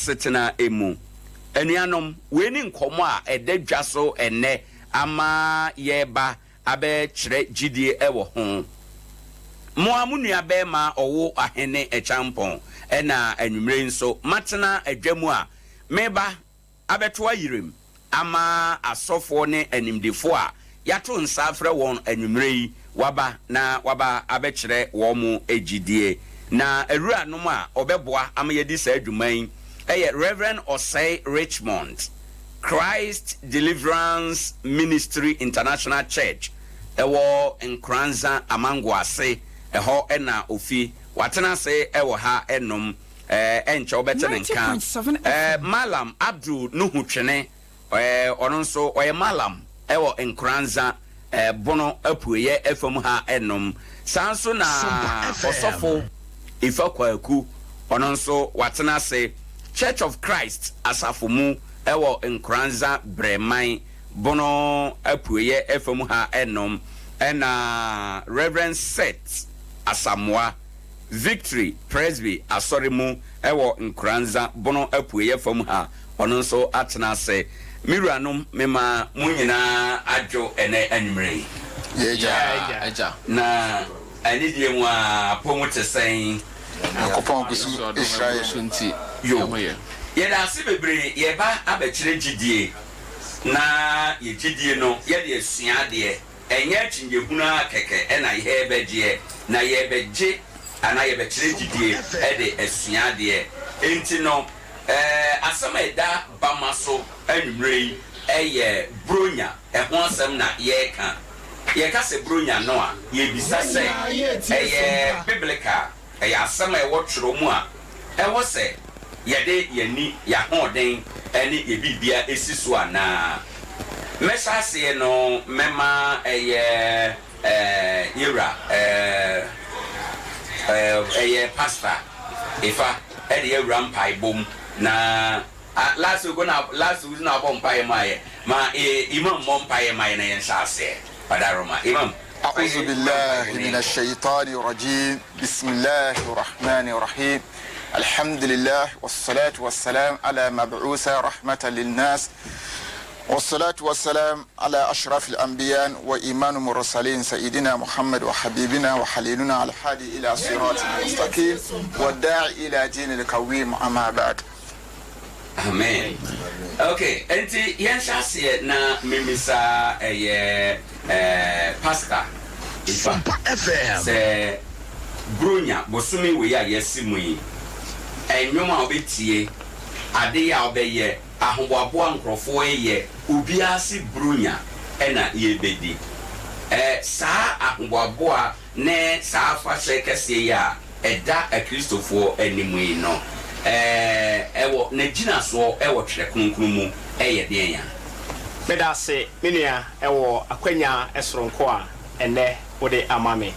asetena mu. Anuanom, wei ne nkɔmmɔ a ɛda dwa so ɛnnɛ ama yɛreba abɛkyerɛ gyidie wɔ ho. Mo ara mo nua barima Ɔwo Ahene Acheampong na anwumerɛ yi nso matena adwa mu a mereba abɛto ayerem ama asɔfoɔ ne animdefoɔ a yɛato nsa afrɛ wɔn anwummerɛ yi wɔaba na wɔaba abɛkyerɛ wɔn gyidie. Na awuranom a wɔbɛboa ama yɛadi saa dwuma yi yɛ Rev. Osei Richmond, Christ Deliverance Ministry International Church ɛwɔ Nkoranza Amangoase, ɛhɔ na ofi. Watena ase wɔ ha nom. Ɛnkyɛ wobɛte ne nka. 90.7 FM. Mallam Abdul Nuhu Twene, ɔno nso ɔyɛ Mallam wɔ Nkoranza, Bono apueɛ fam ha nom. Saa nso na Sompa FM. Ɔsɔfo Ifa Kwaku, ɔno nso watena ase Church of Christ asafo mu wɔ Nkoranza Brɛman, Bono apueɛ fam ha nom. Ɛna Rev. Seth Asamoah, Victory Presby Asɔre mu wɔ Nkoranza, Bono apueɛ fam ha, ɔno nso atena ase. Me wuranom, mema mo nyinaa adwo ɛnnɛ anwummerɛ yi. Yɛ Agya. Na anidie mu ara, apɔ mu te sɛn? Nyankopɔn gu so hyira yɛn. Yo, yɛda ase bebree, yɛreba abɛkyerɛ gyidie, na yɛ gyidie no yɛde asua adeɛ. Ɛnyɛ akyinnyehunu ara kɛkɛ na yɛrebɛgyeɛ, na yɛrebɛgye anaa yɛbɛkyerɛ gyidie de asua adeɛ. Enti no, asɛm a ɛda Bama so anwummerɛ yi yɛ Buronya ho asɛm na yɛreka. Yɛka sɛ Buronya no a, yɛrebisa sɛ, ɛyɛ biblical? Ɛyɛ asɛm a ɛwɔ twerɛ mu a ɛwɔ sɛ yɛde yɛn ani, yɛn ahoɔden ne yɛn biribiara si so anaa? Mɛhyɛ aseɛ no mɛma ɛyɛ yɛwura ɛyɛ Pastor Efa de awura mpaebɔ mu na last week na last week na abɔ mpaeɛ maa yɛ ma Imam mmɔ mpaeɛ ma yɛ na yɛnhyɛ aseɛ. Ɔdaroma Imam. أعوذ بالله من الشيطان الرجيم بسم الله الرحمن الرحيم الحمد لله والصلاة والسلام على مبعوث رحمة للناس والصلاة والسلام على أشرف الأنبياء وإيمان المرسلين سيدنا محمد وحبيبنا وحليلنا على الحادي إلى صراط المستقيم والداعي إلى دين القويم أما بعد Amen. Ok, enti yɛnhyɛ aseɛ na memmisa ɛyɛ eh, Pastor Ifa Sompa FM. sɛ Buronya bosome wei a yɛasi mu yi, nnwom a wobɛtie, adeyɛ a wobɛyɛ, ahoboaboa nkurɔfoɔ reyɛ, obiara se Buronya na yɛrebɛdi. Eh, saa ahoboaboa ne saa afahyɛ kɛseɛ yi a ɛda Akristofoɔ anim yi no, ɛwɔ n'agyinasoɔ wɔ Twerɛ Kronkron mu yɛ deɛn a? Meda ase me nua wɔ akwanya soronko a ɛnnɛ wode ama me.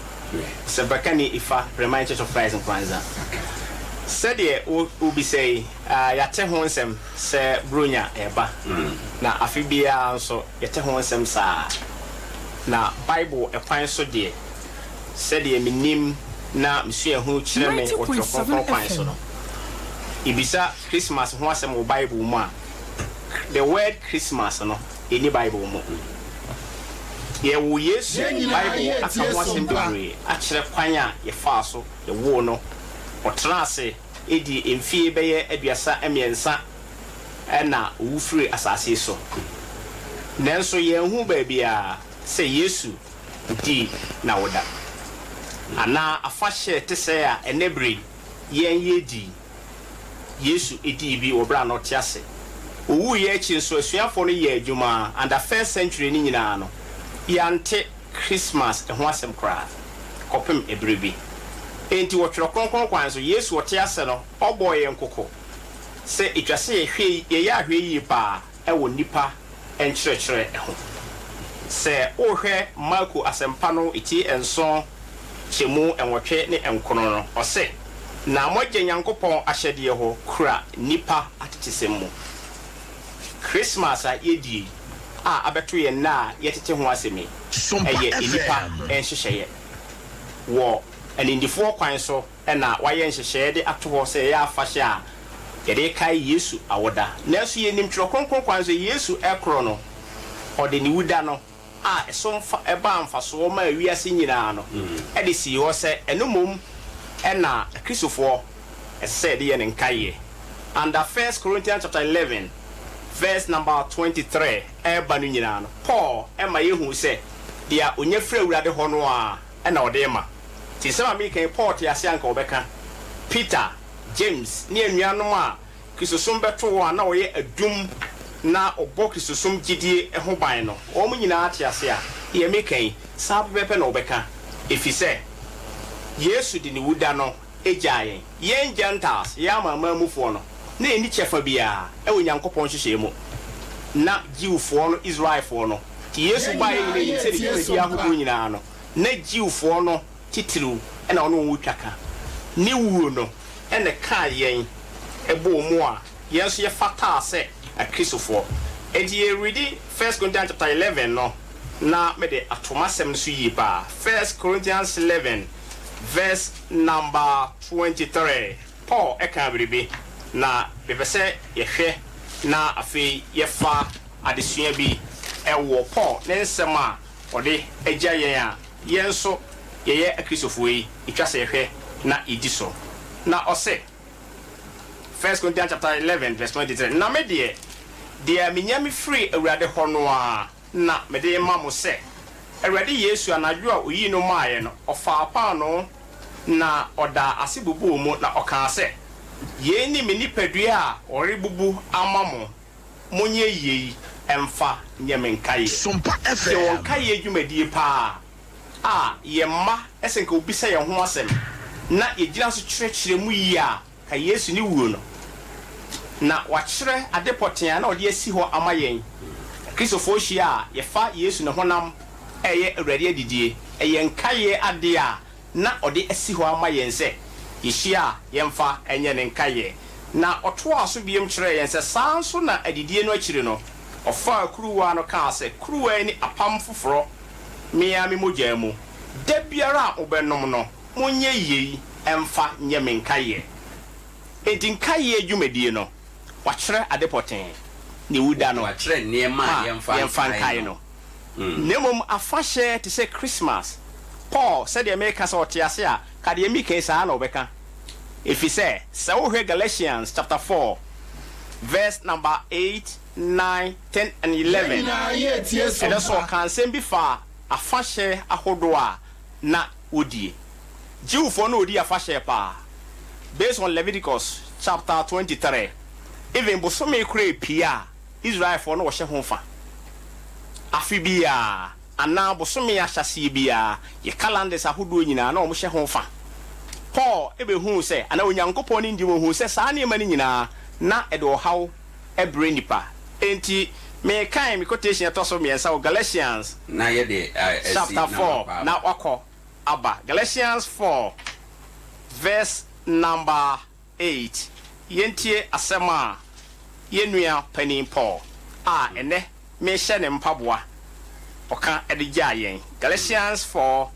Sɛmpakani Ifa, Remind Church of Christ Nkoranza. Sɛdeɛ wobisa yi, yɛate ho nsɛm sɛ Buronya reba, na afe biara nso yɛte ho nsɛm saa ara. Na Bible kwan so deɛ, Sɛdeɛ menim na me suahunu kyerɛ me wɔ Twerɛ 90.7 Kronkron kwan so FM. no, yɛbisa Christmas ho asɛm wɔ Bible mu a, the word Christmas no, ɛnni Bible mu. Yɛwoo Yesu, Yɛn nyinaa Bible yɛ aka tie ho asɛm sompa. bebree akyerɛ kwan a yɛfaa so woo no. Ɔtenaa ase dii mfeɛ bɛyɛ 33 na ɔwu firii asase yi so. Nanso yɛanhu baabiara sɛ Yesu di n'awoda, anaa afahyɛ te sɛɛ a ɛnnɛ bere yi yɛn yɛredi yi. Yesu dii bi wɔ bere a na ɔte ase. Owuiɛ akyi nso asuafoɔ no yɛɛ adwuma under first century no nyinaa no, yɛante Christmas ho asɛm koraa kɔpem ɛberɛ bi. Enti wɔ Twerɛ Kronkron kwan so, Yesu ɔte ase no, ɔbɔɔ yɛn kɔkɔ sɛ ɛtwa sɛ yɛhwɛ yɛyɛ ahwɛyie paa wɔ nnipa nkyerɛkyerɛ ho. Sɛ wohwɛ Marko Asɛmpa no ti nson kyɛmu nwɔtwe ne nkron no, ɔse, Na moagya Nyankopɔn ahyɛdeɛ hɔ kura nnipa atetesɛm mu. Christmas a yɛdie yi a abɛto yɛn nnɛ a yɛtete ho asɛm yi, Sompa ɛyɛ nnipa FM. nhyehyɛeɛ. Wɔ animdefoɔ kwan so na wɔayɛ nhyehyɛeɛ de ato hɔ sɛ ɛyɛ afahyɛ a. Yɛde rekae Yesu awoda. Nanso yɛnim Twerɛ Kronkron kwan so Yesu rekorɔ no, ɔde ne wuda no a ɛso mfa baa mfasoɔ maa wiase nyinaa no de sii hɔ sɛ ɛno mmom na Akristofoɔ ɛsɛ sɛ yɛde yɛ ne nkaeɛ. Under First Corinthians chapter 11 verse number 23 reba no nyinaa no, Paul ma yɛhu sɛ deɛ ɔnya firi Awurade hɔ no ara na ɔde rema. Nti nsɛm a mereka yi, Paul te ase a anka ɔbɛka. Peter, James, ne anuanom a Kristosom bɛto wɔn a na wɔyɛ adum na wɔbɔ Kristosom gyidie ho ban no, wɔn nyinaa te ase a, deɛ mereka yi, saa pɛpɛɛpɛ na wɔbɛka, ɛfiri sɛ Yesu de ne wuda no gyaa yɛn. Yɛn Gentiles, yɛn amanaman mufoɔ no, na yɛnni kyɛfa biara wɔ Nyankopɔn nhyehyɛeɛ mu. Na Jewfoɔ no, Israelfoɔ no, nti Yesu Yɛn baeɛ nyinaa nyinaa yɛnim sɛ ne yɛretie dwumadie som ahodoɔ pa. nyinaa no, na Jewfoɔ no titiriw na ɔne wɔn retwa ka. Ne wuo no na ɛkaa yɛn bɔɔ mu a yɛn nso yɛfataa sɛ Akristofoɔ. Enti yɛredi First Corinthians chapter 11 no na mede ato m'asɛm no so yie paa. First Corinthians 11 verse number 23, Paul kaa biribi na mepɛ sɛ yɛhwɛ na afei yɛfa adesua bi wɔ Paul ne nsɛm a ɔde agya yɛn a yɛn nso yɛyɛ Akristofoɔ yi, ɛtwa sɛ yɛhwɛ na yɛdi so. Na ɔse, First Corinthians chapter 11 verse 23, Na me deɛ, deɛ menya mefirii Awurade hɔ no ara na mede rema mo sɛ, Awurade Yesu, anadwo a ɔyii no maeɛ no, ɔfaa paanoo, na ɔdaa ase bubuu mu, na ɔkaa sɛ, Yei ne me nipadua a wɔrebubu ama mo, Monyɛ yei mfa nyɛ me nkaeɛ. Sompa Yɛwɔ FM. nkaeɛ dwumadie paa a yɛn mma sɛ nka wɔbisa yɛn ho asɛm na yɛgyina so kyerɛkyerɛ mu yie a, ka Yesu ne wuo no. Na wakyerɛ ade pɔtee a na ɔde asi hɔ ama yɛn. Akristofoɔ hyia a, yɛfa Yesu ne honam reyɛ Awurade adidie. Ɛyɛ nkaeɛ adeɛ a na ɔde asi hɔ ama yɛn sɛ yɛhyia a yɛmfa nyɛ ne nkaeɛ. Na ɔtoaa so bio kyerɛɛ yɛn sɛ saa ara nso na adidie no akyiri no, ɔfaa kuruwa no kaa sɛ, Kuruwa yi ne apam foforɔ me ara me mogya mu. Da biara a mobɛnom no, monyɛ yei mfa nyɛ me nkaeɛ. Enti nkaeɛ dwumadie no, wɔakyerɛ ade pɔtee, ne wuda no, Wɔakyerɛ nneɛma a a yɛmfa yɛmfa nkae nkae no. no. Na mmom afahyɛ te sɛ Christmas. Paul, sɛdeɛ mereka sɛ ɔte ase a, ka deɛ mereka yi saa ara na ɔbɛka. Ɛfiri sɛ, sɛ wohwɛ Galatians chapter 4 verse number 8, 9, 10 and Yɛn 11, nyinaa yɛretie som ɛno nso pa. ɔkaa nsɛm bi faa afahyɛ ahodoɔ a na wɔdie. Jewfoɔ no wɔdi afahyɛ paa, based on Leviticus chapter 23, even bosome koraa ɛpue a, Israelfoɔ no wɔhyɛ ho fa. Afe biara, anaa bosome ahyɛaseɛ biara, yɛ calendars ahodoɔ nyinaa na wɔhyɛ ho fa. Paul bɛhuu sɛ, anaa Onyankopɔn ne ndi mu ɔhuu sɛ saa nneɛma no nyinaa na ɛde ɔhaw brɛ nnipa. Enti, merekan me quotation a ɛtɔ so mmiɛnsa wɔ Galatians Na yɛde asi chapter na 4 wakɔ na aba. wakɔ aba. Galatians 4 verse number 8, Yɛntie asɛm a yɛn nua panin Paul, a ɛnnɛ merehyɛ ne mpaboa, ɔka de gyaa yɛn. Galatians 4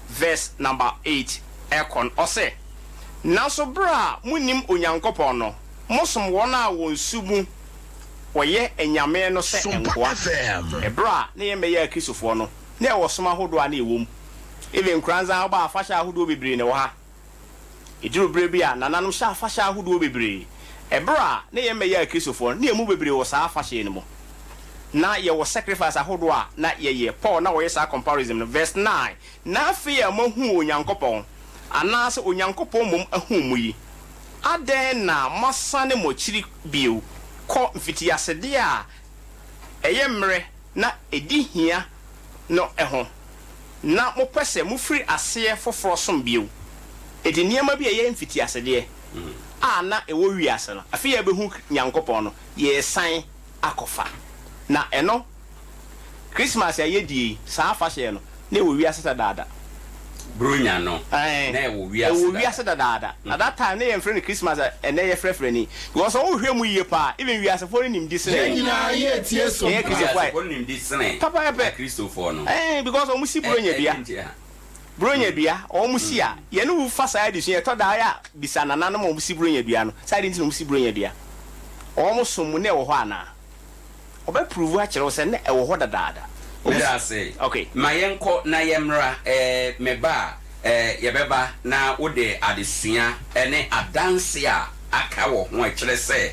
verse number 8 rekɔ no, ɔse, Nanso berɛ a monnim Onyankopɔn no, mosom wɔn a wɔn su mu wɔyɛ anyame no sɛ Sompa nkoa. FM. Ɛberɛ a na yɛmmɛyɛɛ Akristofoɔ no, na yɛwɔ som ahodoɔ a na yɛwɔ mu. Even Nkoranza, wobaa afahyɛ ahodoɔ bebree na ɛwɔ ha. Eduruu bere bi a nananom hyɛɛ afahyɛ ahodoɔ bebree. Ɛberɛ a na yɛmmɛyɛɛ Akristofoɔ no, na yɛn mu bebree wɔ saa afahyɛ no mu. Na yɛwɔ sacrifice ahodoɔ a na yɛyɛ. Paul na ɔyɛ saa comparison no. Verse 9, Na afei a moahu Onyankopɔn, anaasɛ Onyankopɔn mmom ahu mo yi, adɛn na moasane mo akyiri bio kɔ mfitiasedeɛ a ɛyɛ mmerɛ na ɛdi hia no ho, na mopɛ sɛ mofiri aseɛ foforɔ som bio. Enti nneɛma bi a ɛyɛ mfitiasedeɛ a na ɛwɔ wiase no, afei a yɛabɛhu Nyankopɔn no, yɛresan akɔfa. Na ɛno, Christmas a yɛdie yi, saa afahyɛ no, na ɛwɔ wiase dadaada. Buronya no, Ɛɛ, na ɛwɔ wiase ɛwɔ dada. wiase dadaada. Na that time na yɛmfrɛ no Christmas a ɛnnɛ yɛfrɛfrɛ no yi. Because sɛ wohwɛ mu yie paa, even wiasefoɔ no nim di sene Yɛn yɛn. nyinaa yɛretie som Yɛn pa. Akristofoɔ a, Wiasefoɔ no nim di sene pɛpɛɛpɛ. Akristofoɔ no. Ɛɛ, because wɔn si Ɛ, Buronya ɛdeɛn dua. nti a? Buronya dua, wɔn si a, yɛne wo fa saa adesua yi, ɛtɔ da a, yɛ a bisa nananom a wɔn si Buronya dua no, sɛ adeɛ nti na wɔn si Buronya dua. Wɔn som mu na ɛwɔ hɔ anaa? Ɔbɛ prove akyerɛ wo sɛ na ɛwɔ hɔ dadaada. Meda ase. Okay. Ma yɛnkɔ na yɛmmra. Eh, meba a, eh, yɛbɛba na wode adesua ne adanse a aka wɔ ho a ɛkyerɛ sɛ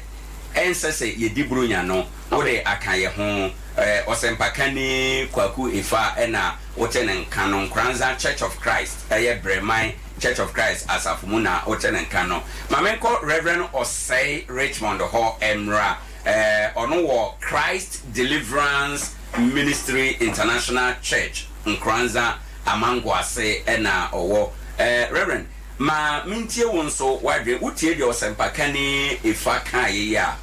ɛnsɛ sɛ yɛdi Buronya no, wode aka yɛn ho. Eh, Ɔsɛmpakani Kwaku Effah na wote ne nka no, Nkoranza Church of Christ, ɛyɛ Brɛman Church of Christ asafo mu na wote ne nka no. Ma menkɔ Rev. Osei Richmond hɔ mmra. Eh, ɔno wɔ Christ Deliverance Ministry International Church, Nkoranza, Amangoase na ɔwɔ. Eh, Rev. Ma mentie wo nso w'adwene. Wotie deɛ ɔsɛmpakani Efa kaeɛ yi a,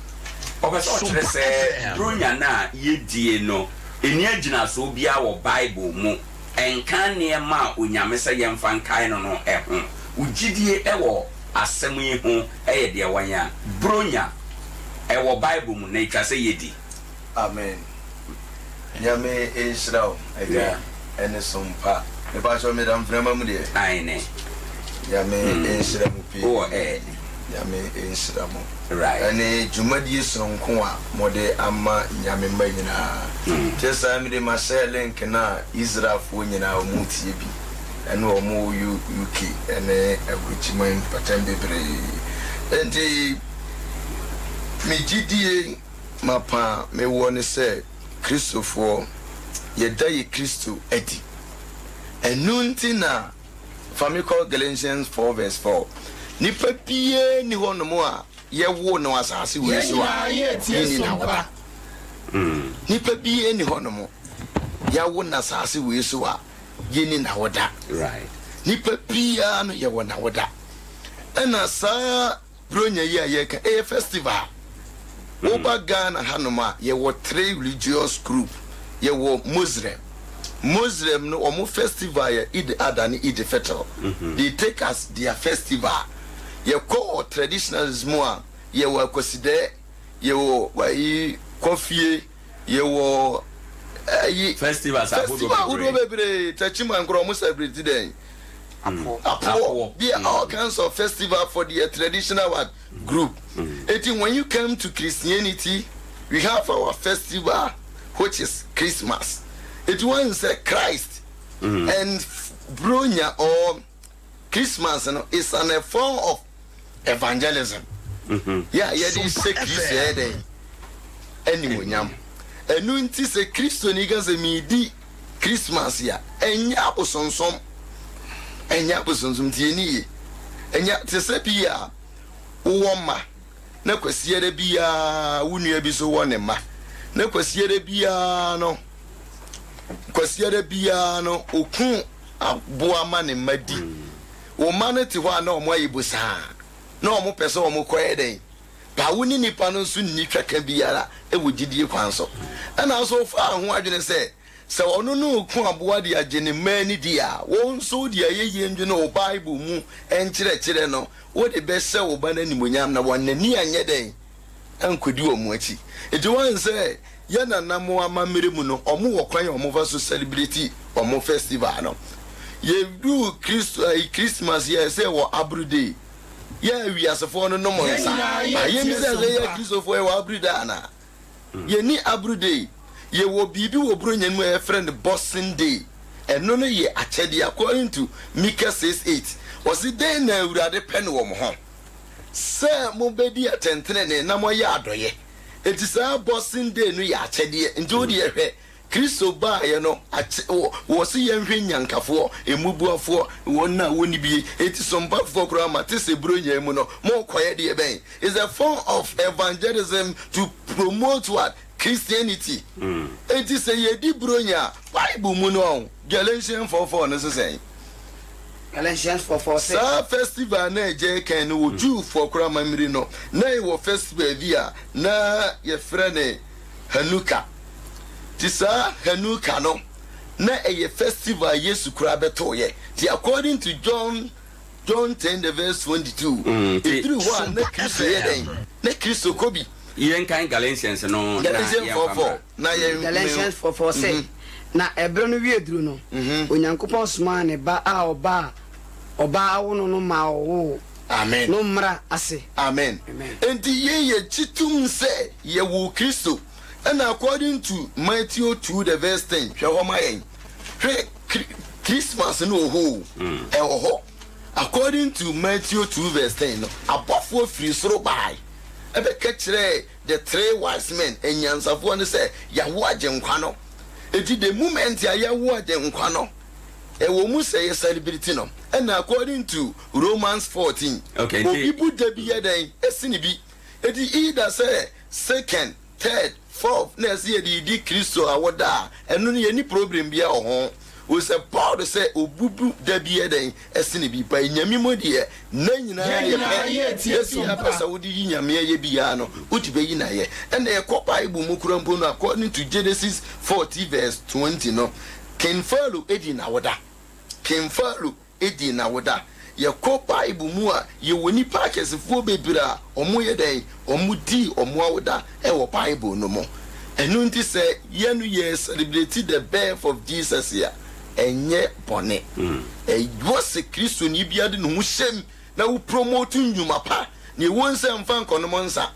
ɔpɛ sɛ ɔkyerɛ sɛ Buronya no a yɛdie no, ɛnni agyinasoɔ biara wɔ Bible mu. Ɛnka nneɛma a Onyame sɛ yɛmfa nkae no no ho. Wo gyidie wɔ asɛm yi ho yɛ deɛ wɔn a? Buronya, ɛwɔ Bible mu na ɛtwa sɛ yɛdi. Amen Nyame nhyira wo agya ɛne som pa. Mepakyɛw meda mframa mu deɛ. Aane. Nyame nhyira mo pii. Wowɔ ɛ. Nyame nhyira mo. Right. Ɛne dwumadie sononko a mode ama Nyame mma nyinaa. Kyɛ saa mede mahyɛ link no a Israelfoɔ nyinaa ɔmo tie bi ɛne ɔmo wɔ UK ɛne aburokyiman mpɔtam bebree. Enti me gyidie mapa a mewɔ ne sɛ Kristofoɔ yɛda yɛ Kristo adi. Ɛno nti na Fa me kɔ Galatians 4 verse 4. Nipa biara nni hɔnom a yɛwoo no asase wei so a yɛnni n'awoda. Nipa biara nni hɔnom yɛawo no asase wei so a yɛnni n'awoda. Nipa biara no yɛwɔ n'awoda. Ɛna saa Buronya yi a yɛreka, ɛyɛ festival. Woba Ghana hanom a, yɛwɔ three religious group. Yɛwɔ Muslim. Muslim no, wɔn festival yɛ Eid Adha ne Eid Fitr. They take as their festival. Yɛkɔ wɔ traditionalist mu a, yɛwɔ Akwasidɛ, yɛwɔ ayi Kɔfie, yɛwɔ ayi. Festivals ahodoɔ Festival ahodoɔ bebree. Techiman koraa wɔn celebrate dɛn? Apoɔ. There are all kinds of festival for their traditional what group. Eti when you come to Christianity, we have our festival which is Christmas. Eti wɔn sɛ Christ and Bronya or Christmas no is an a form of evangelism. Yɛ a yɛde hyɛ Kristo yɛ dɛn animuonyam. Ɛno nti sɛ Kristoni ka sɛ meredi Christmas a, ɛnyɛ abosonsom. Ɛnyɛ abosonsom nti ɛni yie. Ɛnyɛ te sɛ bi a wowɔ mma na Kwasiada biara wo nua bi so wɔ ne mma na Kwasiada biara no Kwasiada biara no oku aboa ma ne mma di. Wo mma no te hɔ a na wɔn ayɛ bosaa na wɔn pɛ sɛ wɔn kɔyɛ dɛn? Ba wo ne nipa no nso nni twaka biara wɔ gyidie kwan so. Ɛna nso wofaa ho adwene sɛ, sɛ ɔno no reko aboa de agye ne mma ani di a, wo nso wode ayɛyie ndwene wo Bible mu nkyerɛkyerɛ no wode bɛhyɛ wo ba no animuonyam na wɔn ani anyɛ dɛn? Ankɔdi wɔn akyi. Nti woahu sɛ yɛn nananom amammerɛ mu no, wɔn wɔ kwan a wɔfa so celebrate wɔn festival no. Yɛduu Christ, ayi, Christmas yɛ sɛ wɔ Abro Day. Yɛ wiasefoɔ no nom nsa. Ba yɛmmisa sɛ yɛ Kristofoɔ yɛwɔ Abro Day anaa? Yɛnni Abro Day. Yɛwɔ biribi wɔ Buronya no mu a yɛfrɛ no Boxing Day. Ɛno no yɛ akyɛdeɛ according to Micah 6:8. Ɔse dɛn na Awurade pɛ no wɔ mo ho? Sɛ mobɛdi atɛntenenee na moayɛ adɔeɛ. Enti saa Boxing Day no yɛ akyɛdeɛ. Nti wo deɛ hwɛ, Kristo baeɛ no, akyɛ, wɔ, wɔse yɛnhwɛ nnyankafoɔ, mmubuafoɔ, wɔn a wɔnni bie. Enti sompafoɔ koraa mate sɛ Buronya yi mu no, morekɔyɛ deɛ bɛn? It's a form of evangelism to promote what? Christianity. Enti sɛ yɛdi Buronya a, Bible mu no, ɔho, Galatians 4:4 no se sɛn? Galatians 4:4 se. Saa festival no a ɛgya kan no wɔ Jewfoɔ koraa amammerɛ no, na yɛwɔ festival bi a na yɛfrɛ no Hanukkah. Nti saa Hanukkah no, na ɛyɛ festival a Yesu koraa bɛtooyɛ. Nti according to John John 10 the verse 22, ɛduru hɔ a na Kristo yɛ dɛn? Na Kristo kɔ bi. Yɛnkan Galatians no na Galatians yɛmfa 4:4 mmra. na yɛn Galatians 4:4 se, Na ɛberɛ no wie duru no, Onyankopɔn somaa ne Ba a ɔba a ɔbaa awo no no maa ɔwoo. Amen. No mmara ase. Amen. Amen. Enti yɛn yɛgye tom sɛ yɛwoo Kristo. Ɛna according to Matthew 2 the verse 10, hwɛ hɔ ma yɛn. Hwɛ Christmas no wɔ hɔ o, ɛwɔ hɔ. According to Matthew 2 verse 10 no, abɔfoɔ firi soro bae ɛbɛka kyerɛɛ the three wise men, anyansafoɔ no sɛ yɛawo Agyenkwa no. Enti the moment a yɛawo Agyenkwa no, ɛwɔ mu sɛ yɛ celebrate no. Ɛna according to Romans 14, Okay, nti- obi bu da bi yɛ dɛn ɛsene bi. Enti either sɛ second, third, fourth na ɛsɛ yɛde di Kristo awoda a, ɛno no yɛnni problem biara wɔ ho. Wo sɛ Paul sɛ obubu da bi yɛ dɛn ɛsene bi, ba Nyame mu deɛ na nyinaa yɛ pɛ. Yɛsi apɛ sɛ wode yi Nyame ayɛ biara no, wode bɛyi no ayɛ. Ɛna ɛkɔ Bible mu kora mpo no, according to Genesis 40 verse 20 no, King Pharaoh edi n'awoda. King Pharaoh edi n'awoda. Yɛkɔ Bible mu a, yɛwɔ nnipa akɛsefoɔ bebree a wɔn yɛ dɛn? Wɔn dii wɔn awoda ɛwɔ Bible no mu. Ɛno nti sɛ yɛn no yɛ celebrate the birth of Jesus a, ɛnyɛ bɔne. Ɛwɔ sɛ Kristoni biara de ne ho hyɛm na wo promote nnwuma pa. Nea ɛwɔ nsɛ mfa nkɔnom nsa,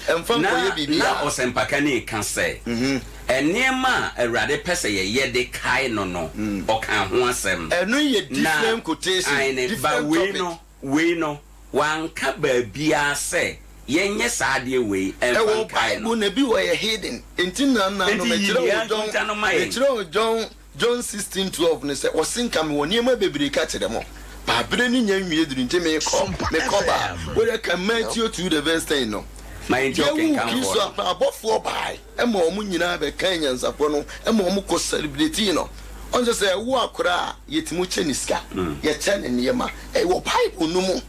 ɛmfa Na nkɔyɛ biribiara. na ɔsɛmpakani ka sɛ, nneɛma a Awurade pɛ sɛ yɛyɛ de kae no no, ɔka ho asɛm. Ɛno yɛ different quotation, aene, ba different wei topic. no, wei no, wanka baabiara sɛ yɛnyɛ saa adeɛ wei ɛmfa Ɛwɔ nkae no. Bible na bi wɔ yɛ hidden. Nti na na no Nti yi mekyerɛ nea wo John, nkonta no ma yɛn. mekyerɛ wo John 16:12 no sɛ ɔse nka mewɔ nneɛma bebree ka kyerɛ mo. Ba bere no nya nwie duru nti mekɔ, mekɔ ba. Wode ka Matthew 2 the verse 10 no. Ma yɛnti Yɛwoo ɔkenkanfoɔ Kristo no. apa abɔfoɔ bae ɛma wɔn nyinaa bɛka anyansafoɔ no ɛma wɔn kɔ celebrate no. Ɔnso sɛ ɛwo akora a yɛtumi kyɛ ne sika, yɛkyɛ ne nneɛma. Ɛwɔ Bible no mu.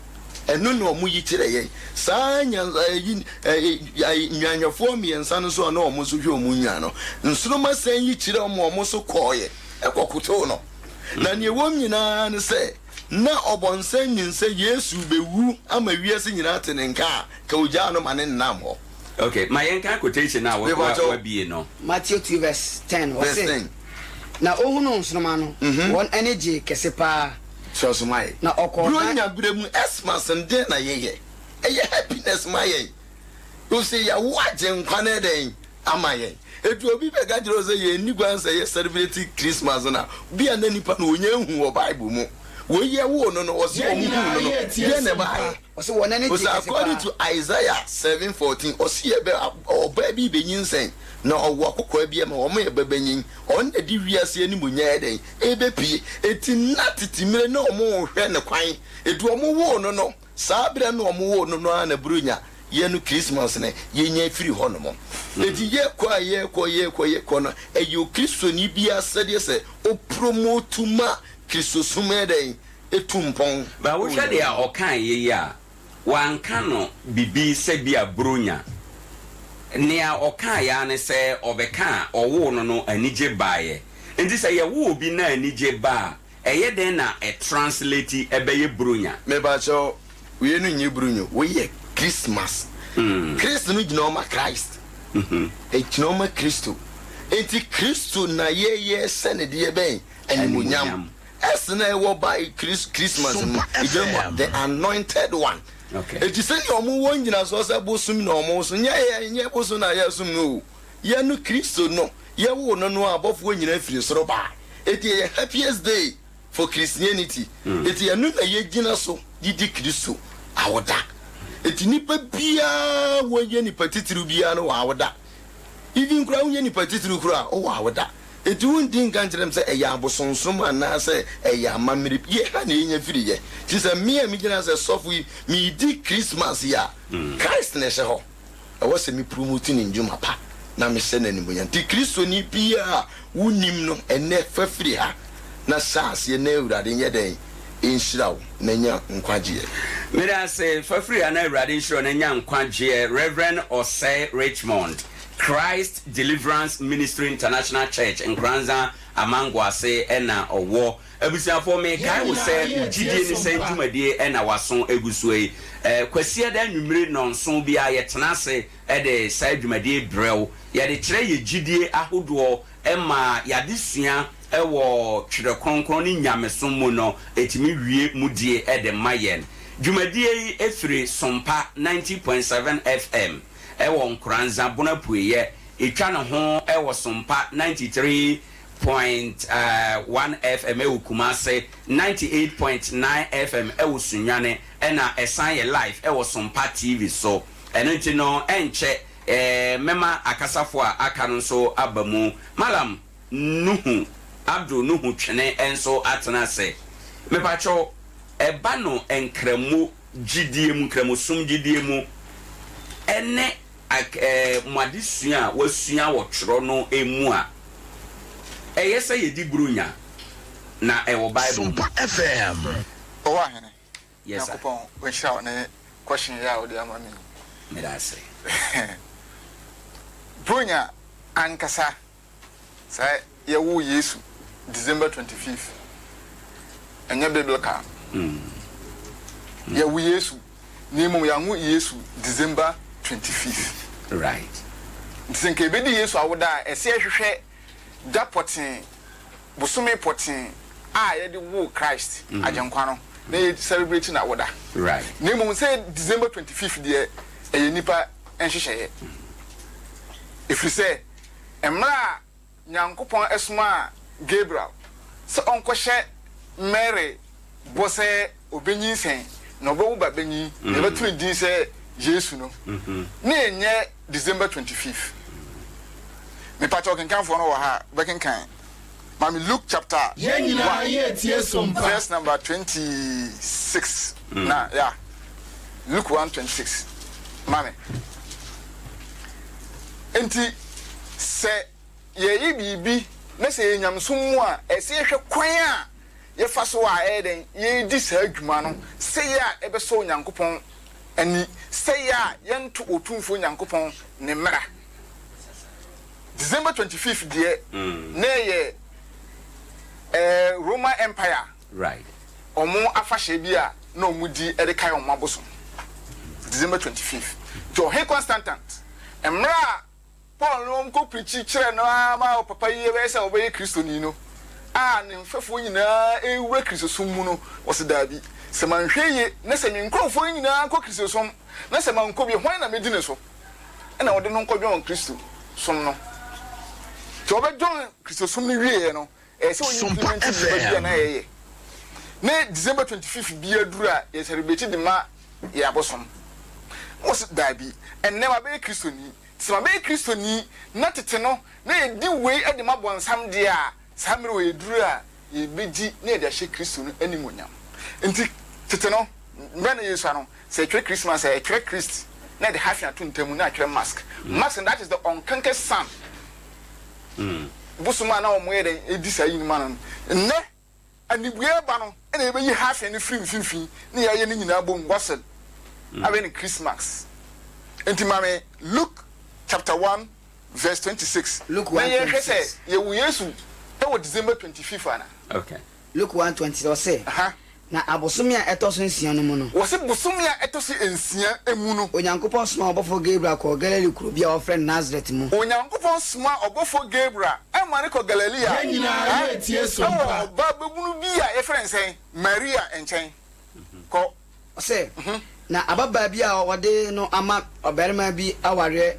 Ɛno na wɔn yi kyerɛ yɛn. Saa nyansa ɛyi ɛyi nnwanhwɛfoɔ mmiɛnsa no nso a na wɔn nso hwɛ wɔn nnwan no, nsoromma sɛn yi kyerɛ wɔn a wɔn nso kɔɔeɛ ɛkɔ kotoo no. Na nea ɛwɔ mu nyinaa ne sɛ na ɔbɔnsam nim sɛ Yesu bɛwu ama wiase nyinaa te ne nka a, ka ogyaa no ma ne nnam hɔ. Okay, ma yɛnka quotation a Mepakyɛw. wabie no. Matthew 2 verse 10, Verse ɔse, 10. Na ohunuu nsoromma no, wɔn ani gyee kɛse paa. Kyerɛ so ma yɛn. Na ɔkɔɔ dan. Buronya berɛ mu Xmas no deɛn na yɛyɛ? Ɛyɛ happiness ma yɛn. Ose yɛawo Agyenkwa no ɛdɛn ama yɛn. Enti obi bɛka kyerɛ wo sɛ yɛnni kwan sɛ yɛ celebrate Christmas no a, bi a na nipa no ɔnya nhu wɔ Bible mu. Wei yɛwoo no no, ɔse wɔn huu no no, deɛn na ɛbaeɛ? Ɔse wɔn ani gyee Ose kɛse according paa. to Isaiah 7:14, ɔse yɛbɛ ɔbaa bi bɛnyinsɛn na ɔwo akokoaa bi ama wɔn yɛ babanyin, ɔno na de wiase animuonyam yɛ dɛn? Ɛbɛpue. Enti na tete mmerɛ na wɔn rehwɛ ne kwan. Enti wɔn woo no no, saa berɛ no wɔn woo no no ara na Buronya yɛ no Christmas no yɛnya firi hɔ nom. Enti yɛkɔ a yɛkɔ yɛkɔ yɛkɔ no, ɛyɛ Okristoni biara sɛdeɛ sɛ ɔpromotu ma Kristosom yɛ dɛn? Ɛtu mpɔn. Ba wohwɛ deɛ ɔkaeɛ yi a, wanka no bibi sɛ bi a Buronya. Nea ɔkaeɛ ara ne sɛ ɔbɛka a ɔwoo no no anigye baeɛ. Nti sɛ yɛwo obi na anigye ba a, ɛyɛ dɛn na ɛtranslate ɛbɛyɛ Buronya? Mepakyɛw, wei no nyɛ Buronya, wei yɛ Christmas. Christ no gyina hɔ ma Christ. Ɛgyina hɔ ma Kristo. Enti Kristo na yɛyɛ sɛ ne deɛ bɛn? Animuonyam. S na ɛwɔ by Christmas mu, ɛgyina mu a the anointed one. Enti sɛnea wɔn wɔ ngyinasoɔ sɛ bosom na wɔn som, nyɛ yɛ nyɛ bosom na yɛsom no o. Yɛ no Kristo no, yɛwoo no no a abɔfoɔ nyinaa firi soro baa. Enti ɛyɛ happiest day for Christianity. Enti ɛno na yɛgyina so de di Kristo awoda. Enti nipa biara wɔyɛ nipa titiriw biara no wɔ awoda. Even koraa wonyɛ nipa titiriw koraa wowɔ awoda. Enti wondi nka nkyerɛ me sɛ ɛyɛ abosonsom anaasɛ ɛyɛ amammerɛ bi. Yɛ ha na yɛnya firi yɛ. Nti sɛ me a megyina sɛ sɔfo yi meredi Christmas yi a, Christ na ɛhyɛ hɔ. Ɛwɔ sɛ me promote ne ndwuma pa na mehyɛ no animuonyam. Nti Kristoni biara a wonim no ɛnnɛ fa firi ha na hyɛ aseɛ na Awurade nyɛ dɛn? Nhyira wo na nya nkwagyeɛ. Meda ase, fa firi ha na Awurade nhyira wo na nya nkwagyeɛ. Rev. Osei Richmond, Christ Deliverance Ministry International Church, Nkoranza Amangoase na ɔwɔ. Abusuafoɔ, mekae wo sɛ wo gyidie ne sɛn dwumadie na w'aso gu soɔ yi. Kwasiada anwummere nnɔnson biara yɛtena ase de saa dwumadie yi brɛ wo. Yɛde kyerɛ yɛ gyidie ahodoɔ ma y'adesua wɔ Twerɛ Kronkron ne nyamesom mu no, ɛtumi wie mu die de ma yɛn. Dwumadie yi firi Sompa 90.7 FM wɔ Nkoranza Bono Apueeɛ. Ɛtwa ne ho wɔ Sompa 93.1 FM wɔ Kumase, 98.9 FM wɔ Sunyani ɛna ɛsan yɛ live wɔ Sompa TV so. Ɛno nti no ɛnkyɛ mɛma akasafoɔ a aka no nso aba mu. Mallam Nuhu, Abdul Nuhu Twene nso atena ase. Mepakyɛw, ɛba no Nkramo gyidie mu, Nkramosom gyidie mu, ɛne ak mo adesua a woasua wɔ twerɛ no mu a, ɛyɛ sɛ yɛdi Buronya, na ɛwɔ Bible mu. Sompa FM. Ɔwɔ ahene. Yes sir. Nyankopɔn ɔnhyira wo ne question yi a wode ama me yi. Meda ase. Buronya ankasa Sɛ yɛwoo Yesu December 25th, ɛnyɛ biblical. Yɛwo Yesu, na mmom yɛanwo Yesu December 25th. Right. Nti sɛ nka yɛbɛdi Yesu awoda a, ɛsɛ yɛhwehwɛ da pɔtee, bosome pɔtee a yɛde woo Christ, Agyenkwa no, na yɛ celebrate n'awoda. Right. Na mmom sɛ December 25th deɛ, ɛyɛ nnipa nhyehyɛeɛ. Ɛfiri sɛ Mmerɛ a Nyankopɔn somaa Gabriel sɛ ɔnkɔhyɛ Mary bɔ sɛ ɔbɛnyinsɛn na ɔbɛwo ba banyin na yɛbɛto ne din sɛ Yesu no, na ɛnyɛ December 25. Mepakyɛ ɔkenkanfoɔ no wɔ ha a, wobɛkenkan ma me Luke chapter Yɛn nyinaa 1 yɛretie som pa. verse number 26 na yeah, Luke 1 26 ma me. Enti sɛ yɛreyɛ biribi na sɛ ɛyɛ nyamesom mu a, ɛsɛ sɛ yɛhwɛ kwan a yɛfa so a ɛyɛ dɛn yɛredi saa dwuma no sɛeɛ a ɛbɛsɔ Onyankopɔn ani, sɛeɛ a yɛnto Otumfoɔ Nyankopɔn ne mmara. December 25 deɛ, na ɛyɛ Roman Empire wɔn afahyɛ bi a na wɔdi de kae wɔn abosom, December 25. Nti Ɔhene Constantine, mmerɛ a Paul ne wɔn kɔ pirikyi kyerɛɛ no ara ma papa yi bɛyɛ sɛ ɔbɛyɛ Kristoni no, a ne mfɛfoɔ nyinaa rewura Kristosom mu no, ɔse, Daabi, sɛ manhwɛ yie na sɛ me nkurɔfoɔ yi nyinaa kɔ Kristosom, na sɛ mankɔ bi a, hwan na mɛdi ne so? Ɛna ɔde no nkɔdwɔn Kristosom no. Nti ɔbɛdwɔn Kristosom no wieeɛ no, Ɛyɛ sɛ woyi Sompa implement nnwuma bi a FM. na yɛyɛ ne December 25 biara duru a yɛ celebrate de ma yɛn abosom. Na wɔse daabi, ɛnnɛ mabɛyɛ Kristoni. Nti sɛ mabɛyɛ Kristoni na tete no na yɛdi wei de ma bɔnsam deɛ a, saa mmerɛ wei aduru a yɛbɛdi na yɛde ahyɛ Kristo no animuonyam. Nti tete no, mmerɛ a na yɛsua no, sɛ yɛtwerɛ Christmas a, yɛtwerɛ Christ na yɛde hyphen ato ntamu na yɛatwerɛ mask. Mask no, that is the unconquered sun. Bosom a na wɔyɛ dɛn di saa yinom ano no, nnɛ anibue reba no na yɛbɛyi hyphen no firi mfimfini na yɛayɛ ne nyinaa bom wasel abɛyɛ no Christmas. Enti ma me Luke chapter 1 verse 26 Luke na yɛnhwɛ sɛ 1:26. yɛwo Yesu wɔ December 25 anaa. Okay. Luke 1:26, ɔse, Aha. Na abosome a ɛtɔ so nsia no mu no. Wɔse bosome a ɛtɔ so nsia mu no. Onyankopɔn somaa ɔbɔfoɔ Gabriel kɔɔ Galilea kuro bi a wɔfrɛ no Nasaret mu. Onyankopɔn somaa ɔbɔfoɔ Gabriel ma no kɔ Galilea Yɛn nyinaa yɛretie som wɔ pa. ɔbaa babunu bi a yɛfrɛ no sɛn? Maria nkyɛn. Kɔ. Ɔse, Na ababaa bi a wɔde no ama ɔbarima bi awareɛ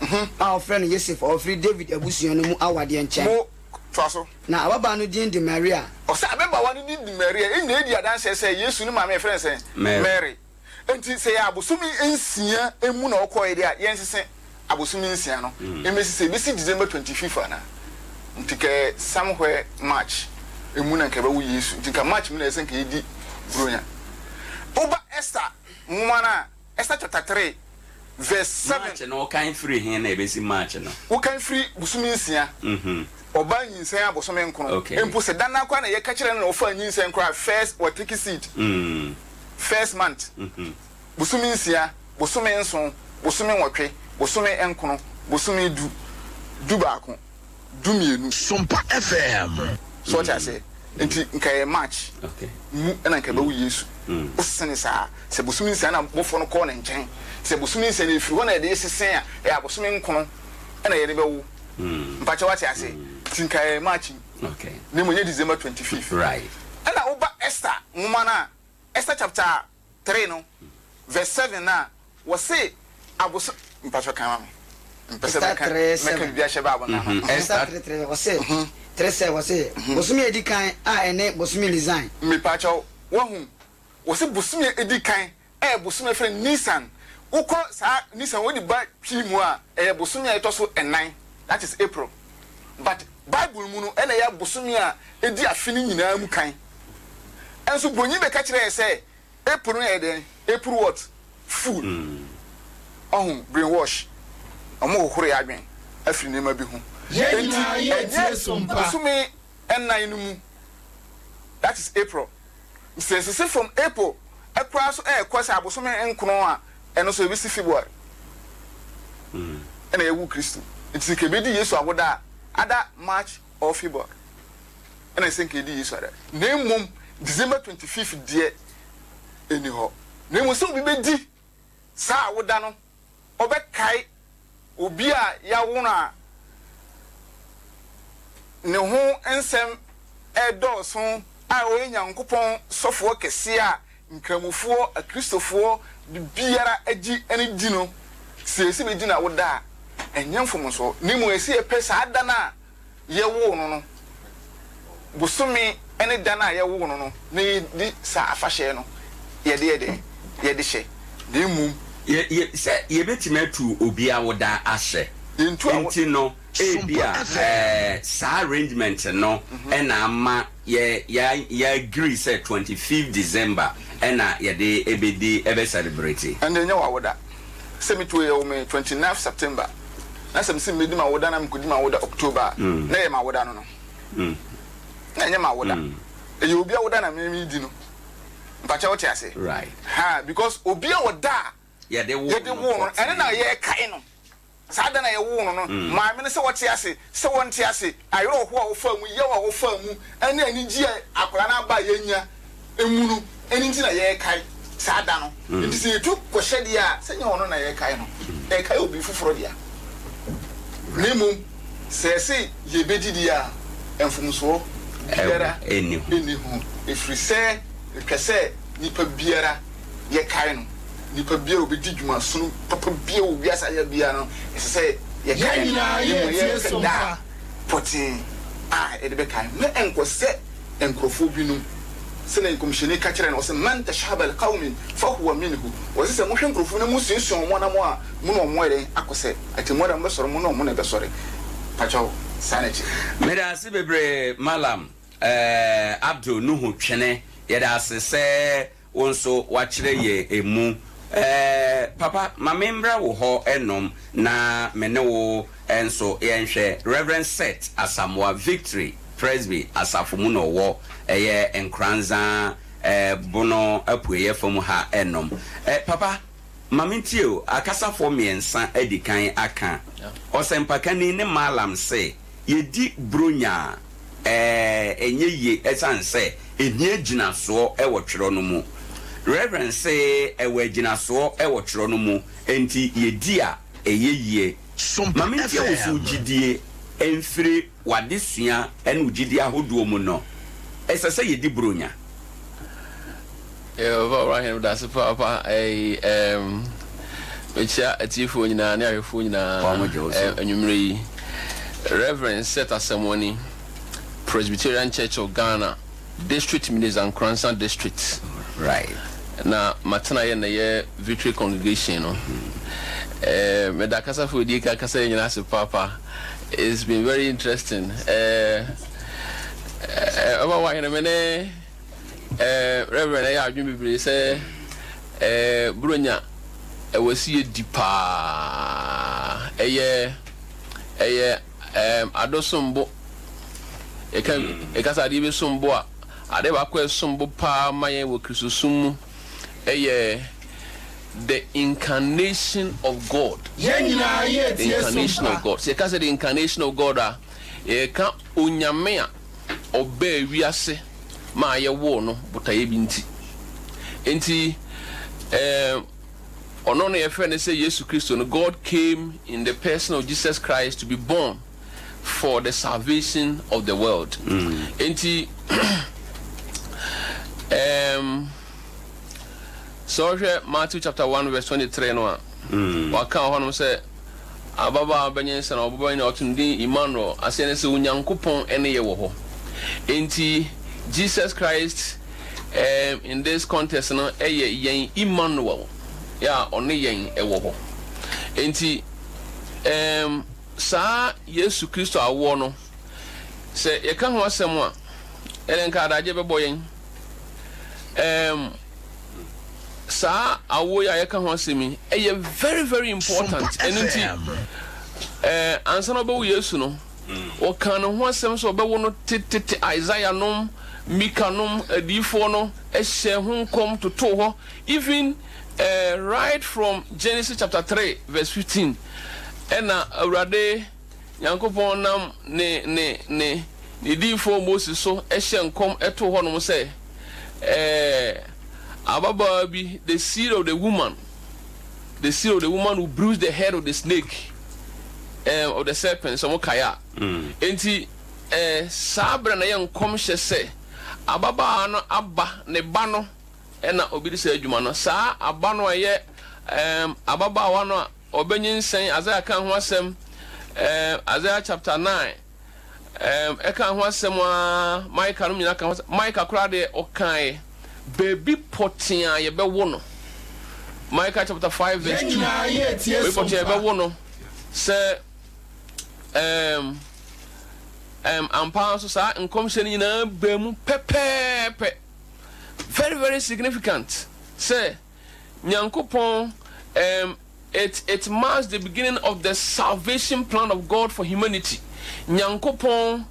a wɔfrɛ no Yosef a ɔfiri Dawid abusua no mu awadeɛ nkyɛn. Mo, toa so. Na ababaa no din de Maria. Ɔsɛ ababaawa no din de Maria. Yɛn nyinaa di adanseɛ sɛ Yesu ne maame yɛfrɛ no sɛn? Mary. Enti sɛ ɛyɛ abosome nsia mu na ɔkɔeɛ deɛ a, yɛnsese abosome nsia no mmɛsi sɛ ɛbɛsi December 25 anaa? Nti kɛ somewhere March mu na nka ɛbɛwo Yesu. Nti nka March mu na ɛsɛ sɛ nka yɛdi Buronya. Woba Esther nwoma no a, Esther chapter 3 verse 7. March no wokan firi he na ɛbɛsi March no? Wokan firi bosome nsia, ɔbaa nyinsɛn abosome nkron, mpo sɛ da no ara koraa na yɛka kyerɛ no na ɔfaa nyinsɛn koraa first watake seed, first month, bosome nsia, bosome nson, bosome nwɔtwe, bosome nkono, bosome du, du baako, du mmienu. Sompa FM. So ɔte aseɛ? Nti nka ɛyɛ March mu na nka ɛbɛwo Yesu. Wosene saa. Sɛ bosome nsia na bɔfoɔ no kɔɔ ne nkyɛn. Sɛ bosome nsia no ɛfiri hɔ na yɛde sese a, ɛyɛ abosome nkono na yɛde bɛwo. Mpakyɛ wate aseɛ? Nti nka ɛyɛ March mu. Na mmom ɛnyɛ December 25. Ɛna woba Esther nwoma no a, Esther chapter. 3 no verse 7 no a, wɔse aboso mpakyɛw kan ma me. Mpɛ sɛ Esther mɛka 3 mɛka 7. biribi ahyɛ Bible no ano. Esther 3 3 wɔse 3 7 wɔse bosome a edi kan a ɛne bosome Nisan. Mepakyɛw, woahu? Wɔse bosome a edi kan ɛyɛ bosome a yɛfrɛ no Nisan. Wokɔ saa Nisan wode ba Twi mu a, ɛyɛ bosome a ɛtɔ so nnan, that is April. But Bible mu no, ɛna ɛyɛ bosome a edi afe no nyinaa mu kan. Nso Bronyi bɛka kyerɛɛ yɛ sɛ April no yɛ dɛn? April what? Fool. Ɔho, brainwash. Wɔn hohoro yɛ adwene afiri nneɛma bi ho. Yɛn Enti nyinaa yɛ tie ɛnyɛ sompa. bosome nnan no mu, that is April. Sɛ ɛsese from April koraa so ɛrekɔ sɛ abosome nkron a, ɛno nso ɛbɛsi February. Ɛna yɛwo Kristo. Nti sɛ nka ɛbɛdi Yesu awoda a, either March or February ɛna ɛsɛ nka ɛdi Yesu ada. Na mmom December 25th deɛ ɛnni hɔ. Na mmom sɛ obi bɛdi saa awoda no, ɔbɛkae obi a yɛawo no a ne ho nsɛm redɔɔso a ɔyɛ Nyankopɔn sɔfoɔ kɛseɛ a Nkramofoɔ, Akristofoɔ, biribiara gye no di no, sɛ yɛsi bɛdi n'awoda a, ɛnyɛ mfomsoɔ. Na mmom ɛsɛ yɛpɛ saa da no a yɛwoo no no, bosome ne da no a yɛwoo no no, na yɛdi saa afahyɛ no, yɛde yɛ dɛn? Yɛde hyɛ. Na mmom. Yɛ, yɛ, sɛ yɛbɛtumi atu obi awoda ahyɛ. Yɛntu awo. Nti no, Sompa ebia, FM. ɛɛ, saa arrangement no na ama yɛ, yɛ, yɛ agree sɛ 25 December na yɛde bɛdi, bɛ celebrate. Ɛnde ɛnyɛ w'awoda. Sɛ me tuo yɛwo me 29th September na sɛ mese mɛdi m'awoda na mekɔdi m'awoda October a, na ɛyɛ m'awoda no no. Na ɛnyɛ m'awoda. Ɛyɛ obi awoda na me medi no. Mpakyɛ wote ase? Right. Ha, because obi a ɔda a Yɛde woo yɛde no woo no, ɛno na pɔtee. yɛrekae no. Saa da no a yɛwoo no no, maame no, sɛ ɔte ase, sɛ ɔnte ase, awerɛhoɔ a ɔfaa mu, yaw a ɔfaa mu, ne anigyeɛ a akwadaa no aba a yɛanya mu no, ɛno nti na yɛrekae saa da no. Nti sɛ yɛtu kɔhyɛ deɛ a, sɛ nyɛ ɔno na yɛrekae no, yɛrekae obi foforɔ dea. Na mmom sɛ yɛse yɛbɛdi deɛ a, mfomsoɔ biara nni ho, ɛfiri sɛ ɛtwa sɛ nipa biara yɛkae no. Nipa biara a obedi dwuma sono papa biara wɔ wiase ayɛ biara no, ɛsɛ sɛ yɛkae Yɛn no, nyinaa na yɛ mmom tie yɛmpɛ som da pa. pɔtee a yɛde bɛkae no, na ɛnkɔ sɛ nkurɔfoɔ binom, sɛdeɛ Nkɔmhyɛni ka kyerɛɛ no, ɔse, Man tashabaha biqawmin fahuwa minhu, ɔse, sɛ mohwɛ nkurɔfoɔ bi na mosuasua wɔn anamɔ a, mo ne wɔn ayɛ dɛn akɔ sɛ, atemmuo da mobɛsɔre, mo ne wɔn na ɛbɛsɔre. Pakyɛw, saa na ɛteɛ. Meda ase bebree Mallam eh, Abdul Nuhu Twene, yɛda ase sɛ Wo nso woakyerɛ yɛn emu. Ɛɛ, papa, ma memmra wo hɔ nnom na me ne wo nso yɛnhwɛ. Rev. Seth Asamoah, Victory Presby Asafo mu na ɔwɔ, ɛyɛ Nkoranza Bono apueeɛ fam ha nnom. Ɛ, papa, ma mentie o, akasafoɔ mmiɛnsa adi kan aka. Ɔsɛmpakani ne Mallam se yɛdi Buronya a, Ɛɛ, ɛnyɛ yie ɛsiane sɛ ɛhia gyinasoɔ wɔ twerɛ no mu. Rev. Se ɛwɔ agyinasoɔ wɔ twerɛ no mu, enti yɛdi a ɛyɛ yie. Sompa Ma mentie wo so FM. gyidie mfiri w'adesua ne wo gyidie ahodoɔ mu no, ɛsɛ sɛ yɛdi Buronya. Yɛwɔ Ɔwura Hene medase paapa ɛyi ɛɛm mekyia atiefoɔ nyinaa ne ahwɛfoɔ nyinaa Wɔn gye wo so. ɛɛ anwummerɛ yi Reverend Seth Asamoani Presbyterian Church of Ghana District Minister Nkoransa District Right. na matena yɛ na yɛ Victory Congregation no ɛɛ meda kasafoɔ die ka kasa yɛ nyinaa ase paapa it's been very interesting ɛɛ ɛɛ ɔba wɔ ahene me ne Eh, Reverend ɛyɛ adwene bebree sɛ eh, Buronya ɛwɔ si yɛ di paa. Ɛyɛ ɛyɛ eh, ado sombo. Yɛka yɛka sɛ adeɛ bi sombo a, adeɛ baako a ɛsombo paa ma yɛn wɔ Kristosom mu ɛyɛ the incarnation of God. Yɛn nyinaa yɛ The tie incarnation sompa. of God. Sɛ yɛka sɛ the incarnation of God a, yɛka Onyame a ɔbaa wiase maa yɛwoo no botaeɛ bi nti. Enti, eh, ɔno na yɛfrɛ no sɛ Yesu Kristo no. God came in the person of Jesus Christ to be born for the salvation of the world. Enti, um, sɛ Sɛ wohwɛ Matthew chapter 1 verse 23 no a, wɔaka wɔ hɔnom sɛ ababaawa bɛnyinsɛn na ɔbɛba na ɔto ne din Emmanuel, aseɛ ne sɛ Onyankopɔn ne yɛ wɔ hɔ. Enti Jesus Christ um, in this context no yɛ yɛn Emmanuel, yɛ a ɔne yɛn wɔ hɔ. Enti um, saa Yesu Kristo awoɔ no, sɛ yɛka ho asɛm a, ɛnɛ nka adagye bɛbɔ yɛn. Um, saa awoɔ yi a yɛka ho asɛm yi, ɛyɛ very very important. Ɛno nti, eh, ansa na ɔbɛwo Yesu no, wɔkaa ne ho asɛm sɛ ɔbɛwo no tetete. Isaiah nom, Mika nom, adiyifoɔ no hyɛɛ ho nkɔm totoo hɔ. Even eh, right from Genesis chapter 3 verse 15, ɛna Awurade Nyankopɔn nam ne ne ne ne diyifoɔ Mose so hyɛɛ nkɔm too hɔnom sɛ, ɛɛ, ababaawa bi, the seed of the woman, the seed of the woman will bruise the head of the snake, ɛɛ, of the serpent, sɛ mo kae a. Enti, ɛɛ, saa berɛ na ɛyɛ nkɔmhyɛ sɛ ababaawa no aba, ne ba no na obi de saa adwuma no. Saa aba no a ɛyɛ, ɛɛ, ababaawa no a Ɔbɛnyinsɛn, Isaiah kaa ho asɛm, ɛɛ, Isaiah chapter 9, ɛɛm, ɛkaa ho asɛm ara, Micah nom nyinaa ka ho asɛm. Micah koraa deɛ ɔkaeɛ baabi pɔtee a yɛbɛwo no. Micah chapter 5 verse 2, baabi pɔtee a yɛbɛwo no sɛ, ɛɛm, ɛɛm, ampa ara nso saa nkɔmhyɛ no nyinaa baa mu pɛpɛɛpɛ. Very, very significant sɛ Nyankopɔn um it it marks the beginning of the salvation plan of God for humanity. Nyankopɔn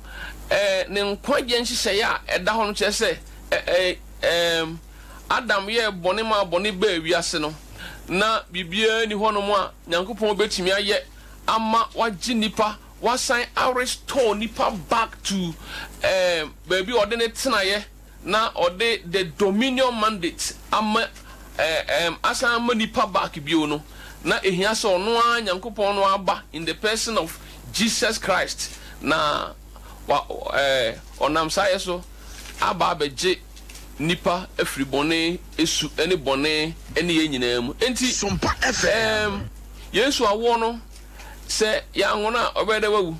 eh, ne nkwagyeɛ nhyehyɛeɛ a ɛda hɔ no kyerɛ sɛ eh, eh, um, Adam yɛɛ bɔne maa bɔne baa wiase no, na biribiara nni hɔnom a Nyankopɔn bɛtumi ayɛ ama wagye nnipa, wasan a restore nnipa back to eh, baabi a ɔde ne tenaeɛ. Na ɔde the dominion mandate ama ɛɛm asan ama nipa back bio no, na ehia sɛ ɔno ara Nyankopɔn no aba in the person of Jesus Christ na wa ɛɛ ɔnam saa yɛ so aba abɛgye nipa afiri bɔne su ne bɔne nneyɛɛ nyinaa mu. Enti Sompa FM. ɛɛm Yesu awoɔ no sɛ yɛanwo no a ɔbɛyɛ dɛ wawu.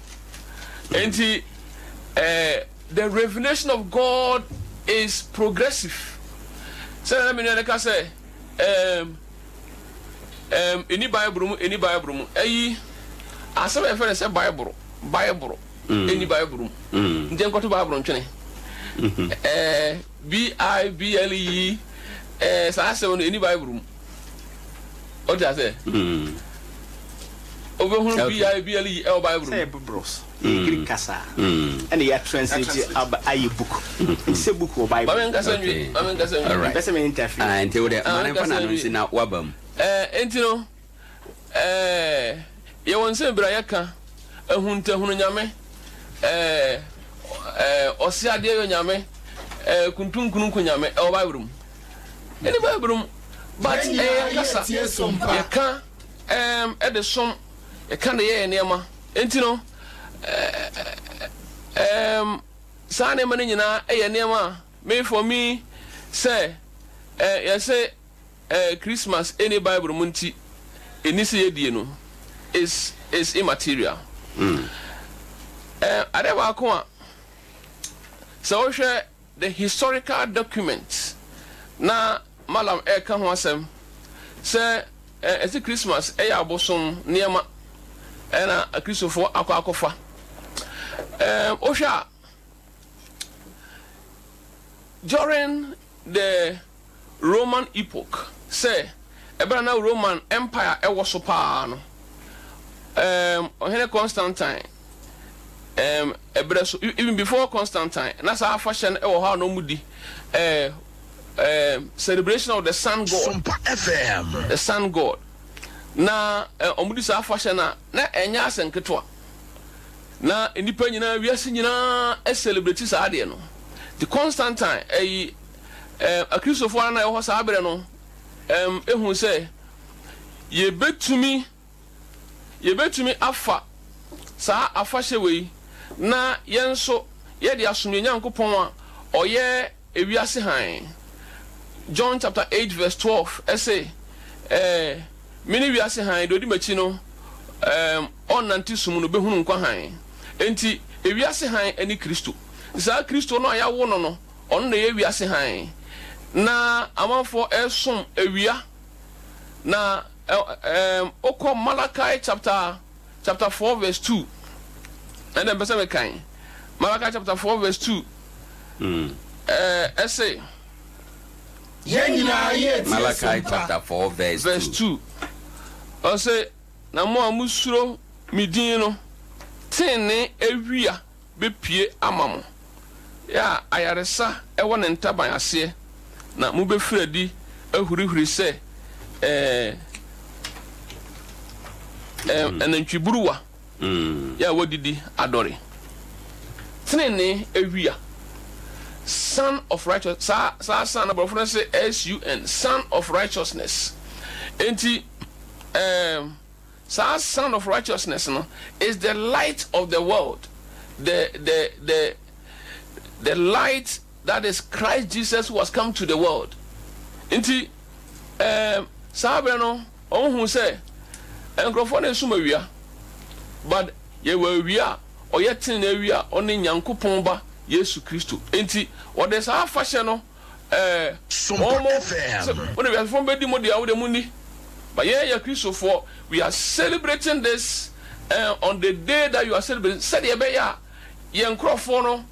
Enti ɛɛ. The revelation of God is progressive. Sɛdeɛ na me nua no ka sɛ, ɛɛm, ɛɛm, ɛni Bible mu, ɛni Bible mu. Ɛyi, asɛm a yɛfrɛ no sɛ Bible, Bible, ɛni Bible mu. Nti yɛnkɔto Bible ntwene. Ɛɛ, B-I-B-L-E, ɛɛ, saa asɛm no, ɛni Bible mu. Wote aseɛ? Wobɛhunu B-I-B-L-E ɛwɔ Bible mu. Sɛ yɛ Biblos, yɛ Greek kasa ɛna yɛ translate aba ayɛ book. Nti sɛ book wɔ Bible. Ma me nkasa nwie, ma me nkasa nwie. Alright. Mpɛ sɛ me interfere. Ah, nti wo dɛ, ma ne nkasa mfa n'ano nwie. nsi na waba mu. Ɛɛ, nti no, ɛɛ, yɛwɔ nsɛm bebree a yɛka, ahuntahunu nyame, ɛɛ, ɛɛ, ɔse adeɛ yɔ nyame, ɛɛ, kuntunkununku nyame, ɛwɔ Bible mu. Ɛni Bible mu, but ɛyɛ yɛn kasa, yɛka ɛɛm ɛde som, yɛka de yɛ yɛn nneɛma. Nti no, ɛɛm saa nneɛma no nyinaa ɛyɛ nneɛma a me for me sɛ ɛɛ yɛsɛ ɛɛ Christmas ɛni Bible mu nti ɛni sɛ yɛdie no is is immaterial. Ɛɛ adeɛ baako a sɛ wohwɛ The historical document na Mallam reka ho asɛm sɛ ɛsɛ Christmas yɛ abosom nneɛma na Akristofoɔ akɔ akɔfa. Wohwɛ a, during the Roman epoch, sɛ ɛberɛ a na Roman Empire wɔ so paa no, Ɔhene Constantine ɛberɛ so, even before Constantine, na saa afahyɛ no wɔ hɔ a na wɔdi, celebration of the sun god. Sompa FM. The sun god. Na wɔdi saa afahyɛ no a, na ɛnyɛ asɛm ketewa. Na nnipa nyinaa, wiase nyinaa celebrate saa adeɛ no. Nti Constantine, ɛyi, Akristofoɔ a na ɛwɔ hɔ saa berɛ no, ehu sɛ yɛbɛtumi yɛbɛtumi afa saa afahyɛ wei na yɛn nso yɛde asom yɛn Nyankopɔn a ɔyɛ ewiase hann. John chapter 8 verse 12 ɛse, ɛɛ, Mene wiase hann, deɛ ɔdi m'akyi no, ɛɛm, ɔnnante sum no, ɔbɛhunu nkwa hann. Enti, ewiase hann ne Kristo. Saa Kristo no a yɛawo no no, ɔno na ɛyɛ wiase hann. Na amanfoɔ resom awia. Na ɛ, ɛɛm, wokɔ Malachi chapter, chapter 4 verse 2, ɛnna mpɛ sɛ mekan. Malachi chapter 4 verse 2, ɛɛ, ɛse. Yɛn nyinaa yɛ tie Malachi sompa. chapter 4 verse Verse 2. 2, ɔse, Na mo a musuro me din no, tenenee awia bepue ama mo, yɛ a ayaresa wɔ ne ntaban aseɛ, na mobɛfiri adi ahurihuri sɛ ɛɛ, ɛɛ, anantwiburuwa. Yɛ a wɔadidi adɔre. Tenenee awia. Sun of righteous saa saa sun no aborɔfo no se S-U-N, sun of righteousness. Enti ɛɛm saa sun of righteousness no is the light of the world, the the the the light that is Christ Jesus who has come to the world. Nti ɛɛm saa berɛ no Wɔhuu sɛ nkurɔfoɔ no resom awia, but yɛwɔ awia a ɔyɛ tenenee awia a ɔne Nyankopɔn Ba Yesu Kristo. Enti wɔde saa afahyɛ no ɛɛ Sompa wɔn sɛ FM. mo de wiasefoɔ bɛdi mo deɛ, wo deɛ monni. But yɛn yɛ Kristofoɔ, we are celebrating this eh, on the day that you are celebrating, sɛdeɛ ɛbɛyɛ a yɛn nkurɔfoɔ no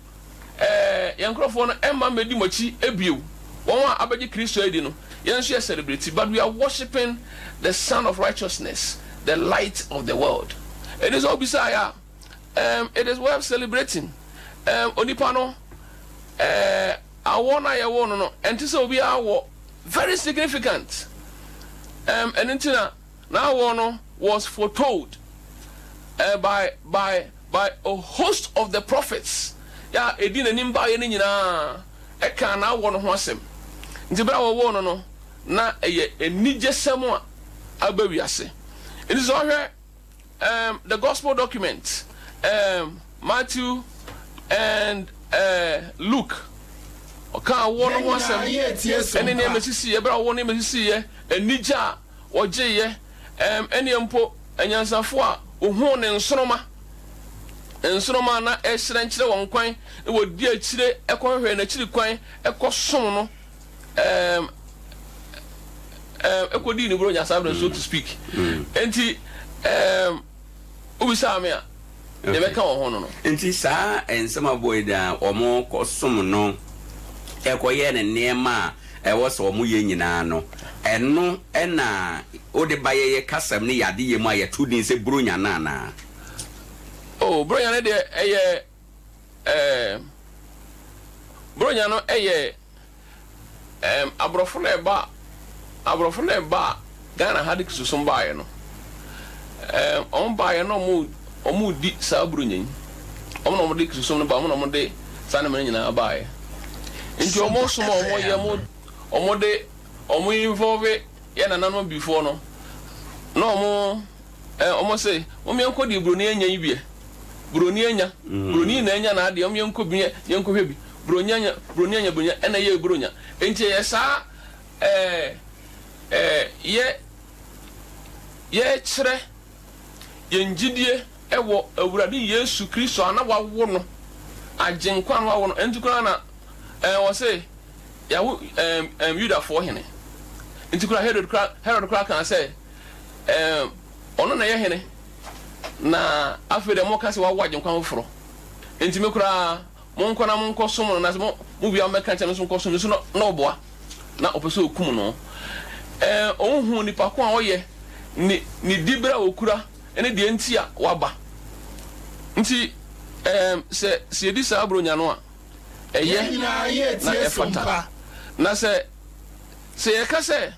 Ɛɛ, yɛn nkurɔfoɔ no mma mmɛdi mo akyi bio, wɔn a abɛgye Kristo adi no, yɛn nso yɛ celebrate, but we are worshipping the Sun of Righteousness, the Light of the world. Ɛnti sɛ wobisaeɛ a, um, it is worth celebrating. Um, onipa no, eh, awoɔ no a yɛwoo no no, ɛnte sɛ obiara wɔ, very significant. Um, ɛno nti na n'awoɔ no was foretold uh, by, by, By a host of the prophets a ɛdii n'anim baeɛ no nyinaa kaa n'awoɔ no ho asɛm. Nti berɛ a wɔwoo no no, na ɛyɛ anigyesɛm a aba wiase. Nti sɛ wohwɛ um, the gospel document, um, Matthew and uh, Luke, ɔka awoɔ no Yɛn ho nyinaa asɛm yɛ tie ɛne sompa. nneɛma ɛsisiiɛ, berɛ a wɔwoo nneɛma ɛsisiiɛ, anigye a wɔgyeeɛ, ɛm, ɛneɛ mpo anyansafoɔ a wɔhuu ne nsoromma, nsoromma a na ɛrehyerɛn kyerɛ wɔn kwan, na wɔdi akyire kɔhwehwɛɛ n'akyiri kwan kɔsom no, ɛm, ɛm, ɛkɔdii ne buronya saa berɛ no, so to speak. Enti, ɛm, wobisaa me a, deɛ mɛka wɔ ho no no. Nti saa nsɛm a wɔbɔɔ yi daa wɔkɔsom no kɔyɛɛ no nneɛma a ɛwɔ sɛ wɔyɛ nyinaa no, ɛno na wode ba yɛyɛ kasam ne yɛn adeyɛ mu a yɛto din sɛ Buronya no anaa? Oh, Buronya no deɛ ɛyɛ eh, Buronya no ɛyɛ Ɛɛm aborɔfo na ɛba aborɔfo na ɛba Ghana ha de Kristosom baeɛ no, ɛɛm wɔn baeɛ na wɔn wɔn redi saa Buronya yi. Wɔn na wɔn de Kristosom no ba, wɔn na wɔn de saa nneɛma no nyinaa baeɛ. Nti wɔn som a wɔn yɛ, wɔn wɔn de wɔn involve yɛ nananom abibifoɔ no, na wɔn Ɛ, wɔn se, Mom yɛnkɔ deɛ buroni anya yi bi ɛ. Buroni anya, buroni na anya n'adeɛ, mom yɛnkɔ bi ɛ, yɛnkɔhwɛ bi. Buroni anya, buroni anya, buroni anya, ɛna ɛyɛɛ Buronya. Enti ɛyɛ saa ɛ, ɛ, yɛ, yɛkyerɛ yɛn gyidie wɔ Awurade Yesu Kristo a na wawo no, Agyenkwa a na wawo no. Ɛno nti koraa na, ɛ, wɔse, yɛawo, ɛ, ɛ, Yudafoɔ hene. Nti koraa Herod koraa, Herod koraa kaa sɛ, Ɛɛ, ɔno na ɛyɛ hene, na afei deɛ moka sɛ wawo agyenkwa foforɔ. Enti me koraa, monkɔ na monkɔsom no, na sɛ mo, mowie a mommɛka nkyerɛ me nso nkɔsom no. Nso na, na ɔboa, na ɔpɛ sɛ ɔkum no. Ɛɛ, ɔnhuu nipa ko a ɔyɛ, ne, ne diberɛ a ɔkura, ne deɛ nti a waba. Nti, ɛɛ, sɛ, sɛ yɛdi saa Buronya no a, Yɛn ɛyɛ nyinaa yɛ na tie ɛfata. sompa. Na sɛ, sɛ yɛka sɛ.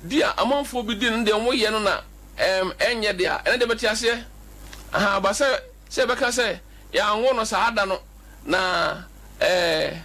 Di a amanfoɔ bi di no deɛ wɔn yɛ no na ɛɛm ɛnyɛ dea ɛno deɛ mete aseɛ ahaa but sɛ sɛ yɛbɛka sɛ yɛanwo no saa da no na ɛɛ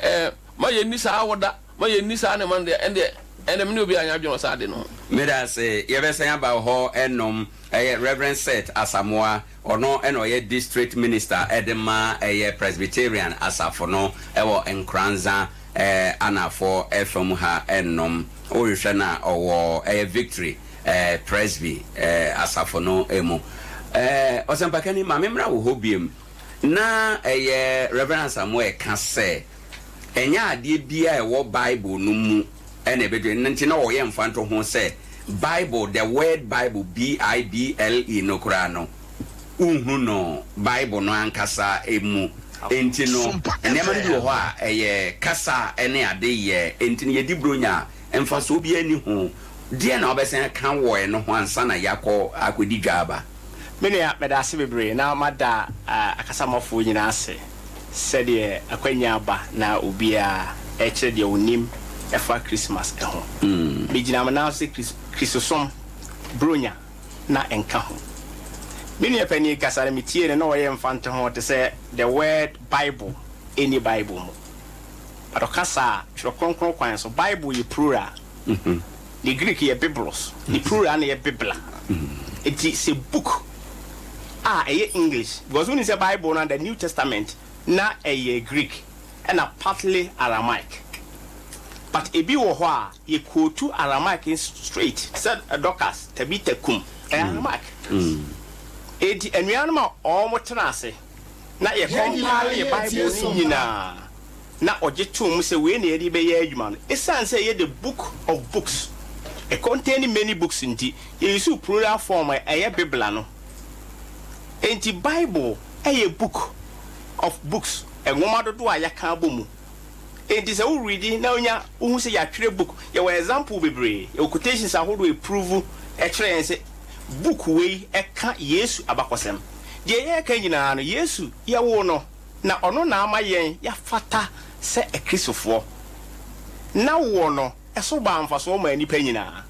ɛɛ ma yɛnni saa awoda ma yɛnni saa nneɛma no deɛ ɛndeɛ ɛndeɛ me ne obiara nyɛ adwene wɔ saa ade no ho. Medase, yɛbɛsan aba wo hɔ nom. Ɛyɛ Rev. Seth Asamoah, ɔno na ɔyɛ District Minister de ma ɛyɛ Presbyterian asafo no wɔ Nkoranza. Anafoɔ fam ha nnom. Wohwehwɛ no a, ɔwɔ ɛyɛ Victory Presby asafo no mu. Ɔsɛmpakani, ma memmra wo hɔ biom. Ná ɛyɛ Rev. Asamoah ka sɛ ɛnyɛ adeɛ biara a ɛwɔ Bible no mu na ɛbɛduru. Ɛno nti na ɔyɛ mfantoho sɛ Bible, the word Bible, B-I-B-L-E, no koraa no, wonhu no Bible no ankasa mu. Enti no, nneɛma no bi wɔ hɔ a ɛyɛ kasa ne ade yɛ, enti no yɛdi Buronya a, mfasoɔ biara nni ho. Deɛn na wobɛsan aka wɔ ɛno ho ansa na yɛakɔ akɔdi dwa aba? Me nua, meda ase bebree na mada akasamɔfoɔ nyinaa ase sɛdeɛ akwanya aba na obiara rekyerɛ deɛ ɔnim ɛfa Christmas ho. Megyina me nan so sɛ Kristosom, Buronya na ɛnka ho. Me nua panin kasa no metiee no na ɔyɛ mfantoho te sɛ the word Bible ɛnni Bible mu. But ɔka saa a, Twerɛ Kronkron kwan so, Bible yɛ plural. Ne Greek yɛ biblos, ne plural no yɛ bibla. Enti sɛ book a ɛyɛ English, because wonim sɛ Bible no the New Testament na ɛyɛ Greek ɛna partly Aramaic. But ebi wɔ hɔ a yɛ quote Aramaic no straight sɛ Dorcas, Tabitha kum, ɛyɛ Aramaic. Enti anuanom a wɔn tena ase na yɛ compile Bible no nyinaa na ɔgye toom sɛ wei na yɛde bɛyɛ adwuma no. Esiane sɛ ɛyɛ the book of books, ɛ contain many books nti, yɛ use plural form a ɛyɛ bibla no. Enti Bible yɛ book of books, nwoma dodoɔ a yɛaka abɔ mu. Enti sɛ wo readi na wonya wohu sɛ yɛatwerɛ book, yɛwɔ example bebree, yɛwɔ quotations ahodoɔ a ɛprove ɛkyerɛ yɛn sɛ book wei ɛka Yesu abakɔsɛm. Deɛ yɛreka nyinaa no, Yesu yɛwoo no. Na ɔno na ama yɛn yɛafata sɛ Akristofoɔ. N'awoɔ no so baa mfasoɔ maa nnipa nyinaa.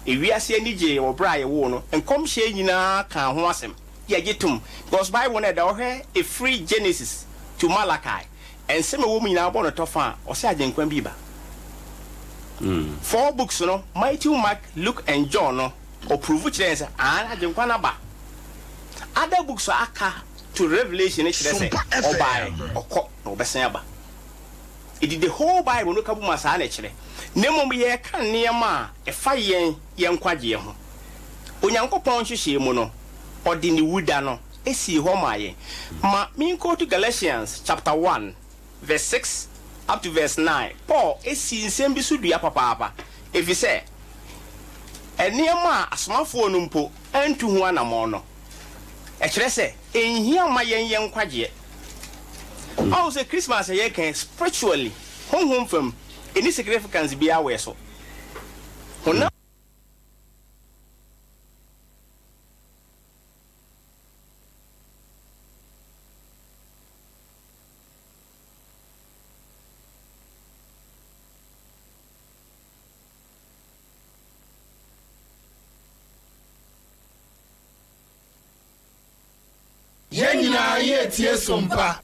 Ewiase ani gyee wɔ berɛ a yɛwoo no. Nkɔmhyɛ nyinaa kaa ho asɛm. Yɛgye tom because Bible no ɛda hɔ hwɛ ɛfiri Genesis to Malachi nsɛm a ɛwɔ mu nyinaa wobɔ no tɔfa a ɔsɛ Agyenkwa bi reba. Four books no Matthew, Mark, Luke and John no ɔprove kyerɛ yɛn sɛ aane Agyenkwa no aba. Other books a aka to Revelation no kyerɛ sɛ ɔbae, ɔkɔ, na ɔbɛsan aba. Enti the whole Bible no ka bom a saa na ɛkyerɛ. Na mmom yɛreka nneɛma a ɛfa yɛn yɛn nkwagyeɛ ho. Onyankopɔn nhyehyɛe mu no, ɔde ne wuda no sii hɔ maa yɛn. Ma menkootu Galatians chapter one verse 6 up to verse 9, Paul sii nsɛm bi so dua papaapa, efisɛ nneɛma a asomafoɔ no mpo antu ho anammɔn no, ɛkyerɛ sɛ enhia mma yɛn yɛn nkwagyeɛ. Ɔhu sɛ Christmas a yɛreka yi, spiritually, honhom fam, enni significance biara wɔ yɛn so. Honam. Yɛn nyinaa yɛretie som pa.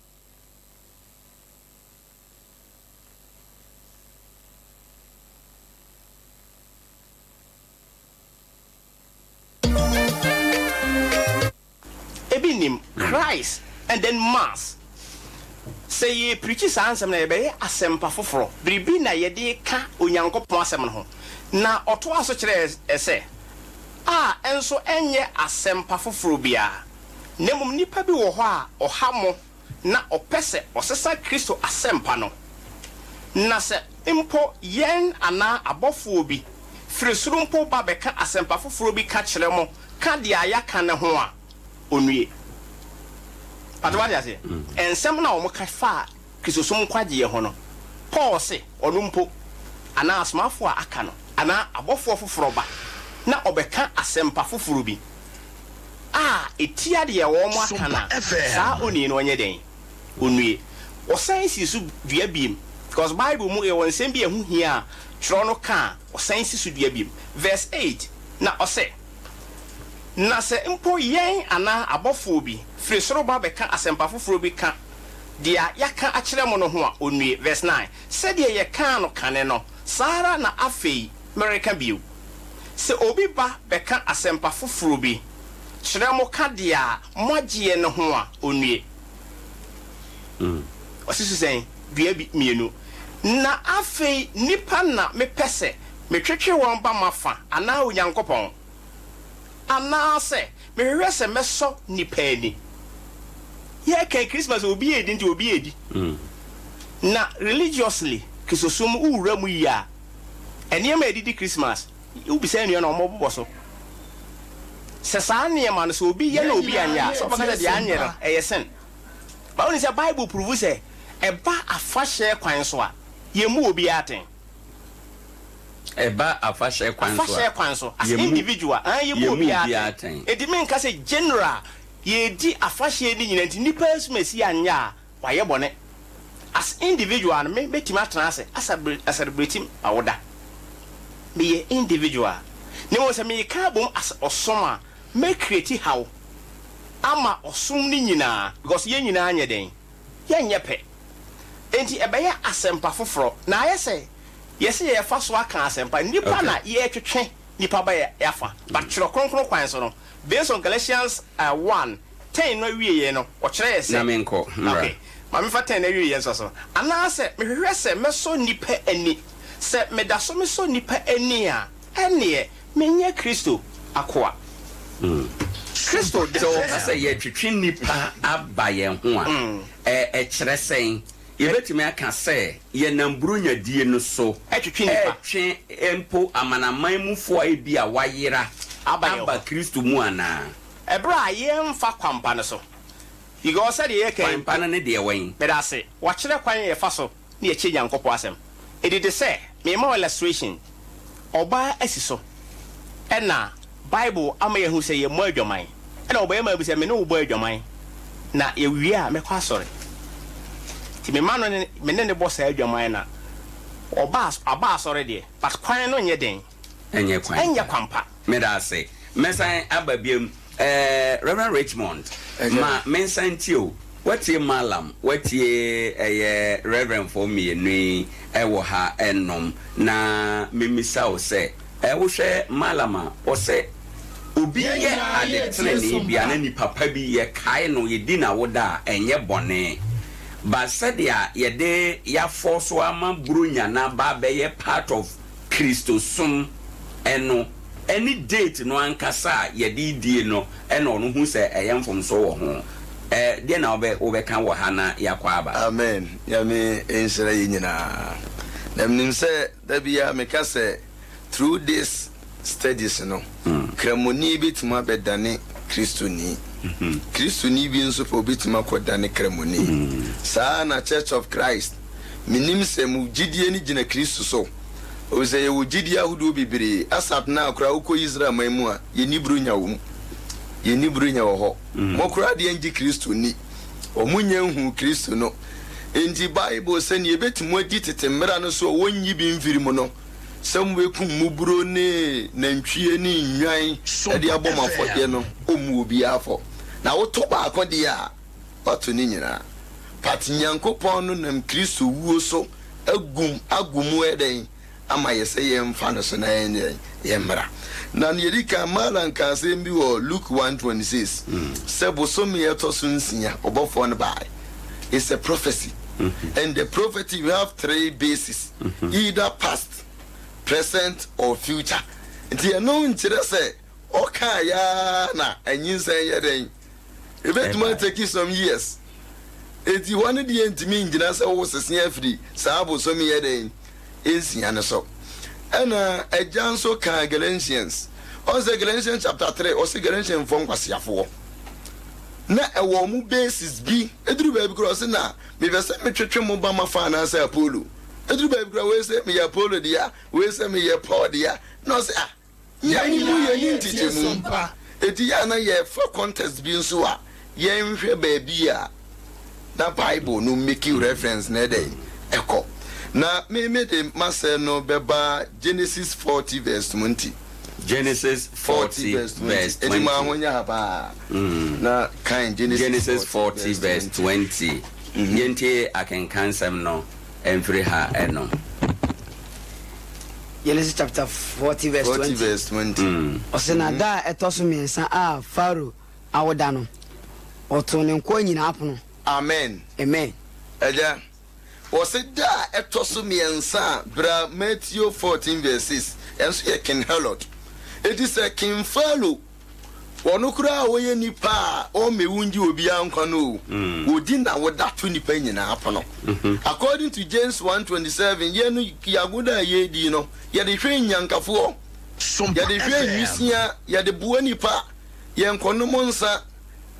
Ebi nnim Christ and then mass. Sɛ yɛ preachi saa nsɛm no a yɛbɛyɛ asɛmpa foforɔ, biribi na yɛde reka Onyankopɔn asɛm no ho. Na ɔtoaa so kyerɛɛ sɛ, A nso ɛnyɛ asɛmpa foforɔ biara, na mmom nnipa bi wɔ hɔ a ɔha mo na ɔpɛ sɛ ɔsesa Kristo asɛmpa no. Na sɛ mpo yɛn anaa abɔfoɔ bi firi soro mpo ba bɛka asɛmpa foforɔ bi ka kyerɛ mo ka deɛ yɛaka no ho a, ɔnnue. Pato wate aseɛ? Nsɛm no a wɔka faa Kristosom nkwagyeɛ ho no, Paul se ɔno mpo, anaa asomafoɔ a aka no, anaa abɔfoɔ foforɔ ba na ɔbɛka asɛmpa foforɔ bi a ɛtia deɛ wɔaka no a, saa onii no ɔnyɛ dɛn? Ɔnnue. Ɔsan sii so dua biom, because Bible mu yɛwɔ nsɛm bi a ɛho hia a twerɛ no ka a, ɔsan si so dua biom. Verse 8, na ɔse, Na sɛ mpo yɛn anaa abɔfoɔ bi firi soro ba bɛka asɛmpa foforɔ bi ka deɛ yɛaka akyerɛ mo no ho a, ɔnnue. Verse 9, Sɛdeɛ yɛkaa no kane no, saa ara na afei mereka bio, Sɛ obi ba bɛka asɛmpa foforɔ bi kyerɛ mo ka deɛ moagyeɛ no ho a, ɔnnue. Ɔsi so sɛn? Dua bi, mmienu. Na afei nnipa na mepɛ sɛ metwetwe wɔn ba m'afa anaa Onyankopɔn? Anaasɛ mehwehwɛ sɛ mɛsɔ nnipa ani? Yɛka Christmas obi redi nti obi redi. Na religiously Kristosom mu wowura mu yie a, nneɛma a yɛde di Christmas, wobisa nnua no a wɔbɛbobɔ so. Sɛ saa nneɛma no sɛ obi yɛ na Yɛn obi nyinaa anyɛ a, sɛ wɔbɛka yɛretie sɛ deɛ anyɛ no Sompa. ɛyɛ sin. But wonim sɛ Bible prove sɛ ɛba afahyɛ kwan so a, yɛmmu obiara atɛn. Ɛba afahyɛ kwan so a, Afahyɛ kwan so, as yɛmmu individual, aah, yɛmmu yɛmmu obiara obiara atɛn. atɛn. Enti menka sɛ general, yɛredi afahyɛ no nyinaa nti nnipa asumasi anyɛ a, wɔayɛ bɔne. As individual no, me mɛtumi atena ase asɛlebreti m'awoda. Meyɛ individual. Na mmom sɛ mereka abom as ɔsom a, mɛ create haw ama ɔsom no nyinaa because yɛn nyinaa nyɛ dɛn? Yɛnyɛ pɛ. Enti ɛbɛyɛ asɛmpa foforɔ. Na ayɛ sɛ yɛse yɛrefa so aka asɛmpa. Nnipa na yɛretwetwe nnipa ba yɛn afa. But Twerɛ Kronkron kwan so no, based on Galatians 1, 10 no awieɛ no, ɔkyerɛ yɛn sɛ. Na menkɔ, mmra. Okay, ma memfa 10 no awieɛ nso so. Anaasɛ mehwehwɛ sɛ mɛsɔ nnipa ani? Sɛ meda so mesɔ nnipa ani a, ɛnneɛ menyɛ Kristo akoa. Kristo de. Sɛ wɔka sɛ yɛretwetwe nnipa aba yɛn ho a, ɛkyerɛ sɛn? Yɛbɛtumi aka sɛ yɛnam Buronya die no so retwe mpo amanaman mufoɔ a ebia wɔayera aba Kristo mu anaa? Ɛberɛ a yɛmfa kwampa no so. Because sɛdeɛ yɛka yi. Kwan pa no ne deɛ wɛn? Meda ase. Wakyerɛ kwan a yɛfa so ne yɛkyɛ Nyankopɔn asɛm. Edi te sɛ merema wo illustration, ɔbaa asi so ɛna Bible ama yɛahu sɛ yɛmmɔ adwaman, ɛna ɔbarima bi sɛ me ne wo bɔ adwaman na yɛwie a mɛkɔ asɔre. Nti mema no ne me ne no bɔ saa adwaman na ɔba aba asɔre deɛ but kwan no nyɛ den. Ɛnyɛ kwan Ɛnyɛ pa. kwan pa. Meda ase. Mɛsan aba biom. Eh, Reverend Richmond, ma mensan ntie o. Woatie Mallam, woatie ɛyɛ Reverendfoɔ mmienu yi wɔ ha nom, na memmisa wo sɛ, eh, wohwɛ Mallam a, ɔsɛ obi Yɛn yɛ nyinaa ade yɛretie tenenee bi Sompa. anaa nipa pa bi, yɛkae no, yɛdi n'awoda a, ɛnyɛ bɔne. But sɛdeɛ yɛde yɛafɔɔso ama Buronya no aba abɛyɛ part of Kristosom no, ɛne date no ankasa a yɛde redie no na ɔno hu sɛ ɛyɛ mfomsoɔ wɔ ho. Ɛ, deɛn na wobɛ, wobɛka wɔ ha na yɛakɔ aba? Amen Nyame nhyira yɛn nyinaa. Na menim sɛ da biara meka sɛ through this studies no Kramoni bɛtumi abɛdane Kristoni. Kristoni bi nso pɛ obɛtumi akɔdane Kramoni. Saa na Church of Christ Menim sɛ mo gyidie no gyina Kristo so, efisɛ yɛwɔ gyidie ahodoɔ bebree. Asap no ara koraa, wokɔ Israel man mu a, yɛnni Buronya wɔ mu. Yɛnni Buronya wɔ hɔ. Mo koraa deɛ ngye Kristo nni. Wɔn nnya nhuu Kristo no. Enti Bible sɛ nea ɛbɛtumi adi tete mmara no so a wɔnnyi bi mfiri mu no, sɛ mobɛkum mo buro ne nantwie ne nnwan de abɔ mo afɔdeɛ no, ɔmmu obiara fɔ. Na woto baako deɛ a, wato ne nyinaa. But Nyankopɔn no nam Kristo wuo so agum ago mu ɛdɛn ama yɛ sɛ yɛnfa no so na yɛnyɛ dɛn yɛmmra. Na nea ɛdi kan Malan kaa asɛm bi wɔ Luke 1:26 sɛ bosome a ɛtɔ so nsia ɔbɔfoɔ no baae. It's a prophecy. And the prophecy we have three bases either past, present or future. Nti ɛno nkyerɛ sɛ ɔkaa yaa na anyinsɛn yɛ dɛn Ebetumi atake some years. Enti hɔ no deɛ ntumi ngyina sɛ wosese afiri saa bosome yɛ dɛn nsia no so. Ɛna agya nso kaa Galatians. Ɔn sɛ Galatians chapter 3 ɔse Galatians foɔ nkwaseafoɔ. Na ɛwɔ ɔmo basis bi. Eduru baabi koraa ɔse na mepɛ sɛ metwetwe mo ba mafa anaasɛ Apollo. Eduru baabi koraa wei sɛ meyɛ Apollo dea, wei sɛ meyɛ Paul dea. Na ɔse ah Yɛn Yɛn mu nyinaa yɛnni yɛretie nkyekyɛmu. Sompa. Enti yɛ a na yɛfa context bi nso a, yɛnhwɛ baabi a na Bible no make reference no ɛdɛn ɛkɔ. Na me me de m'asɛm no bɛba Genesis 40 verse 20. Genesis 40 40 verse 20. verse Enti mo 20. ahonya ha paa. Na kan Genesis Genesis 40 40 verse verse 20. 20. Yɛntie akenkansɛm no mfiri ha ɛnom. Genesis chapter 40 verse 40 20. verse 20. Ɔse na da a ɛtɔ so mmiɛnsa a Farao awoda no, ɔtoo ne nkoa nyinaa pono. Amen. Amen. Agya, Wɔse da a ɛtɔ so miɛnsa a bra Matthew 14 verse 6 ɛnso yɛ King Herod. Enti sɛ King Pharaoh ɔno koraa a ɔyɛ nipa a ɔmmɛwu ngye obiara nkwa no o, ɔdi n'awoda to nipa nyinaa pono. According to James 1:27 yɛn no y'agoda a yɛredi no yɛde hwɛ nnyankafoɔ, yɛde hwɛ nwisia, yɛde boa nipa, yɛnkɔnom nsa,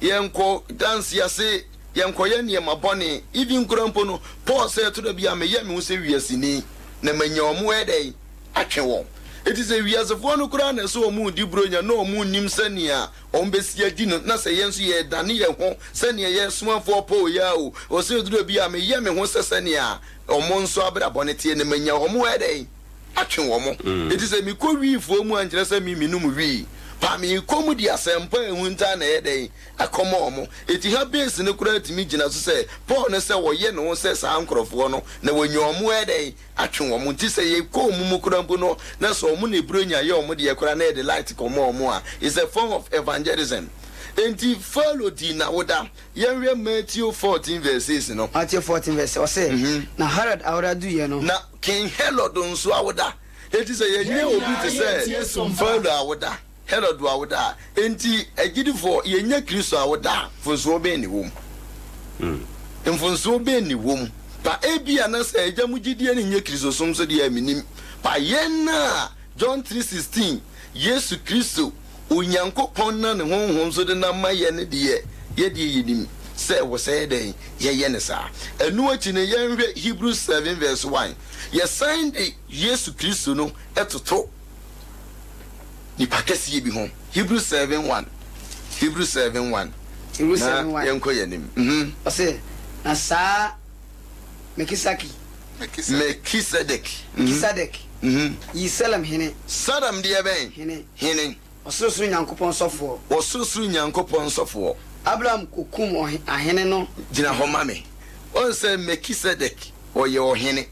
yɛnkɔ dance ase, yɛnkɔyɛ nneɛma bɔne. Even koraa mpo no, Paul sɛ ɛtɔ da bi a meyɛ me ho sɛ wiaseni na manya wɔn ayɛ dɛn? Atwe wɔn. Enti sɛ wiasefoɔ no koraa na ɛsɛ wɔn redi Buronya na wɔn nnim sɛnea wɔn bɛsi adi no, na sɛ yɛn nso yɛredane yɛn ho sɛnea yɛn somafoɔ Paul yɛ a o, ɔsɛ ɛduru da bi a meyɛ me ho sɛ sɛnea wɔn nso abrabɔ no teɛ na manya wɔn ayɛ dɛn? Atwe wɔn. Enti sɛ mekɔ wiifoɔ mu a nkyerɛ sɛ me menom wii. Pa mekɔ mu de asɛmpa a ɛhunta na ɛyɛ dɛn? Ɛkɔma wɔn. Enti ha base no koraa tumi gyina so sɛ Paul no sɛ ɔyɛ ne ho sɛ saa nkorɔfoɔ no na wanya wɔn ayɛ dɛn? Atwe wɔn. Nti sɛ yɛkɔ wɔn mu koraa mpo no na sɛ wɔn na Buronya yɛ wɔn deɛ koraa na yɛde light kɔma wɔn a, it's a form of evangelism. Enti Farao dii n'awoda. Yɛnhwɛ Matthew 14 verse 6 no. Matthew 14 verse 6, ɔse, Na Herod awoda duiɛ no. Na King Herod nso awoda. Enti sɛ yɛnyɛ obi te sɛ Farao awoda, Herod awoda a, enti agyidifoɔ, yɛnyɛ Kristo awoda a, mfonsoɔ bɛn na ɛwɔ mu? Mfonsoɔ bɛn na ɛwɔ mu? Pa ebia na sɛ agya mo gyidie no nyɛ Kristosom so deɛ a, mennim. Pa yɛn a John 3:16, Yesu Kristo, Onyankopɔn na ne Honhom so de no ama yɛn no deɛ, yɛdeɛ yɛnim sɛ ɛwɔ sɛ yɛyɛ dɛn? Yɛyɛ no saa. Ɛno akyi no, yɛnhwɛ Hebrews 7 verse 1. Yɛsan de Yesu Kristo no toto nipa kɛseɛ bi ho. Hebrews 7 1. Hebrews 7 1. Hebrews Na 7 1. yɛnkɔ yɛn anim. Mhm. Ɔse, na saa Mekisaki. Melkisedek. Melkisedek yi Salem hene. Salem deɛ bɛn? Hene. Hene. Ɔsorosoro Nyankopɔn sɔfoɔ. Ɔsorosoro Nyankopɔn sɔfoɔ. Abraham kɔkum ɔhe, ahene no. Gyina hɔ ma me. Woahu sɛ Melkisedek, ɔyɛ ɔhene.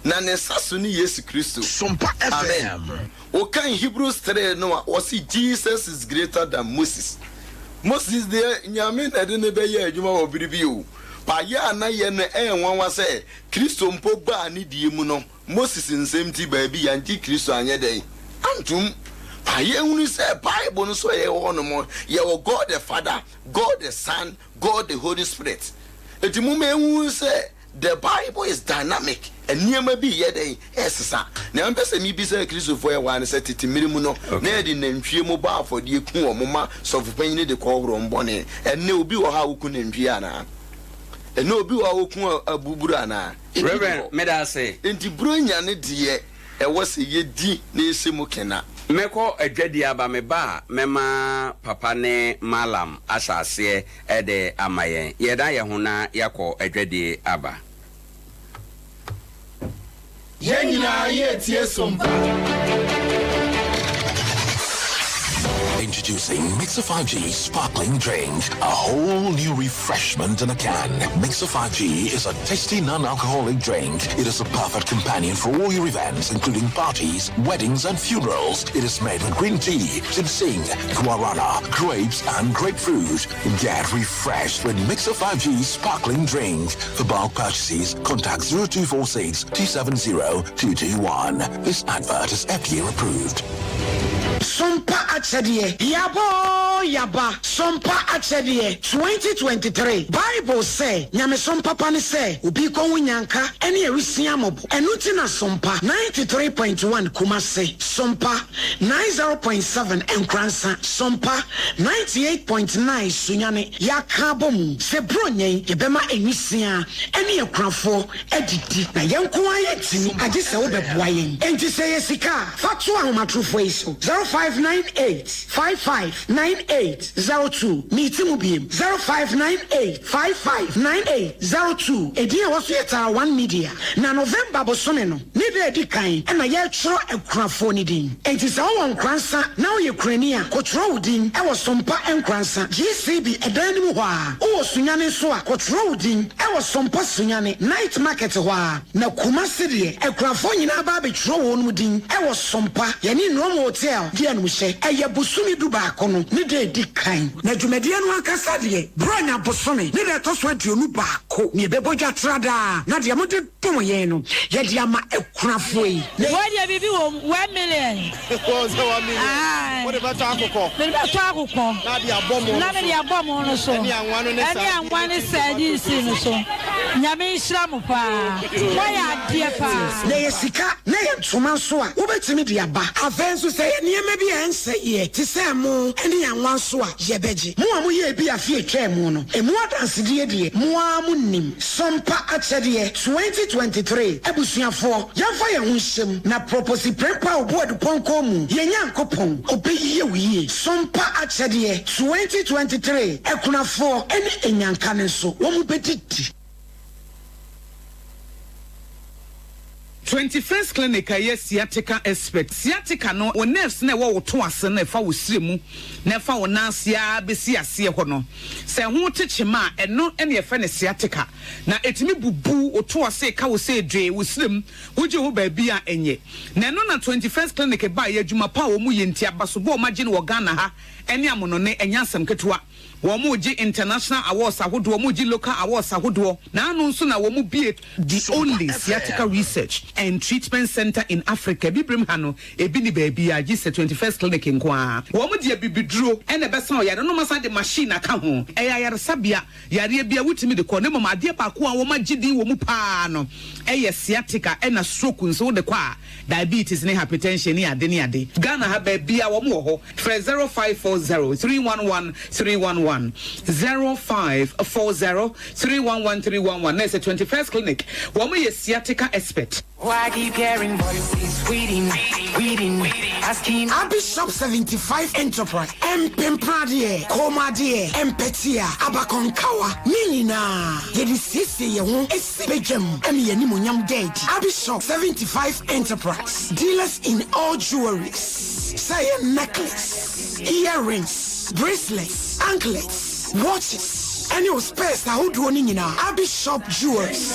Na ne nsa so ne Yesu Kristo. Sompa Amen. FM. Wokan Hebrews 3 no a, wɔse Jesus is greater than Moses. Moses deɛ, Nyame na ɛde no bɛyɛɛ adwuma wɔ bere bi o. Payɛ a na yɛ no ɛyɛ nwanwa sɛ Kristo mpo baa ne die mu no, Moses nsɛm nti baabi yɛangye Kristo anyɛ dɛn? Antom. Payɛ hunu sɛ Bible no so a yɛwɔ hɔ nom, yɛwɔ God the Father, God the Son, God the Holy Spirit. Enti momma yɛnhunu sɛ The Bible is dynamic, nneɛma bi reyɛ dɛn? Ɛresesa. Nea mepɛ sɛ mibisa Kristofo a ɛwɔ ha ne sɛ, tete mmere mu no, na yɛde nantwie mo bɔ afɔdeɛ ku wɔn ma sɔfopanyin de kɔhoro wɔn bɔne. Ɛnnɛ obi wɔ hɔ a oku nantwie anaa? Ɛnnɛ obi wɔ hɔ a oku abuburo anaa? Ebi nni Reverend, hɔ. meda ase. Enti Buronya no deɛ, ɛwɔ sɛ yɛdi na yɛhyɛ mu kena. Mɛkɔ adwadie aba, meba a mɛma papa ne Mallam ahyɛ aseɛ de ama yɛn. Yɛdan yɛn ho na yɛakɔ adwadie aba. Yɛn nyinaa yɛretie Sompa. Introducing Mixer 5G Sparkling Drink, a whole new refreshment in a can. Mixer 5G is a tasty non-alcoholic drink. It is a perfect companion for all your events, including parties, weddings, and funerals. It is made with green tea, ginseng, guarana, grapes, and grapefruit. Get refreshed with Mixer 5G Sparkling Drink. For bulk purchases, contact 0246 270 221. This advert is FDA approved. Sompa akyɛdeɛ, Yaba oo yaba, Sompa akyɛdeɛ, 2023 Bible sɛ, Nyamesom papa ne sɛ obi kɔ ho nyanka ne awisia mmɔbɔ. Ɛno nti na Sompa 93.1 Kumase, Sompa 90.7 Nkoransa, Sompa 98.9 Sunyani yɛaka abɔ mu sɛ Buronya yi yɛbɛma nwisiaa ne akunafoɔ adidi. Na yɛn nko ara yɛntumi, agye sɛ wobɛboa yɛn. Enti sɛ ɛyɛ sika a, fa to ahomatorofoɔ yi so, 0598 55 98 02. Meti mu biem, 0598 55 98 02. Edin a ɛwɔ so yɛ Tara One Media. Na November bosome no ne da a ɛdi kan na yɛretwerɛ akunafoɔ no din. Enti sɛ wowɔ Nkoransa na woyɛ kurani a, kɔtwerɛ wo din wɔ Sompa Nkoransa, GCB ɛdan no mu hɔ ara. Wowɔ Sunyani nso a, kɔtwerɛ wo din wɔ Sompa Sunyani, Night Market hɔ ara. Na Kumasi deɛ, akunafoɔ nyinaa ba abɛtwerɛ wɔnom din wɔ Sompa, yɛne Nrom Hotel deɛ. yɛdi animhyɛ. Ɛyɛ bosome dubaako no ne da a ɛdi kan. Na dwumadie no ankasa deɛ, Buronya bosome ne da ɛtɔ so 21 na yɛbɛbɔ dwa tradaa, na deɛ mode dom yɛn no, yɛde ama akunafoɔ yi. Wei deɛ biribi wɔ mu, 1 million. Wɔn sɛ 1 million. Aye. Wode bɛtɔ akokɔ. Mede bɛtɔ akokɔ. Na de abɔ mo Na mede abɔ mo no so. Ɛne anwa no ne Ɛne anwa ne sardines no so. Nyame nhyira mo paa. Moayɛ adeɛ paa. Na ɛyɛ sika na ɛyɛ ntoma nso a, wobɛtumi de aba. Afei nso sɛ ɛyɛ nneɛma bi a ɛnsɛ yɛ te sɛ ɛmo ne anwa nso a, yɛbɛgye. Mo a moyɛɛ bi afe a ɛtwaa mu no, ɛmu adansedie deɛ, mo ara monim. Sompa Akyɛdeɛ 2023 Abusuafoɔ, yɛmfa yɛn ho nhyɛ mu na Proposi Prempeh a ɔbu adupɔnkɔ mu, yɛn Nyankopɔn, ɔbɛyie wo yie. Sompa Akyɛdeɛ 2023 Akunafoɔ ne anyanka no nso, wɔn bɛdidi. 21st Clinic a ɛyɛ sciatica expert. Sciatica no, wo nerves no a ɛwɔ wo to ase no a ɛfa wo srɛ mu na ɛfa wo nan ase ara bɛsi aseɛ hɔ no, sɛ ɛho te kyema a, ɛno na yɛfrɛ no sciatica. Na ɛtumi bubu wo to ase, ka wo sɛ dwee, wo srɛ mu, wogye ho baabi a ɛnyɛ. Na ɛno na 21st Clinic baeɛ, adwuma pa a wɔyɛ nti, abasobɔ a wɔagye no wɔ Ghana ha ne amonone, ɛnyɛ asɛm ketewa. Wɔregye international awards ahodoɔ, wɔregye local awards ahodoɔ. Na ano nso na wɔbue the only sciatica research and treatment centre in Africa. Abibirem ha no, ebi nni baabiara gye sɛ 21st Clinic nko ara. Wɔde abibiduro na ɛbɛsa ɔyare no na wɔasan de machine aka ho. Ɛyɛ ayaresabea, yareɛ biara wotumi de kɔ. Na mmom adeɛ baako a wɔagye din wɔ mu pa ara no yɛ sciatica ɛna stroke nso wode kɔ a, diabetes ne hypertension ne ade ne ade. Ghana ha baabiara wɔn wɔ hɔ. Frɛ 0540 311 311, 0540 311 311 na ɛsɛ 21st Clinic. Wɔn yɛ sciatica expert. Why keep hearing voices waiting, waiting, asking. Abishop 75 Enterprise, Mpempradeɛ, kɔnmuadeɛ, mpɛtea, abakɔnkawa, ne nyinaa yɛde siesie yɛn ho si badwam ma yɛn animuonyam da adi. Abishop 75 Enterprise, dealers in all jewelries, sɛ ɛyɛ necklace, earrings, bracelets, anklets, watches, ɛne wo spares ahodoɔ no nyinaa. Abishop Jewelries,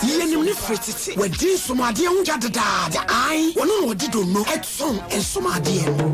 yɛnim ne firi tete. Wadi nsomadeɛ ho dwa dedaada. Ae, wɔno na ɔde donno ɛtɔn nsomadeɛ no.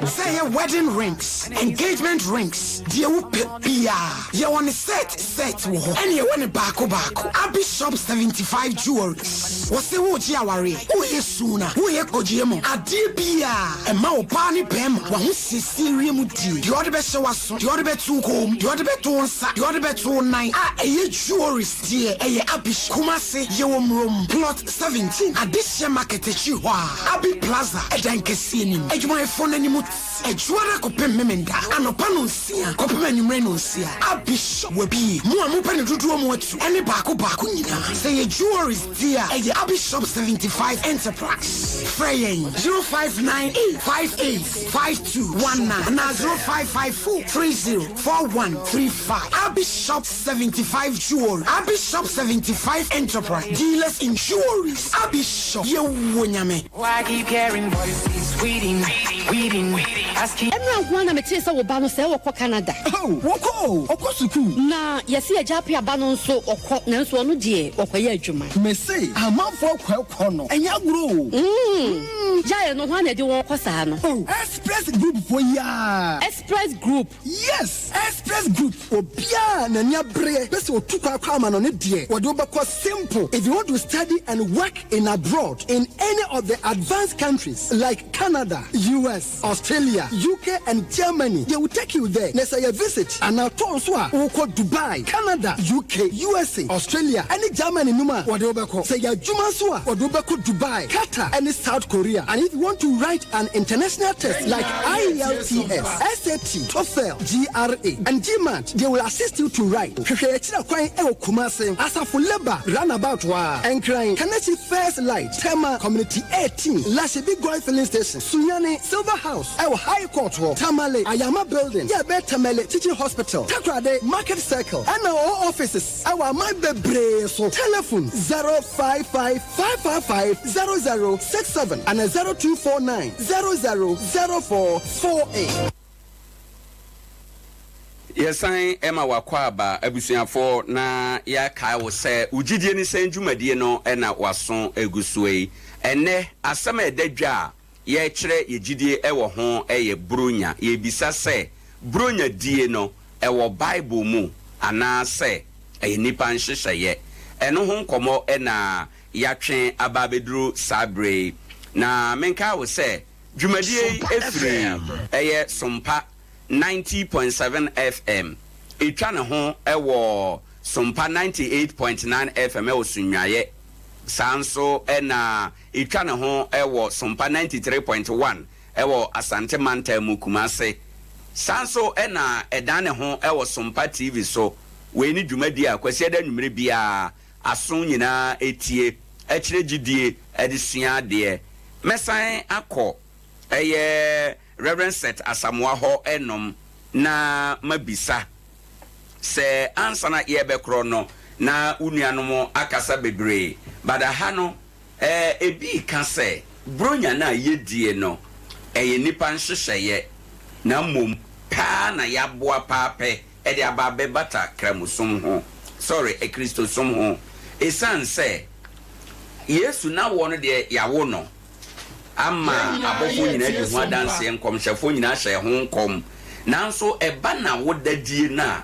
Sɛ ɛyɛ wedding rings, engagement rings, deɛ wopɛ biara, yɛwɔ ne set set wɔ hɔ, ɛne yɛwɔ ne baako baako. Abishop 75 Jewelries, wɔse wogye awareɛ, woyɛ suna, woyɛ kɔgyeɛ mu adeɛ biara ɛma wo baa ne bɛrima waho siesie wie mu die, deɛ ɔde bɛhyɛ w'aso, deɛ ɔde bɛto wo kɔn mu, deɛ ɔde bɛto wo nsa, deɛ ɔde bɛto wo nan a ɛyɛ jewelries deɛ, ɛyɛ Abish. Kumase, yɛwɔ Murom, Plot 17, Adehyɛ Market akyi hɔ a, Abi Plaza ɛdan kɛseɛ nim. Adwumayɛfoɔ no anim Adwuada kɔpem Memenda anɔpa 6:30 kɔpem anwummerɛ 6:30. Abish wabie. Mo a mopɛ no dodoɔ mu atu ɛne baako baako nyinaa, sɛ yɛ jewelries deɛ a, ɛyɛ Abishop 75 Enterprise. Frɛ yɛn 0598 58 5219 anaa 0554 30 4135. Abishop 75 Jewelry, Abishop 75 Enterprise, dealers in jewelries. Abishop, yɛwɔ Nyame. Why keep hearing voices waiting, waiting, asking. Ɛnura nko na metee sɛ wo ba no sɛ wɔkɔ Canada. Oh, wɔkɔ o, ɔkɔ sukuu. Na yɛsi agya ape aba no nso ɔkɔ, nanso ɔno deɛ ɔkɔyɛ adwuma. Mese amanfoɔ kɔɛkɔ no ɛnyɛ agorɔ o. Gyae no ho ana ɛde wɔn kɔ saa no? Oh, Express Group foɔ yi a. Express Group. Yes, Express Group. Obiara n'ani abereɛ bɛ sɛ otu kwan akɔ ama no ne deɛ wɔde wobɛkɔ simple. If you want to study and work in abroad in any of the advanced countries like Canada, US, Australia, UK and Germany, they will take you there. Na sɛ yɛ visit anaa tour nso a, wokɔ Dubai, Canada, UK, USA, Australia ɛne Germany nom a, wɔde wobɛkɔ. Sɛ yɛ adwuma nso a, wɔde wobɛkɔ Dubai, Qatar ɛne South Korea. And if you want to write an international test like IELTS, SAT, TOEFL, GRE and GMAT, they will assist you to write. Hwehwɛ yɛkyerɛ kwan ɛwɔ Kumase, Asafo Labour roundabout hɔ a, Nkran, Kaneshie First Light, Tema Community 18, Lashibi Goil Filling Station, Sunyani, Silver House ɛwɔ High Court hɔ, Tamale, Ayama Building, yɛ bɛ Tamale Teaching Hospital, Takoradi Market Circle, ɛna all offices ɛwɔ aman bebree so. Telephone 055 555 0067 and 0249 000448. Yɛ Yɛsan ma w'akwaaba abusuafoɔ na yɛakae wo sɛ wo gyidie ne sɛn dwumadie no na w'aso gu soɔ yi. Ɛnnɛ asɛm a ɛda dwa a yɛrekyerɛ yɛ gyidie wɔ ho yɛ Buronya. Yɛrebisa sɛ, Buronya die no ɛwɔ Bible mu anaa sɛ ɛyɛ nnipa nhyehyɛeɛ? Ɛno ho nkɔmmɔ na yɛatwe aba abɛduru saa berɛ yi. Na menkae wo sɛ dwumadie yi firi ɛyɛ Sompa 90.7 FM. Ɛtwa ne ho wɔ Sompa 98.9 FM wɔ Sunyuaeɛ. Saa nso na ɛtwa ne ho wɔ Sompa 93.1 wɔ Asante Mantam mu, Kumase. Saa nso na ɛdan ne ho wɔ Sompa TV so. Wei ne dwumadie a Kwasiada anwummere biara aso nyinaa tie, kyerɛ gyidie de sua adeɛ. Mɛsan akɔ ɛyɛ Rev. Seth Asamoah hɔ nom na mabisa sɛ ansa na yɛrebɛkorɔ no na wo nuanom akasa bebree but aha no eh, ebi reka sɛ Buronya no a yɛdie no ɛyɛ nnipa nhyehyɛeɛ na mmom paa na yɛaboa paa pɛ de aba abɛbata Kramosom ho, sorry, Akristosom ho, esiane sɛ Yesu n'awoɔ no deɛ yɛawo no ama abɔfoɔ nyinaa adi ho adanseɛ, nkɔmhyɛfoɔ nyinaa hyɛɛ ho nkɔm, nanso ɛba n'awodadie no a,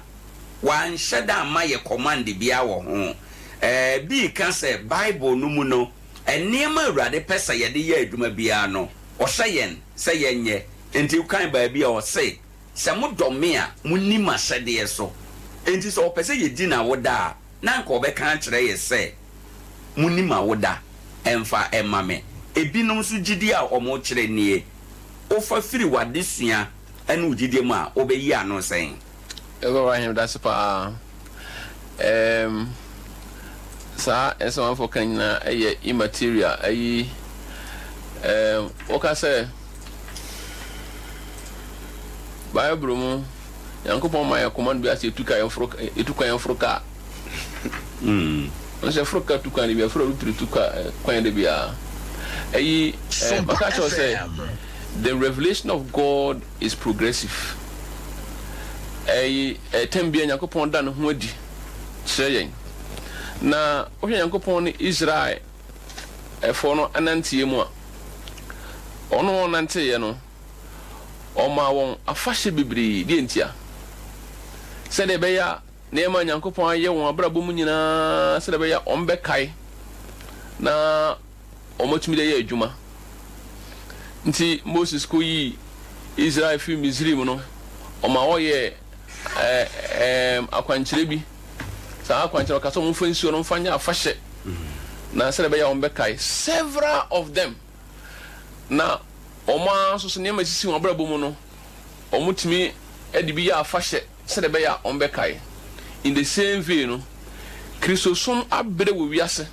wɔanhyɛ da amma yɛ command biara wɔ ho. Ɛɛ, bi reka sɛ Bible no mu no, nneɛma a Awurade pɛ sɛ yɛde yɛ adwuma biara no, ɔhyɛ yɛn sɛ yɛnyɛ. Enti wokan baabi a ɔse, Sɛ modɔ me a, monni m'ahyɛdeɛ so. Enti sɛ ɔpɛ sɛ yɛdi n'awoda a, na anka ɔbɛka akyerɛ yɛ sɛ, Monni m'awoda mfa mma me. Ebinom nso gyidie a wɔkyerɛ nie, Wofa firi w'adesua ne wo gyidie mu a, wobɛyi ano sɛn? Yɛbɛwɔ ahemdase paa. Erm saa nsɛm a amanfoɔ ka nyinaa yɛ immaterial ayi erm woka sɛ Bible mu Nyankopɔn ma yɛ command bi ase yɛtu ka yɛmforo yɛtu kwan yɛmforo kaa mm. Nso yɛforo kaa tu kwan de bi yɛforo lutiri tu ka kwan de biara ayi eh, maka kyerɛ sɛ the revelation of God is progressive. Ɛyi, ɛtɛm biara Nyankopɔn da ne ho adi kyerɛ yɛn. Na wohwɛ Nyankopɔn ne Israel ɛfoɔ no ananteɛ mu a, ɔno wɔn nanteeɛ no, ɔmaa wɔn afahyɛ bebree. Deɛ ntia? Sɛdeɛ ɛbɛyɛ a nneɛma a Nyankopɔn ayɛ wɔn abrabɔ mu nyinaa, sɛdeɛ ɛbɛyɛ a wɔbɛkae na wɔatumi de ayɛ adwuma. Nti Moses kɔyii Israel firii Misraim no, ɔma wɔyɛɛ ɛɛm akwankyerɛ bi. Saa akwankyerɛ no, ɔka sɛ wɔmfa nsuo no mfa nyɛ afahyɛ, na sɛdeɛ ɛbɛyɛ a wɔbɛkae. Several of them, na wɔn ara nso so nneɛma a ɛsisi wɔn abrabɔ mu no, wɔtumi de bi yɛ afahyɛ sɛdeɛ ɛbɛyɛ a wɔbɛkae. In the same vein no, Kristosom abrɛ wɔ wiase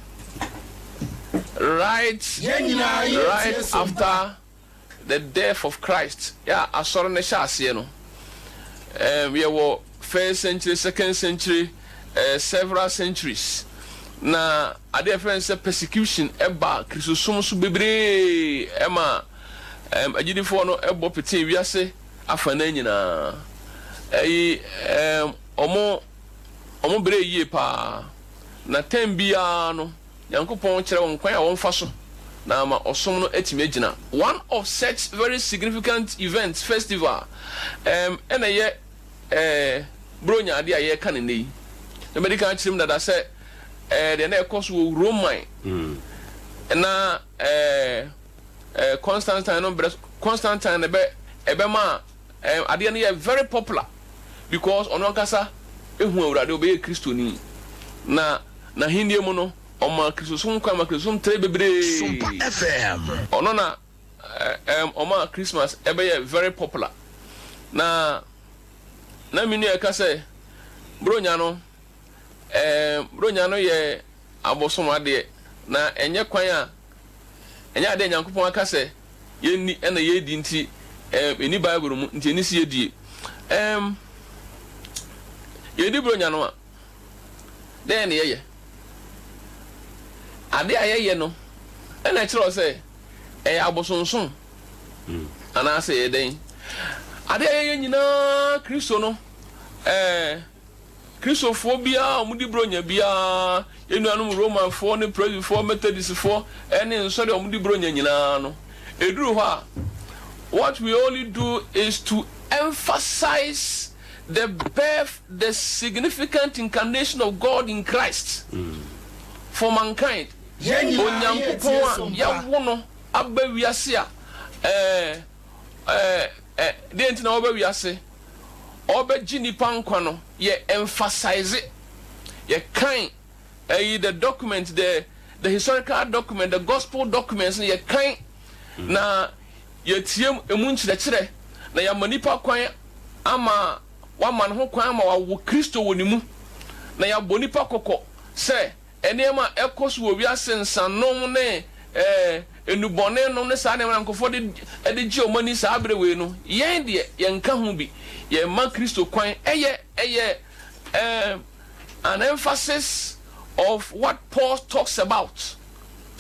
right right after the death of Christ a asɔre no hyɛ aseɛ no, um, yɛwɔ first century, second century, uh, several centuries na adeɛ a yɛfrɛ no sɛ persecution ɛba Kristosom so bebree ɛma um, agyidifoɔ no ɛbɔ petee wiase afanan nyinaa. Ɛyi ɛɛm ɔmo ɔmo brɛɛ yie paa. Na tɛm biara no Nyankopɔn kyerɛ wɔn kwan a wɔnfa so na ama ɔsom no atumi agyina. One of such very significant events, festival, ɛɛm ɛna ɛyɛ ɛɛ Buronya adeɛ a yɛreka no nnɛ yi. Na madi kan akyerɛ mu dada sɛ ɛɛ deɛ na ɛkɔ so wɔ Roman na ɛɛ. eh, Constantine no brɛ Constantine na ɛbɛ ɛbɛma eh, adeɛ no yɛ very popular because ɔno ankasa ehu Awurade ɔbɛyɛ Kristoni na n'ahenni mu no ɔma Kristosom kwan ma Kristosom trɛ bebree. Sompa FM. Ɔno na eh, ɔma Christmas ɛbɛyɛ very popular na na me nua ɛka sɛ Buronya no eh, Buronya no yɛ abosom adeɛ na ɛnyɛ kwan a Ɛnyɛ ade a Nyankopɔn aka sɛ yɛnni na yɛredi nti, ɛɛm, ɛnni Bible mu, nti ɛnni sɛ yɛdie. Ɛɛm, yɛdi Buronya no a, dɛn na yɛyɛ? Ade a yɛyɛ no na ɛkyerɛ wo sɛ ɛyɛ abosonsom anaasɛ ɛyɛ dɛn. Ade a yɛyɛ nyinaa Kristo no. Ɛɛ, Kristofoɔ biara a wɔdi Buronya biara, yɛn nuanom Romanfoɔ ne Presbyfoɔ, Methodistfoɔ, ne nsɔre a wɔdi Buronya nyinaa no, ɛduru hɔ a, what we only do is to emphasize the birth, the significant incarnation of God in Christ for mankind. Onyankopɔn a yɛawo no aba wiase a, ɛɛ, ɛɛ, ɛ, deɛ nti na waba wiase? Ɔrebɛgye nnipa nkwa no, yɛ emphasize, yɛkan ɛyi the document, the the historical document, the gospel documents no yɛkan na yɛtie emu nkyerɛkyerɛ na yɛama nipa kwan ama wama ne ho kwan ama wawo Kristo wɔ ne mu na yɛabɔ nipa kɔkɔ sɛ Nneɛma a ɛkɔ so wɔ wiase, nsanom ne nnubɔne nom ne saa nneɛma no a nkurɔfoɔ de de gye wɔn ani saa berɛ wei no, yɛn deɛ yɛnka ho bi. Yɛmma Kristo kwan. Ɛyɛ ɛyɛ an emphasis of what Paul talks about.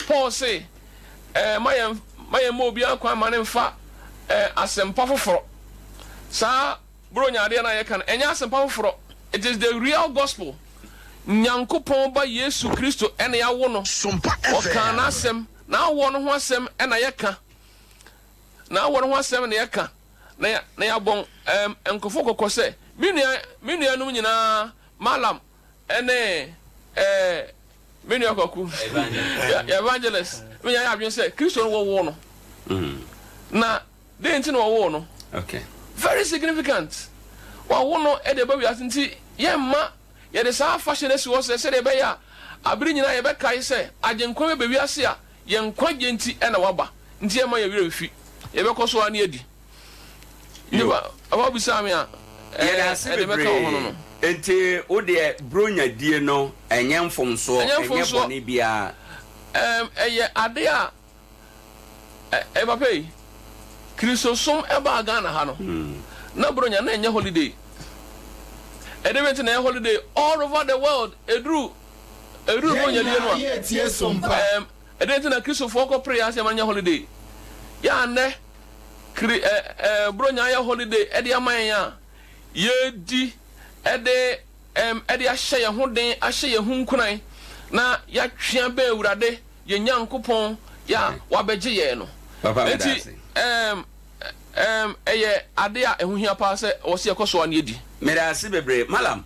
Paul se, ma yɛn ma yɛmma obiara kwan ma ne mfa asɛmpa foforɔ. Saa Buronya adeɛ no a yɛka no, ɛnyɛ asɛmpa foforɔ. It is the real gospel. Nyankopɔn Ba Yesu Kristo na yɛawo no. Ɔkaa n'asɛm, n'awoɔ no ho asɛm na yɛka. N'awoɔ no ho asɛm na yɛka, na yɛ, na yɛabɔ ɛɛm nkurɔfoɔ kɔkɔ sɛ, me nua, me nuanom nyinaa, Mallam ne ɛɛ me nua Kwaku, yɛ, evangelist, me nyinaa yɛ adwene sɛ Kristo no wɔwoo no. Na Dɛn nti na wɔwoo no? Very significant. Wɔawo no de aba wiase nti yɛmma yɛde saa afahyɛ no asi hɔ sɛ sɛdeɛ ɛbɛyɛ a bere nyinaa yɛbɛkae sɛ Agyenkwa bi aba wiase a yɛn nkwagye nti na waba. Nti yɛmma yɛn werɛ mfi. Yɛbɛkɔ so ara ne adi. Nnipa, papa wobisaa me a, Yɛda ase ɛɛ, deɛ mɛka wɔ ho no bebree. no. Enti wo deɛ Buronya die no ɛnyɛ mfomsoɔ, Ɛnyɛ ɛnyɛ mfomsoɔ. bɔne biara. Ɛɛm, ɛyɛ ade a Ɛ papa yi, Kristosom baa Ghana ha no, na Buronya na ɛnyɛ holiday. Ɛde bɛ nti na ɛyɛ holiday all over the world, ɛduru ɛduru Buronya die no a, ɛm, ɛde nti na Kristofoɔ kɔ pere ase ɛma no nyɛ holiday. Yɛ a nnɛ, kri, ɛ, ɛ, Buronya ayɛ holiday ɛde ama yɛn a, yɛdi ɛde, ɛm, ɛde ahyɛ yɛn ho den, ahyɛ yɛn ho nkuran, na yɛatwe abɛn Awurade. yɛn Nyankopɔn yɛ a wabɛgye yɛn no. Papa meda Enti, ase. ɛɛm, ɛɛm, ɛyɛ ade a ɛho hia paa sɛ ɛwɔ sɛ yɛkɔ so ara na yɛdi. Meda ase bebree. Mallam,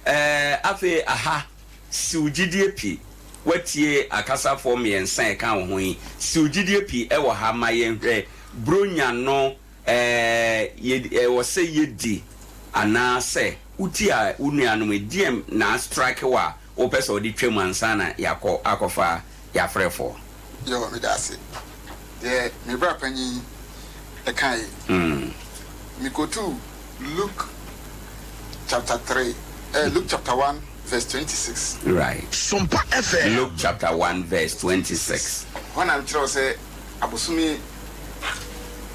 ɛɛ, afei aha, siw gyidie pi. Woatie akasafoɔ mmiɛnsa a ɛka wo ho yi. Siw gyidie pi wɔ ha ma yɛnhwɛ. Buronya no, ɛɛ, yɛ, ɛwɔ sɛ yɛdi anaa sɛ wotie a wo nuanom yi, deɛn na astrike wo a wopɛ sɛ ɔde twam ansa na yɛakɔ akɔfa yɛafrɛfoɔ. Yoo meda ase. Deɛ me bra panyin ɛkae yi, me kotuu Luke chapter 3, eh, Luke chapter 1 verse 26. Right. Sompa FM. Luke chapter 1 verse 26. Hɔ na mekyerɛw sɛ abosome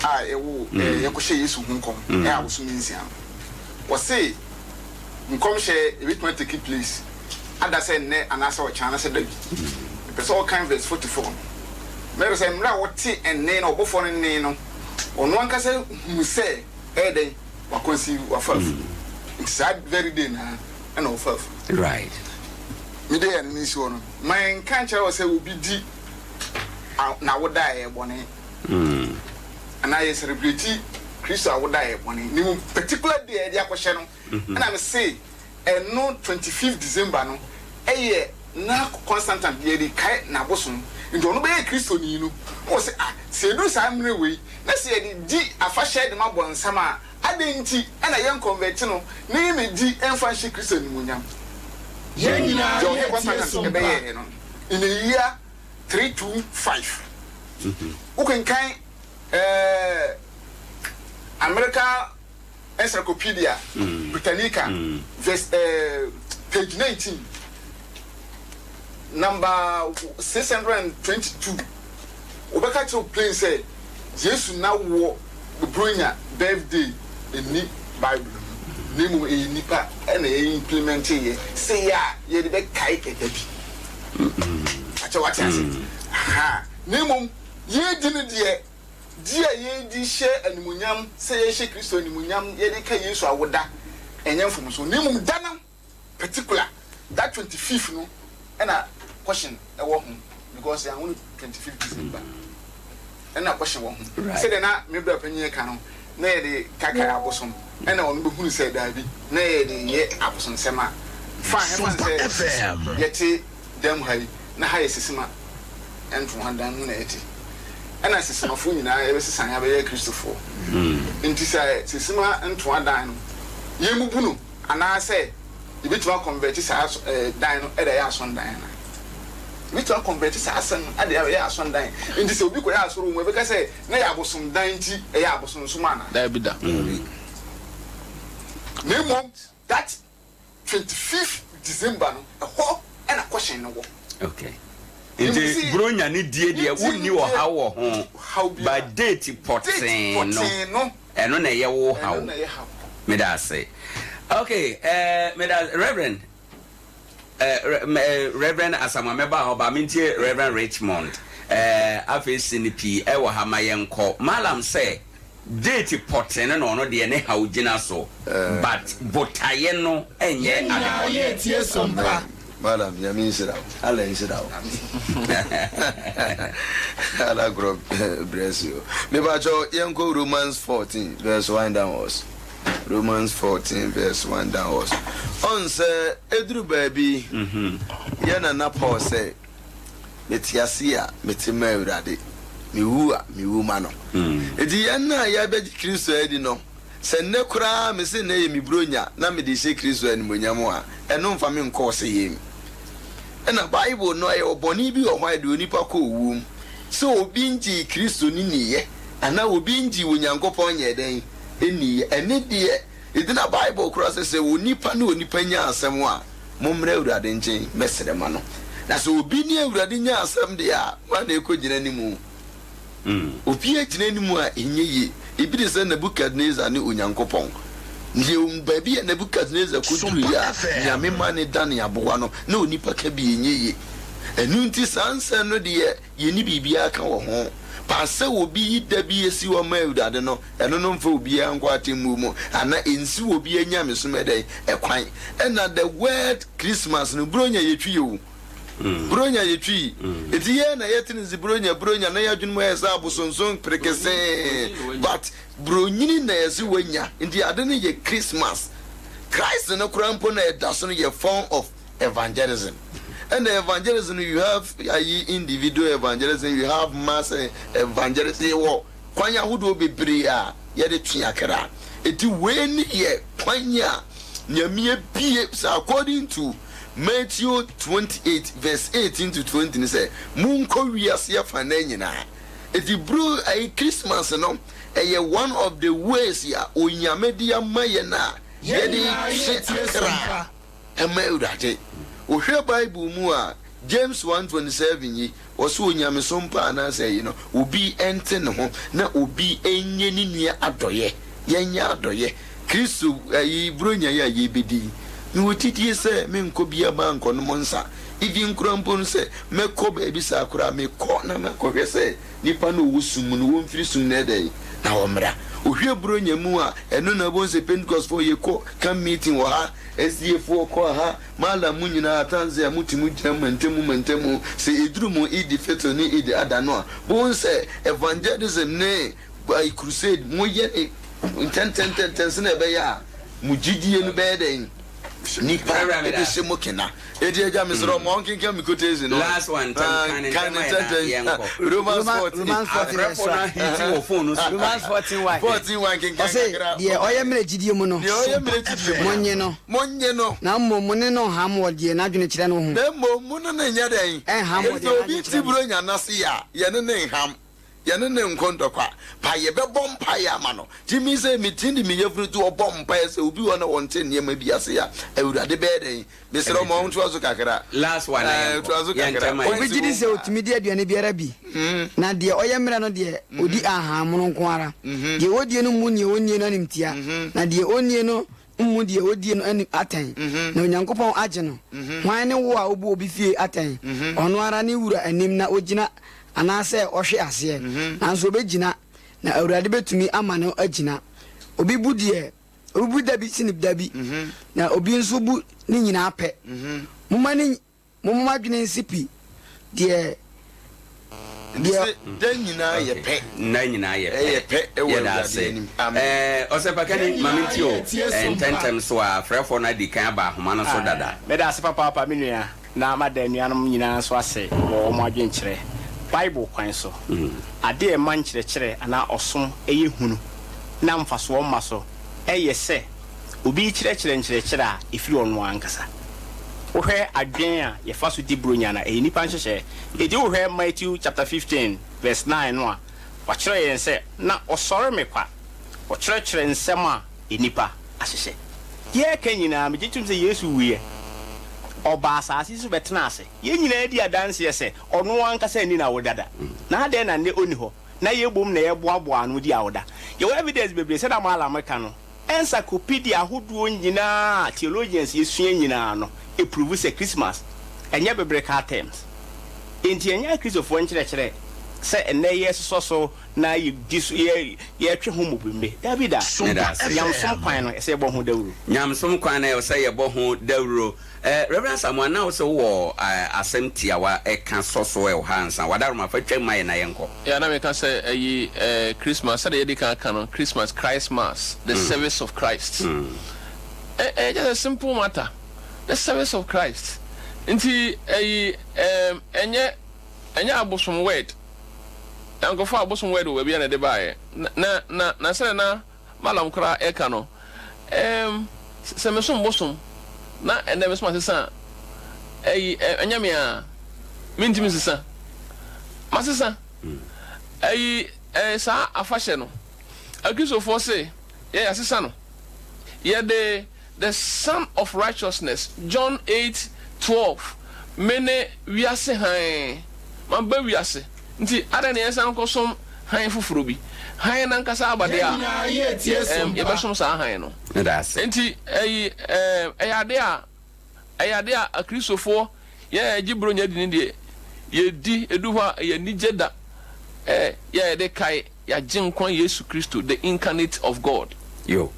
a yɛwoo, eh, yɛkɔhyɛ Yesu ho nkɔm, ɛyɛ abosome nsia no. Wɔse Nkɔmhyɛ ebetumi a take place ada sɛ nnɛ anaasɛ ɔkyena anaasɛ da bi. Mepɛ sɛ ɔkan verse 44 no. Mɛrɛ sɛ mmerɛ a wɔte ɛnne no, ɔbɔfoɔ no nne no, ɔno ankasa hunu sɛ ɛyɛ dɛn? Wa conceive, wafa afuru. Nti saa very day no ara ɛna ɔfa afuru. Right. Mede ɛno no nsi hɔ no, ma yɛnka nkyerɛ wo sɛ obi di n'awoda a ɛyɛ bɔne. Anaa yɛ celebrate Kristo awoda a ɛyɛ bɔne. Ne mu particular day a yɛde akɔhyɛ no, Ɛna me se ɛno 25th December no ɛyɛ na Constantine yɛde kae n'abosom nti ɔno bɛyɛ Kristoni no na ɔse ah sɛ ɛduru saa mmerɛ wei na sɛ yɛde di afahyɛ de ma bɔnsam a adɛn nti ɛna yɛn convert no na yɛmɛdi ɛmfa nhyɛ Kristo animuonyam. Yɛn nyinaa Deɛ ɔhene yɛretie Constantine som pa. ɛbɛyɛɛ no in a year 325 wokenkan ɛɛ America Encyclopedia Britannica verse eh, page 19 number 622 wɔbɛka kyerɛ wo plain sɛ Yesu n'awoɔ Buronya birthday nni Bible mu na mmom ɛyɛ nnipa na ɛ implementeeɛ sɛ yɛ a yɛde bɛkae ɛda bi. Akyɛ wate ase? Aha. Na mmom yɛredi no deɛ Di a yɛdi hyɛ animuonyam sɛ yɛhyɛ Kristo animuonyam, yɛde ka Yesu awoda. Ɛnyɛ mfomso na mmom da no particular that 25th no ɛna question ɛwɔ ho because yɛanwo no 25th December ɛna question wɔ ho. Sɛdeɛ na me bra panyin reka no na yɛde kaekae abosom ɛna ɔno bɛhunu sɛ daabi na yɛde yɛ abosonsɛm a fine ɛmfa no sɛ yɛte dan mu ha yi na ha yɛ sisima ntoa dan mu na yɛte ɛna sisimafoɔ nyinaa yɛbɛsesa yɛabɛyɛ Kristofoɔ nti sɛ sisima ntoa dan no yɛmmubu no anaasɛ yɛbɛtumi akɔnvɛte saa dan no de ayɛ asɔndan anaa? Yɛbɛtumi akɔnvɛte saa asɛm no de ayɛ asɔndan nti sɛ obi kɔyɛ asɔre wɔ mu a yɛbɛka sɛ na ɛyɛ abosomdan nti ɛyɛ abosonsom anaa? Daabi da. Na mmom that 25th December no ɛhɔ na question no wɔ. Okay. Nti bronya ne die deɛ wonni ɔhaw wɔ ho but date pɔtee no ɛno na ɛyɛ wo haw. Meda ase. Okay, eh, meda Reverend eh, eh, Reverend Asamoah mɛba hɔ ba mentie Reverend Richmond eh, afei sini pii ɛwɔ ha ma yɛnkɔ Malam sɛ Date pɔtee no na ɔno deɛ ne haw gyina so but botaeɛ no nyɛ Yɛn ade nyinaa bɔne. yɛ tie som pa. Madam Nyame nhyira wo. Allah nhyira wo. Allah God bless you. Mepakyɛw yɛnkɔ Romans 14 verse 1 downwards. Romans 14 verse 1 downwards. Ɔn sɛ eduru baabi yɛ nana Paul sɛ Mete ase a, mete ma Awurade, mewu a, mewu ma no. Enti yɛn a yɛabɛgye Kristo adi no, sɛ nnɛ koraa mese nnɛ yɛ me Buronya na mede rehyɛ Kristo animuonyam a, ɛno mfa me nkɔ ɔsɛeɛ mu. Ɛna Bible no, ɛyɛ bɔne bi wɔ hɔ a ɛde onipa kɔ owuo mu. Sɛ obi ngyee Kristo no nniiɛ, anaa obi ngyee Onyankopɔn nyɛɛ dɛn? Nniiɛ. Ɛno deɛ, ɛgyina Bible koraa sɛ, sɛ onipa ne onipa nya asɛm a, Mommra Awurade nkyen mmɛsrɛ ma no. Na sɛ obi ne Awurade nya asɛm deɛ a, hwan na ɛkɔgyina ne mu? Obiara gyina ne mu a, ɛnyɛ yie. Ebi te sɛ Nebukadnesar ne Onyankopɔn. Deɛ baabi a Nebukadnesar kɔduruiɛ a Nyame ma no danee aboa no, na onipa ka bi ɛnyɛ yie. Ɛno nti saa nsɛm no deɛ, Yenni biribiara ka wɔ ho. Paa sɛ obi yi da bi si hɔ ma Awurade no, ɛno no mfa obiara nkɔ atemmuo mu anaa ɛnsiw obiara nyamesom ɛdɛn? Ɛkwan. Ɛna the word Christmas no, Buronya yɛtwi o. Buronya yɛtwi. Enti yɛn na yɛte no sɛ Buronya, Buronya na yɛadwene mu ayɛ sɛ abosonsom perekesee. But Buronyini na yɛse wanya, nti ade no yɛ Christmas. Christ no koraa mpo na ɛda so no yɛ form of evangelism ɛna evangelism no you have ayi individual evangelism you have mass evangelism yɛwɔ kwan ahodoɔ bebree a yɛde twe akra eti wei ne yɛ kwan a nyame abie sɛ according to Matthew 28 verse 18 to 20 ne sɛ monkɔ wiase afanan nyinaa eti bro ayi Christmas no ɛyɛ one of the ways a onyame de ama yɛn a yɛde twe akra ma Awurade. Wohwɛ Bible mu a, James 1:27 yi, wɔse onyamesom pa anaasɛ ayi no, obi nte ne ho na obi nyɛ ne nua adɔeɛ. Yɛnyɛ adɔeɛ. Kristo ayi, Buronya yi a yɛrebɛdi yi, mewɔ gyidie sɛ menkɔ biara maa nkɔnom nsa. Even koraa mpo no sɛ mɛkɔ baabi saa koraa, mekɔ na makɔhwɛ sɛ nipa no ɔwɔ sum mu no, wɔmfiri sum no ɛdɛn na wɔmmra. Wohwɛ Buronya mu a, ɛno na wobɛhu sɛ Pentecostfoɔ yɛkɔ camp meeting wɔ ha, SDA foɔ kɔ ha, Mallam mo nyinaa Tanzania mo te mo gyina mantamu mantamu, sɛ ɛduru mo Eid Fitr ne Eid Adha no a, bohu sɛ evangelism ne crusade mo yɛ ne ntɛntɛntɛntɛn sɛnea ɛbɛyɛ a mo gyidie no bɛyɛ dɛn? Nipa ɛbɛhyɛ mo kena. Eti agya mesrɛ wo ma ɔnkenkan me quotation no. Last one ntɛm kan ne Kan ntɛm ne ayɛ na ntɛntɛn. yɛnkɔ. Romans 14. Romans 14 verse Abrɛfo no 1. ahiti wɔ phone no so kan. Romans 14 1. 14 1 kenkan Ɔse, kakra. deɛ ɔyɛ mmerɛ gyidie mu no, Deɛ ɔyɛ mmerɛ gyidie mu no, monnye no. Monnye no. Na mmom mo ne no nham wɔ deɛ n'adwene kyerɛ no ho. Na mmom mo ne no nyɛ dɛn? Nham wɔ Enti deɛ sɛ obi n'adwene te kyerɛ no. Buronya no ase a, yɛne no nham. Yɛne no nkɔ ntɔkwa, pa yɛbɛbɔ mpaeɛ ama no. Tumi sɛ metumi de me yafunu to hɔ bɔ mpaeɛ sɛ obi wɔ hɔ na ɔnte nneɛma bi ase a, Awurade bɛyɛ dɛn? Mesrɛ wo ma wontoa so kakra. Last one na Ɛɛ, yɛnkɔ. toa so Yɛ kakra. ntɛm a Obi yɛnkɔ. gye di sɛ otumi di aduane biara bi, na deɛ ɔyɛ mmerɛ no deɛ, ɔdi ahahammono nko ara. Deɛ ɔdie no mmu deɛ ɔnnie no animtia, na deɛ ɔnnie no mmu deɛ ɔdie no anim atɛn, na Onyankopɔn agye no. Hwan ne wo a wobu obi fie atɛn? Ɔno ara ne wura anim na ɔgyina anaasɛ ɔhwe aseɛ, nanso ɔbɛgyina, na Awurade bɛtumi ama no agyina. Obi bu deɛ. Obi bu da bi sene da bi, na obi nso bu ne nyinaa pɛ. Momma ne Momma mo adwene nsi pi, deɛ, deɛ. Nti da nyinaa yɛ pɛ. Nna nyinaa yɛ pɛ. Ɛyɛ pɛ wɔ Yɛda Awurade ase. anim. Amen. Ɛɛ, Ɔsɛmpakani, ma mentie o. Ɛɛ, ntɛmntɛm so ara, frɛfoɔ no adi kan aba ahoma no so dada. Meda ase papaapa, me nua, na mada anuanom nyinaa nso ase wɔ wɔn adwenkyerɛ. Bible kwan so, ade a ɛma nkyerɛkyerɛ anaa ɔsom yɛ hunu na mfasoɔ mma so yɛ sɛ obi rekyerɛkyerɛ nkyerɛkyerɛ a ɛfiri ɔno ankasa. Wohwɛ adwene a yɛfa so di Buronya no a, ɛyɛ nnipa nhyehyɛe. Enti wohwɛ Matthew chapter 15 verse 9 no a, wɔakyerɛ yɛn sɛ na ɔsɔre me kwa, ɔkyerɛkyerɛ nsɛm a nnipa ahyehyɛ. Yɛreka nyinaa, megye tom sɛ Yesu wuiɛ. Ɔbaa asase so bɛtenaa ase. Yɛn nyinaa di adanseɛ sɛ ɔno ankasa anni n'awoda da. Na adɛn na nnɛ ɔnni hɔ, na yɛbom na yɛboaboa ano di awoda? Yɛwɔ evidence bebree, sɛdeɛ Mallam reka no, Encyclopedia ahodoɔ nyinaa a theologians yɛsua nyinaa no prove sɛ Christmas ɛnyɛ biblical terms. Enti ɛnyɛ Akristofoɔ nkyerɛkyerɛ sɛ ɛnnɛ yɛsosɔ so na yɛdi so yɛ yɛtwe ho mmobimbe. Daabi da. Meda ase. Nyamesom kwan no ɛsɛ yɛbɔ ho dawuro. Nyamesom kwan no ɛwɔ sɛ yɛbɔ ho dawuro. Eh, Rev. Asamoah, na wo sɛ wowɔ eh, asɛm tiawa ɛka sɔ so ɛwɔ ha ansa. W'adaworoma, fa twam ma yɛn na yɛnkɔ. Yeah, na meka sɛ ɛyi eh, Christmas, sɛdeɛ yɛdi kan aka no, Christmas, Christ Mass, the service of Christ. Ɛ, ɛyɛ just a simple matter, the service of Christ. Nti ɛyi eh, ɛnyɛ, ɛnyɛ abosom word. Nkurɔfoɔ abosom word wɔ baabi a na ɛde baeɛ. Na, na, na, na sɛdeɛ na Balaam koraa reka no, Erm, sɛ mesom bosom na ɛnnɛ mesom asesa a, ɛyi, ɛnyɛ me a, mentumi nsesa. Masesa. Ɛyi, ɛɛ, saa afahyɛ no, Akristofoɔ se yɛn yɛasesa no. Yɛde The Sun of Righteousness, John 8:12, Mene wiase hann, maba wiase, nti adɛn na yɛnsan nkɔsom hann foforɔ bi? Hann no ankasa aba deɛ a, ɛɛm, yɛbɛsom saa hann no. Enti ɛyi, ɛɛm, ɛyɛ adeɛ a, ɛyɛ adeɛ a Akristofoɔ, yɛn a yɛgye Buronya di no deɛ, yɛdi, ɛdu hɔ a, ɛyɛ anigye da, ɛɛ, yɛ a yɛde kae Y'Agyenkwa Yesu Kristo, the incarnate of God. Yo.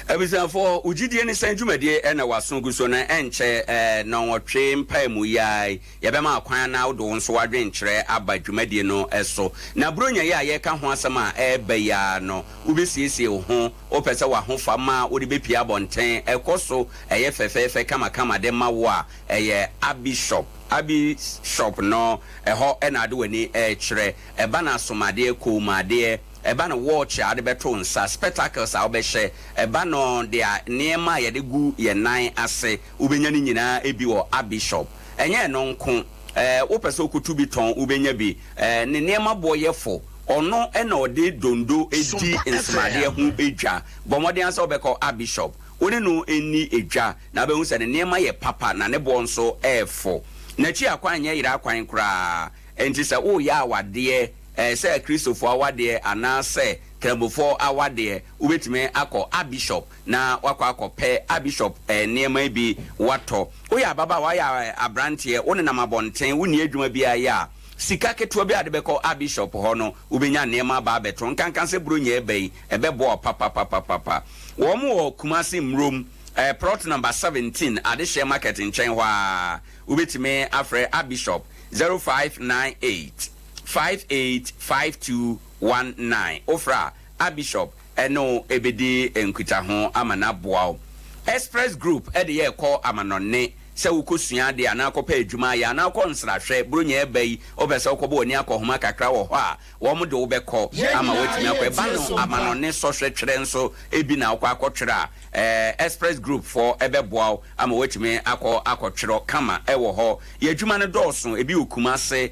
Abusuafoɔ, wo gyidie ne sɛn dwumadie na w'aso gu so no? Ɛnkyɛ nnɔnwɔtwe mpaemu yi ara yi, yɛbɛma wo kwan na wode wo nso w'adwenkyerɛ aba dwumadie no so. Na Buronya yi a yɛreka ho asɛm a ɛreba yi ara no, wobɛsiesie wo ho, wopɛ sɛ w'ahofama a wode bɛpue abɔnten kɔ so yɛ fɛfɛɛfɛ kamakama de ma wo a, ɛyɛ Abi Shop. Abi Shop no, ɛhɔ na wode w'ani rekyerɛ. Ɛba no asomadeɛ, koomuadeɛ, ɛba no watch a wode bɛto wo nsa, spectacles a wobɛhyɛ, ɛba no deɛ nneɛma a yɛde gu yɛn nan ase, wobɛnya ne nyinaa bi wɔ Abi Shop. Ɛnyɛ ɛno nko, ɛɛ wopɛ sɛ wokɔtu bi tɔn, wobɛnya bi. Ɛɛ ne nneɛma boɔ yɛ fo. Ɔno na ɔde dondo di nsomadeɛ ho dwa. Bɔ mmɔden ara sɛ wobɛkɔ Abi Shop. Wo ne no nni dwa na wobɛhu sɛ ne nneɛma yɛ papa na ne boɔ nso yɛ fo. N'akyi akwan nyɛ yera kwan koraa. Enti sɛ woreyɛ awadeɛ, ɛɛ sɛ Akristofoɔ awadeɛ anaasɛ Kramofoɔ awadeɛ, wobɛtumi akɔ Archbishop na woakɔ akɔpɛ Archbishop nneɛma yi bi woatɔ. Woyɛ ababaawa, woyɛ aberanteɛ, wonenam abɔnten, wonni adwuma biara yɛ a, sika ketewa bi a wode bɛkɔ Archbishop hɔ no, wobɛnya nneɛma aba abɛto. Nkanka sɛ Buronya reba yi, ɛbɛboa wo papapapapa. Wɔn wɔ Kumasi Mmrom, ɛɛ plot number 17, Adehyeɛ Market nkyɛn hɔ ara. Wobɛtumi afrɛ Archbishop 0598 585219. Wofrɛ a, Archbishop ne wo bɛdi nkutaho ama no aboa wo. Express Group de yɛ kɔ amanɔnne sɛ wokɔsua adeɛ anaa kɔpɛ adwuma ayɛ anaa kɔ nsrahwɛ. Buronya ɛba yi, wopɛ sɛ wokɔbɔ w'ani akɔhoma kakra wɔ hɔ a, wɔn de wo bɛkɔ ama woatumi akɔ. Ɛba no amanɔnne sɔhwɛ twerɛ nso bi na wokɔ akɔtwerɛ a, Express Group foɔ bɛboa wo ama woatumi akɔ akɔtwerɛ kama wɔ hɔ. Yɛn adwuma no dɔɔso, ebi wɔ Kumase,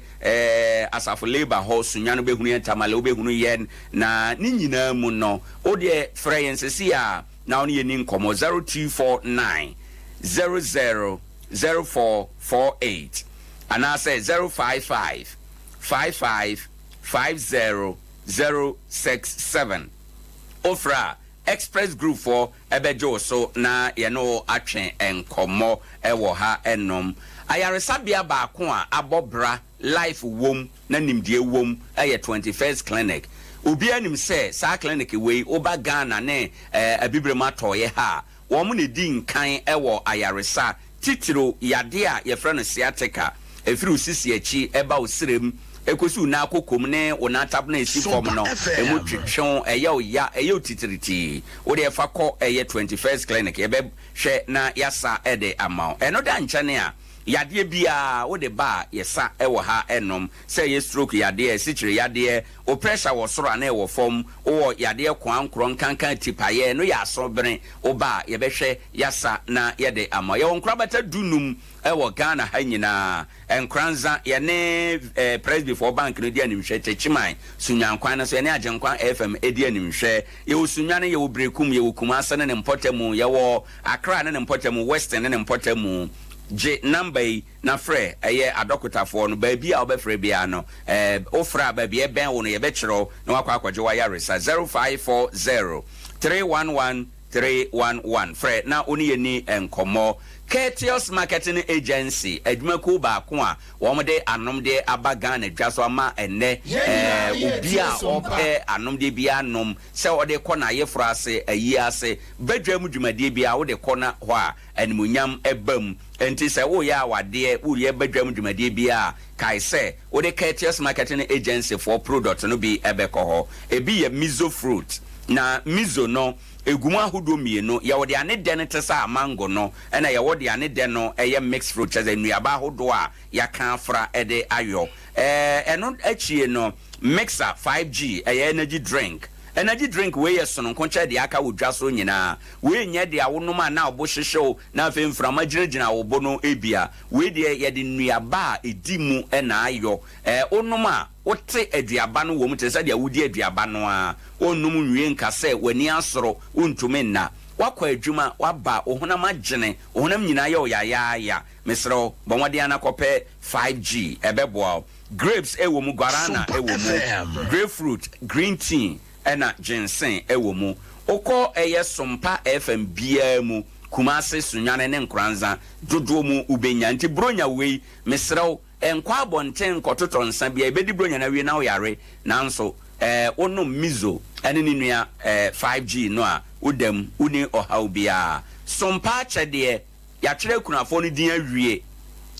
Asafo Labour hɔ, Sunyani wobɛhunu yɛn, Tamale wobɛhunu yɛn, na ne nyinaa mu no, wo deɛ frɛ yɛn seesei ara na wo ne yɛn nni nkɔmmɔ, 0249 00 0448 anaasɛ 055 55 50 067. Wofrɛ a, Express Group foɔ bɛgye wo so na yɛne wo atwe nkɔmmɔ wɔ ha nom. Ayaresabea baako a abɔ bra, life wom na nimdeɛ wom yɛ 21st Clinic. Obiara nim sɛ saa clinic wei woba Ghana ne Abibirem atɔeɛ ha a, wɔn na ɛdi nkan wɔ ayaresa, titiriw yadeɛ a yɛfrɛ no sciatica, ɛfiri wo sisi akyi ba wo srem kɔsi wo nan kokom ne wo nan tab no a ɛsi fam no, ɛmu twetwe wo, ɛyɛ wo ya, ɛyɛ wo titiritii. Wo deɛ fa kɔ ɛyɛ 21st Clinic, yɛbɛhwɛ na yɛasa de ama wo. Ɛno da nkyɛne a, yadeɛ biara wode ba a yɛsa wɔ ha nom, sɛ ɛyɛ stroke yadeɛ, asikyire yadeɛ, wo pressure wɔ soro anaa ɛwɔ fam, wowɔ yadeɛ koankorɔ, nkanka, atipaeɛ, ɛno yɛ aso bene, woba a yɛbɛhwɛ, yɛasa na yɛde ama wo. Yɛwɔ nkorabata du num wɔ Ghana ha nyinaa, Nkoranza, yɛne Presbyfoɔ bank no di animhwɛ, Techiman, Sunyani kwan no so, yɛne Agyenkwa FM di animhwɛ. Yɛwɔ Sunyani, yɛwɔ Berekum, yɛwɔ Kumase ne ne mpɔtamu, yɛwɔ Accra ne ne mpɔtamu, Western ne ne mpɔtamu. Gye number yi na frɛ, ɛyɛ adɔkotafoɔ no, baabi a wobɛfrɛ biara no, wofrɛ a baabi a ɛbɛn wo no yɛbɛkyerɛ wo na woakɔ akɔgye w'ayaresa, 0540 311 311. Frɛ na wo ne yɛn nni nkɔmmɔ. Courteous Marketing Agency, adwumakuo baako a wɔde anomdeɛ aba Ghana dwa so ama ɛnnɛ obi a ɔpɛ anomdeɛ biara nom, sɛ ɔde kɔ n'ayeforɔ ase, ayie ase, badwam dwumadie biara wode kɔ na hɔ a, animuonyam ba mu. Enti sɛ woreyɛ awadeɛ, woreyɛ badwam dwumadie biara a, kae sɛ wode Courteous Marketing Agency foɔ product no bi bɛkɔ hɔ. Ebi yɛ Mizo fruit. Na Mizo no, ɛgu mu ahodoɔ mmienu. Yɛwɔ deɛ ne dɛ no te sɛ amango no, ɛna yɛwɔ deɛ ne dɛ no yɛ mixed fruit, kyerɛ sɛ nnuaba ahodoɔ a yɛaka afra de ayɔ. Ɛno akyie no, Mixer 5G, ɛyɛ energy drink. Energy drink wei yɛ sononko kyɛ deɛ aka wɔ dwa so nyinaa. Wei nyɛ deɛ wonom a na wo bo hyehye wo na afei mframa gyinagyina wo bo no bia. Wei deɛ yɛde nnuaba a ɛdi mu na ayɔ. Wonom a, wote aduaba no wɔ mu te sɛ deɛ wodi aduaba no ara. Wonnom nwie nka sɛ w'ani asoro, wontumi nna. Woakɔ adwuma, woaba, wo honam agyene, wo honam nyinaa yɛ wo yayaaya. Mesrɛ wo, bɔ mmɔden ara na kɔpɛ 5G, ɛbɛboa wo. Grapes wɔ mu, guarana wɔ mu, grapefruit, green tea ɛna ginseng wɔ mu. Wokɔ ɛyɛ Sompa FM biara mu, Kumasi, Sunyani ne Nkoranza dodoɔ mu wobɛnya. Nti Bronya wei, mesrɛ wo, nkɔ abɔnten nkɔtotɔ nsa biara. Yɛbɛdi Bronya no awie na woyare. Nanso eh, wonom Mizo ne ne nua eh, 5G no a, woda mu, wonni ɔhaw biara. Sompa akyɛdeɛ. Yɛatwerɛ akunafoɔ no din awie.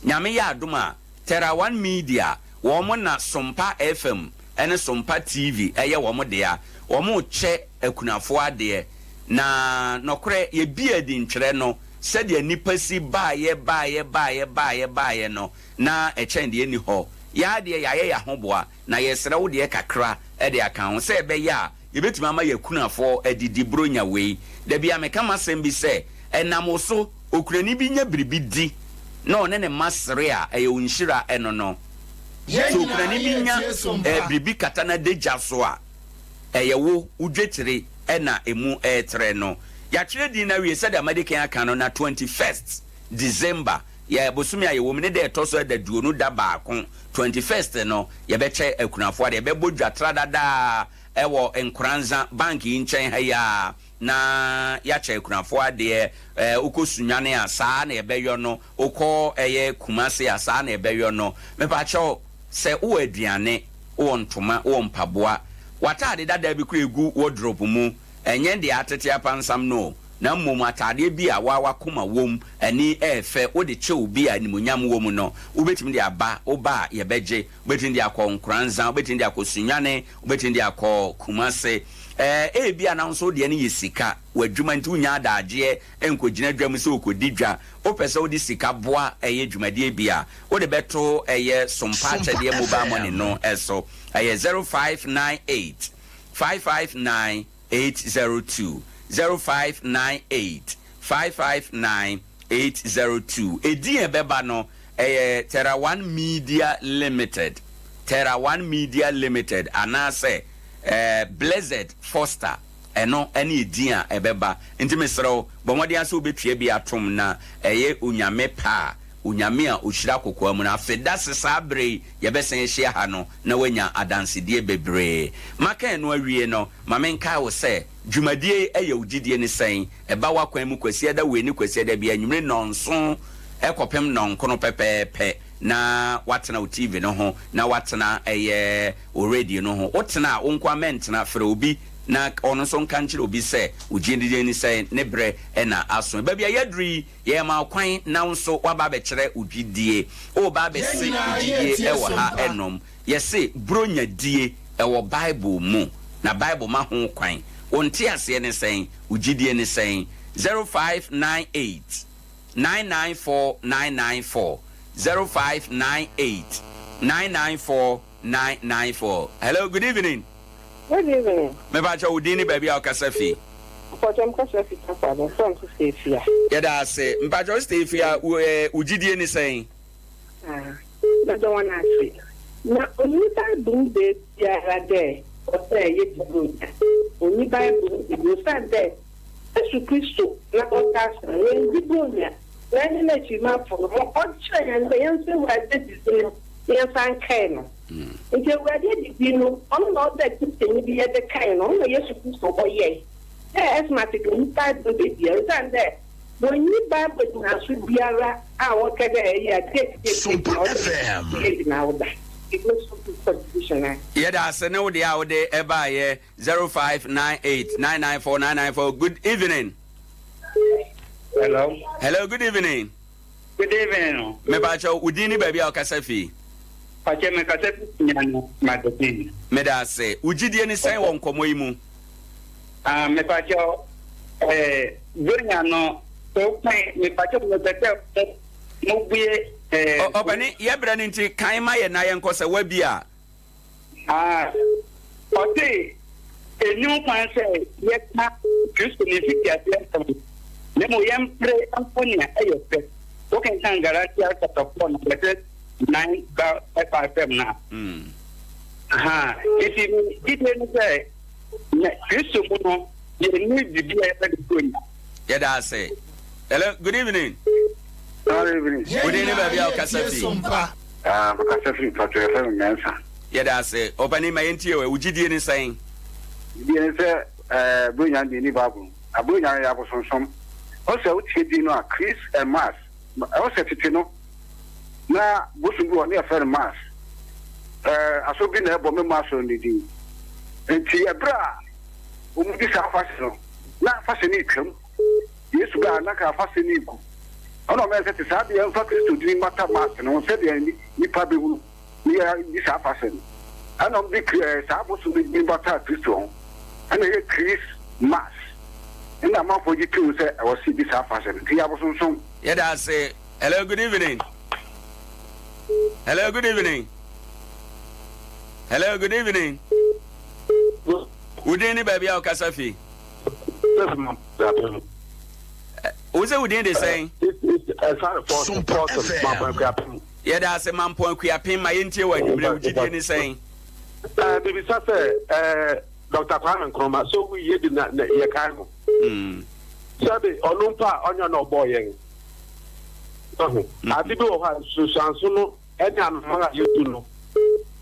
Nyame yɛ adom a, Terra One Media, wɔn na Sompa FM ne Sompa TV yɛ wɔn dea. Wɔrekyɛ akunafoɔ adeɛ. Na nɔkorɛ, yɛbie adi ntwerɛ no, sɛdeɛ nnipa si baeɛ baeɛ baeɛ baeɛ baeɛ no, na ɛkyɛn deɛ ɛnni hɔ. Yɛn ara deɛ yɛayɛ yɛn ahoboa, na yɛresrɛ wo deɛ kakra de aka ho, sɛ ɛbɛyɛ a yɛbɛtumi ama yɛn akunafoɔ adidi Buronya wei. Da biara meka m'asɛm bi sɛ, ɛnam wo so, okunani bi nya biribi di na ɔne ne mma sere a, ɛyɛ wo nhyira, ɛno no. Sɛ okunani bi nya biribi kata n'adagya so a, ɛyɛ wo, wo dwetire na ɛmu retrɛ no. Yɛatwerɛ din no awie sɛdeɛ madi kan aka no, na 21st December, yɛ bosome a yɛwɔ mu ne da ɛtɔ so adaduonu da baako, 21st no, yɛbɛkyɛ akunafoɔ adeɛ, yɛbɛbɔ dwa tradadaa wɔ Nkoranza bank yi nkyɛn ha yi ara na yɛakyɛ akunafoɔ adeɛ. Ɛɛ wokɔ Sunyani a, saa na yɛbɛyɔ no, wokɔ ɛyɛ Kumasi a, saa na yɛbɛyɔ no. Mepakyɛw, sɛ wowɔ aduane, wowɔ ntoma, wowɔ mpaboa, w'ataade dadaa bi koraa egu wardrobe mu, ɛnyɛ deɛ atete apansam no o, na mmom ataadeɛ bi a woa w'akoma wom, ani ɛɛfɛ, wode kyɛ obi a animuonyam wɔ mu no, wobɛtumi de aba, woba a yɛbɛgye. Wobɛtumi de akɔ Nkoranza, wobɛtumi de akɔ Sunyani, wobɛtumi de akɔ Kumase. Ɛɛ, ebia na wo nso wo deɛ no yɛ sika, w'adwuma nti wonnya adagyeɛ nkɔgyina dwa mu sɛ wokɔdi dwa. Wopɛ sɛ wode sika boa ɛyɛ dwumadie bi a, wode bɛto ɛyɛ Sompa Akyɛdeɛ Mobile Money no so. Ɛyɛ 0598 559 802, 0598 559 802. Edin a ɛbɛba no, ɛyɛ Terra One Media Limited, Terra One Media Limited anaasɛ eh, Blessed Foster, ɛno ne edin a ɛbɛba. Nti mesrɛ wo, bɔ mmɔden ara sɛ wobɛtua bi atom na ɛyɛ Onyame pɛ a, Onyame a ɔhyira kokoa mu no, afe da se saa berɛ yi yɛbɛsan ahyia ha no na woanya adansedie bebree. Maka ɛno awie no, ma menkae wo sɛ, dwumadie yi yɛ wo gyidie ne sɛn? Ɛba w'akwan mu Kwasiada wei ne Kwasiada biara anwummere nnɔnson kɔpem nnɔnkron pɛpɛɛpɛ. na woatena wo TV no ho na woatena ɛyɛ wo radio no ho. Wotena a, wo nko ara mɛntena, frɛ obi na ɔno nso nka nkyerɛ obi sɛ wo gyedie ne sɛn, ne berɛ na aso. Baabi a yɛaduru yi, yɛrema wo kwan na wo nso woaba abɛkyerɛ wo gyedie. Woreba abɛse wo gyedie wɔ ha nom. Yɛse Buronya die wɔ Bible mu, na Bible ma ho kwan. Wo nteaseɛ ne sɛn? Wo gyidie ne sɛn? 0598 994 994 0598 994 994 Hello, good evening. Good evening. Mepakyɛ wo din ne baabi a wokasa fi? Mpakyɛ mekasa fi Takoradi, mefrɛ me Sister Efia. Yɛda ase. Mpakyɛ wo Sister Efia, wo gyidie ne sɛn? A, meda hɔn ase. Na onnyi Bible mu beebiara dɛ ɔsɛ yedzi Buronya. Onnyi Bible mu beebi, osiandɛ Yesu Kristo na ɔtaa so no, oenndzi Buronya, na hɛn ekyirmafo no, ma ɔkyerɛ hɛn dɛ yɛmfa Ewuradze edzidzi no na yɛmfa nkae no. Ntsi Ewuradze edzidzi no, ɔno na ɔwɔ dɛ Christiannyi bi yɛdze kae no, ɔno na Yesu Kristo ɔyɛe. Dɛ Xmas dze, onnyi Bible mu beebiara, osiandɛ Wonnyi Bible nnyinaso biara a wɔkɛ dɛ ɛyɛ a date date date na ɔsɛ dɛ yɛ gyina wo da. Contribution a. Yɛda ase ne wo deɛ a wode baeɛ 0598 994 994 good evening. Hello. Hello good evening. Good evening. Mepakyɛw wo din ne baabi a wokasa fi. Pakyɛ mekasa fi Sunyani magazine. Meda ase. Wo gyidie ne sɛn wɔ nkɔmmɔ yi mu? Ah mepakyɛw eh Buronya no sɛ wo kan mepakyɛw mepɛ sɛ mo bue eh. Ɔpani yɛ brɛ no nti kan ma yɛ na yɛnkɔ sɛ wabie a. Ah ɔse ɛnni ho kwan sɛ yɛka Kristo ne mfitiaseɛ nsɛm na mmom yɛmpere mpo nea ɛyɛ fɛ. Wokenkan Galatia chapter 4 na verses 9 ba ɛfa asɛm no a. Aha nti me gyidie ne sɛ Na Kristo mu no, yɛnni biribi a yɛpɛ de Buronya. Yɛda ase. Hello, good evening. Good evening. Wo din ne baabi a wokasa fi? Ah, mekasa firi Mpɔto, yɛfrɛ me Mensah. Yɛda ase. Ɔpanin, ma yɛntie wo. Wo gyidie ne sɛn? Gyidie ne sɛ, eh, Buronya no deɛ ɛnni Bible mu. Na Buronya no yɛ abosonsom. Ɔsɛ wotie din no a, Chris and Mass. Ɛwɔ sɛ tete no, na bosom bi wɔ hɔ na yɛfrɛ no Mars. Ɛɛ, asɔre bi na ɛbɔ me mma asɔre no din. Enti ɛberɛ a wɔdi saa afahyɛ no, na afahyɛ no retwam. Yesu baa a, na anka afahyɛ no regu. Ɛnna wɔyɛɛ sɛ te saa deɛ yɛmfa Kristo din mmata Mars no ho sɛdeɛ nnipa bɛhunu na yɛadi saa afahyɛ no. Ɛnna wɔde ɛɛ saa bosom no din bataa Kristo ho. Ɛnna ɛyɛ Chris Mass. Ɛnna amanfoɔ gye toom sɛ ɛwɔ sɛ yɛdi saa afahyɛ no. Nti ɛyɛ abosonsom. Yɛda ase. Hello, good evening. Hello, good evening. Hello, good evening. Wo din ne baabi a wokasa fi? Wo sɛ wo din de sɛn? Yɛda ase Mampɔn Akuapem ma yɛntie wɔ anwummerɛ wo gyidie ne sɛn? Bibisa sɛ Dr. Kwame Nkrumah sɛ owu yɛ di na yɛkae no. Sɛbe ɔno mpo a ɔnyɛ na ɔbɔɔ yɛn. Wahu? Ade bi wɔ hɔ a, nsunsuanso no ne anammɔn a yetu no,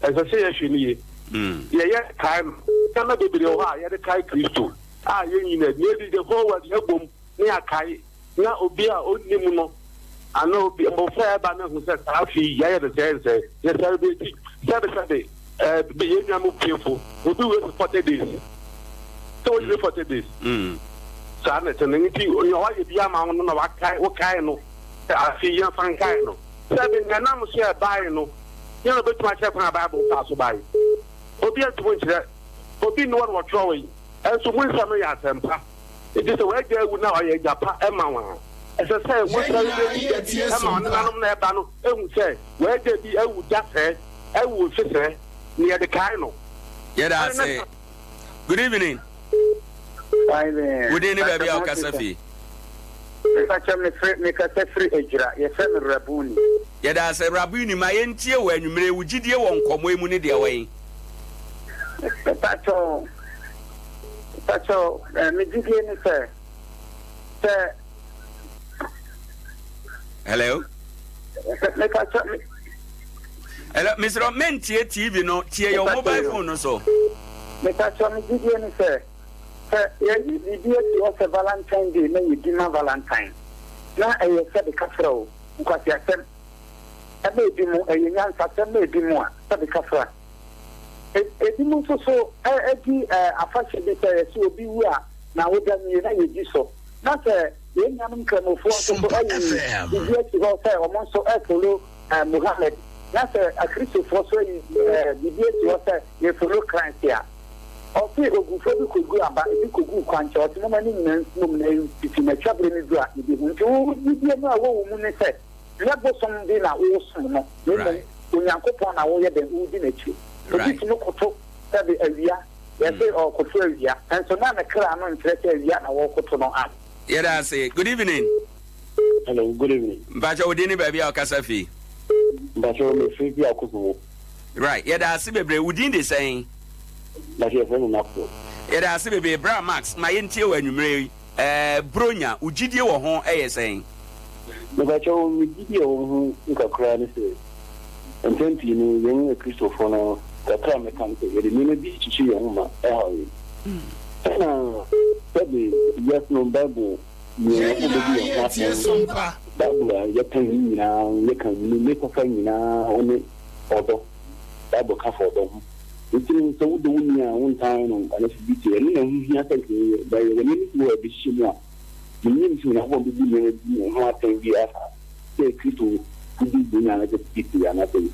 ɛsɛ sɛ yɛhwɛ no yie. Yɛyɛ kae no, nneɛma bebree wɔ hɔ a yɛde kae Kristo a yɛn nyinaa, nea edi the whole world yɛbom na yɛakae, na obi a onnim no anaa obi mmofra a ɛba no ahu sɛ saa afe yi yɛayɛ no sɛɛ nsɛɛ, yɛ celebrate sɛbesɛbe. Eh, yɛn nua mo piefo, obi wei sɛ 40 days. Sɛ wɔdi ne 40 days. Mm. Saa na ɛte no nti nea wayɛ bi ama wo no na wakae wokae no sɛ afe yɛn fa nkae no. Sɛ de nea nam so ɛbae no, yɛn na obetumi akyerɛ kwan a Bible faa so bae. Obi antumi nkyerɛ. Obi nni hɔ na wɔtwerɛwee. Ɛnso mu nsɛm no yɛ asɛmpa. Enti sɛ w'agya awu na ɔyɛ agya pa ma wo a, ɛsɛ sɛ wo celebrate ma ɔnenanom na ɛba no hu sɛ w'agya bi awu da sɛɛ. Awu mfe sɛɛ na yɛde kae no. Yɛda ase. Good evening. Wo din ne baabi a wokasa fi? Mepakyɛ mefiri mekasa firi Adwira. Yɛfrɛ me Rabuni. Yɛda ase Rabuni ma yɛntie wɔ anwummere wo gyidie wɔ nkɔmmɔ yi mu ne deɛ wɔ he? Mepakyɛ mepakyɛ me gyidie ne sɛ sɛ. Hello. Mepakyɛ me. Hello, mesrɛ mentie TV no, tie yɛ mobile phone no so. Mepakyɛ me gyidie ne sɛ, sɛ yɛyi biribi asi hɔ sɛ Valentine day na yɛdi ma Valentine, na ɛyɛ sɛ de ka frɛ wo, nkwaseasɛm. ma ebinom, ɛyɛ nyansasɛm ma ebinom a, sɛbe kafra. Ebinom nso so di afahyɛ bi sɛ yɛse obi wu a n'awoda nie na yɛdi so. Na sɛ yɛn nuanom Nkramofoɔ nso so ayi biribi asi hɔ sɛ wɔn nso refolo Muhammad, na sɛ Akristofoɔ nso ayi biribi asi hɔ sɛ yɛrefolo Christ a, ɔse ogufoɔ bi kɔgu aba, ebi kɔgu kwankyɛn, ɔse momma ne nyinaa nsi mmom na ɛmfifi na twaberɛ no du a yɛbɛhu. Nti wo gyidie no a ɛwɔ wo mu ne sɛ Nyɛ bosom bi na woresom no, na mmom Onyankopɔn na woreyɛ dɛn? Woredi n'akyi. Obi tumi koto sɛbe awia, yɛse ɔrekoto awia, nso na ne kra no nkyerɛ sɛ awia na wɔrekoto no a. Yɛda ase. Good evening. Hello, good evening. Mpakyɛ wo din ne baabi a wokasa fi? Mpakyɛ me firi bi Akosombo. Right, yɛda ase bebree. Wo din de sɛn? Mpakyɛ yɛfrɛ me Maxwell. Yɛda ase bebree. Bra Max, ma yɛntie wo anwumerɛ yi. Ɛɛ Buronya, wo gyidie wɔ ho yɛ sɛn? Mepakyɛw, me gyidie a ɛwɔ ho kakra ne sɛ, mpɛn pii no yɛn Akristofoɔ no, kakra a mɛka ne sɛ, yɛde nneɛma bi kyekyere yɛn ho ma ɛhaw yɛn. Ɛna sɛbe wiase no Bible nea Yɛn Onyankopɔn nyinaa bɛbu yɛn ho yɛretie atɛn, Sompa. Bible a yɛka yi nyinaa, yɛka ne ne kasa nyinaa ne ɔdɔ. Bible ka fa ɔdɔ ho. Enti no, sɛ wodɔ wo nua a, wontan no anaasɛ biribi te. Ɛno na ɛho hia sɛ anka yɛyɛ. But yɛwɔ nneɛma bi wɔ hɔ a ɛbɛhyehyɛ mu a, mennim sɛ Onyankopɔn bɛbu nneɛma bi ho atɛn bi afa sɛ Kristofo di Buronya anaasɛ biribi te anaasɛ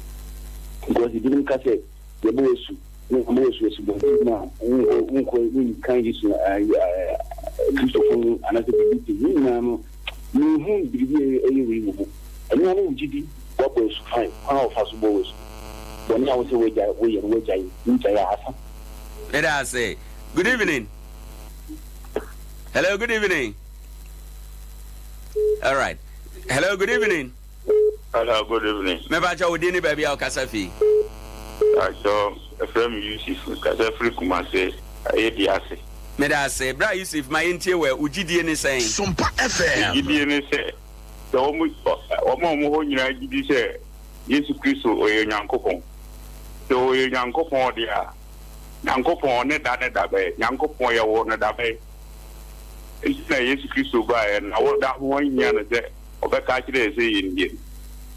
because ebinom ka sɛ yɛbɔ wo asu na yɛammɔ wo asu asubɔnten mu a, wonkɔ wonkɔ wonka Yesu Kristofo ho anaasɛ biribi te. Ne nyinaa no, Menhu biribi a ɛyɛ wei wɔ mu. Ɛno ara ne wo gyidi, woabɔ asu fine, kwan a wɔfa so bɔ wo asu no, bɔne a wosɛ woagyae woyɛ no woagyae, wogyae a asa. Meda ase. Good evening. Hello, good evening. All right. Hello, good evening. Hello, good evening. Mepa kyɛw wo din ne baabi a wokasa fi. Akyɛw, ɛfrɛ me Yusuf, kasa firi Kumase, ayɛ di ase. Meda ase. Bra Yusuf, ma yɛntie wɛ, wo gyidie ne sɛn? Sompa Me FM. gyidie ne sɛ, sɛ wɔn, wɔn a wɔn hɔ nyinaa gyidi sɛ Yesu Kristo ɔyɛ Onyankopɔn. Sɛ ɔyɛ Onyankopɔn deɛ a, Nyankopɔn ne da ne da bɛn? Nyankopɔn yɛwoo no da bɛn? Nti na Yesu Kristo baeɛ na wo da ho ahia no sɛ ɔbɛka akyerɛ yɛn sɛ yɛnnie no,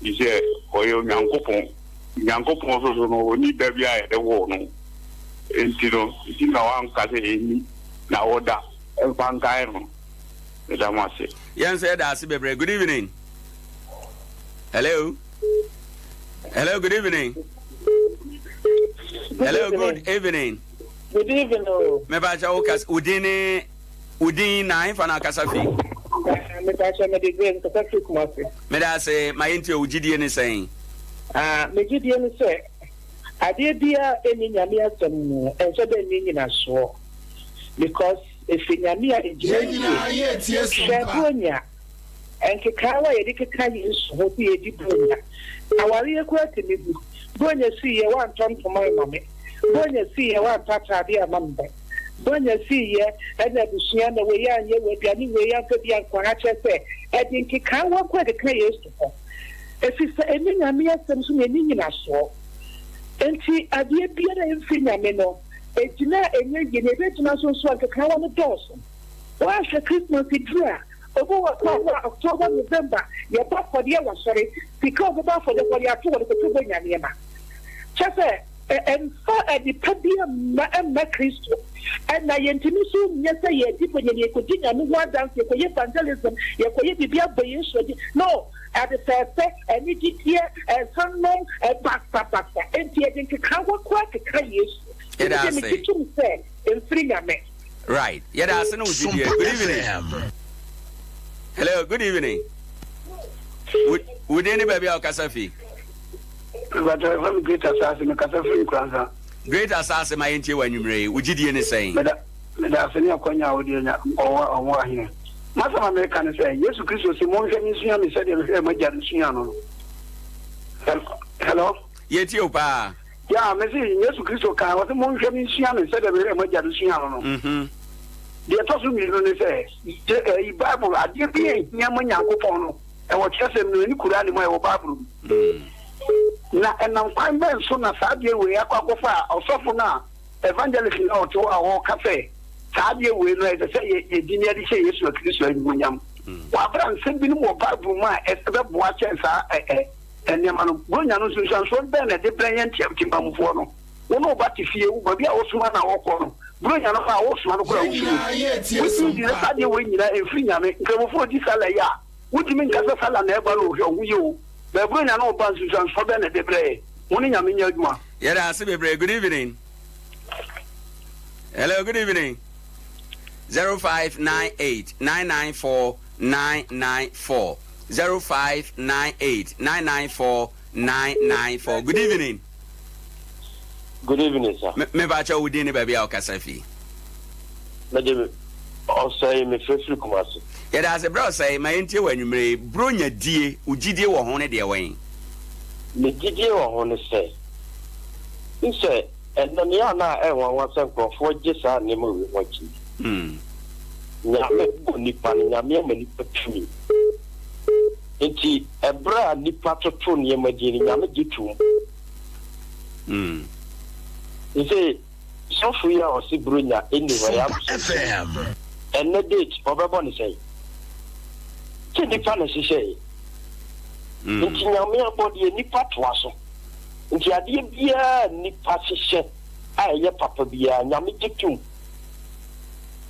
firi sɛ ɔyɛ Onyankopɔn. Onyankopɔn nso so no, ɔnni da bi a yɛde woo no. Nti no, nti na wanka sɛ yɛnni na wo da mfa nkae no. Meda mo ase. Yɛn nso yɛda ase bebree. Good evening. Hello. Hello, good evening. Hello, good evening. Good evening o. Mepakyɛ wo kas wo din ne wo din na ahefa na akasa fi? Mepakyɛ mede Grace kasa firi Kumasi. Meda ase ma yɛntie wo gyidie ne sɛn? Ah, me gyidie ne sɛ adeɛ biara ɛnni Nyame asɛm mu ɛnsɛ dɛ nni nyinasoɔ because ɛfiri Nyame a ɛgyina Yɛn nyinaa yie. yɛretie Hwɛ Sompa. Buronya Nkekaawa a yɛde keka yɛn su ho sɛ yɛdi Buronya. Awareɛ koraa tumi gu. Buronya siiɛ woantɔ ntoma amma me. Buronya siiɛ woantɔ ataadeɛ amma me ba. Buronya siiɛ ɛna abusua na wei anyɛ wei aduane wei amfa bi ankɔ ha kyerɛ sɛ ɛde nkekaawa koraa keka yɛn su ho. Ɛfiri sɛ ɛnni Nyame asɛm so na ɛnni nyinasoɔ. Enti adeɛ biara a ɛmfiri Nyame no ɛgyina a ɛnyɛ yie na ɛbɛgyina nso nso a nkekaawa no dɔɔso. Woanhwɛ Christmas duru a, obi wɔ hɔ a October, November yɛbɔ afɔdeɛ wɔ asɔre, sika a ɔbɛbɔ afɔdeɛ wɔde ato wɔde kɔtɔ bonya nneɛma. Kyerɛ sɛ ɛmfa adepa bi mma mma Kristo. Ɛna yɛntumi nso nyɛ sɛ yɛdi bonya na yɛkɔdi Nyame ho adanse, yɛkɔyɛ evangelism, yɛkɔyɛ biribi abɔ Yesu adi. No, ade fɛɛfɛ, anigyedeɛ, nsa nom, basabasa. Enti yɛde nkekaho koraa keka Yesu. Nti Yɛda deɛ ase. megye tom sɛ ɛmfiri Nyame. Right. Yɛda ase ne wo gyidie. Sompa Good evening. FM. Hello, good evening. Wo wo din ne baabi a wokasa fi? Mepakyɛw, yɛfrɛ me Great Asase, mekasa firi Nkoranza. Great Asase ma yɛntie wɔ anwummerɛ yi. Wo gyidie ne sɛn? Meda meda ase ne akwanya a wode anya ɔwɔ ɔwɔ ahene. M'asɛm a mereka ne sɛ, Yesu Kristo se, Monhwɛ me nsua me sɛdeɛ mehwɛɛ m'agya no suaa no no. Hello? Yɛtie wo paa. Yeah, mese Yesu Kristo kae, ɔse monhwɛ me nsua me sɛdeɛ mehwɛɛ m'agya no suaa no no. Mhm. Deɛ ɛtɔ so mmienu ne sɛ, gye ɛyi Bible, adeɛ bi a ɛhia ma Nyankopɔn no, ɛwɔ twerɛsɛm no, ɛne Kur'ane mu a ɛwɔ Bible mu. Na ɛnam kwan bɛn so na saa adeɛ wei akɔ akɔfa a ɔsɔfo no a evangelist no a ɔte hɔ a ɔreka sɛ saa adeɛ wei no ɛsɛ sɛ yɛ yɛdi ne yɛde hyɛ Yesu Kristo animuonyam. Wɔ abere a nsɛm binom wɔ Bible mu a ɛbɛboa kyɛn saa ɛ ɛ. nneɛma no. Buronya no, nsunsuansoɔ bɛn na ɛde brɛ yɛn teateamufoɔ no? Wo ne wo ba te fie, wo baabi a wosoma no a ɔkɔ no, Buronya no ba a wosoma no koraa a wosuro. Wotumi di sɛ saa adeɛ wei nyinaa ɛmfiri Nyame. Nkramofoɔ di Salah yi a, wontumi nka sɛ Salah na ɛba no o, hwɛ wo ho yie o. Bɛɛ Buronya no ba nsunsuansoɔ bɛn na ɛde brɛ yɛn? Mo ne Nyame nyɛ adwuma. Yɛda ase bebree. Good evening. Hello, good evening. 0598 994 994 0598 994 994. Good evening. Good evening, sir. Me ba kyɛ wo din ne baabi a wokasa fi. Mede ɔsɛe mefrɛfiri Kumasi. Yɛda ase berɛ ɔsɛe ma yɛntie wɔ anwummere yi. Buronya die, wo gyidie wɔ ho ne deɛ wɛn? Me gyidie wɔ ho ne sɛ, n sɛ ɛnɛ no yɛ a na ɛnwanwa sɛ nkurɔfoɔ gye saa nneɛma wei ho akyinnye. Nyame bɔ nipa no, Nyame ama nipa tumi. Nti ɛberɛ a nipa toto nneɛma din no, Nyame gye tom. Sesei sɔfo yi a ɔse Buronya nni hɔ yɛ abosomsom. Ɛnnɛ date ɔbɛbɔ no sɛn? Sɛ nipa na ɛhyehyɛeɛ. Nti Nyame abɔdeɛ nipa toa so. Nti adeɛ biara a nipa hyehyɛ a ɛyɛ papa biara Nyame gye tom.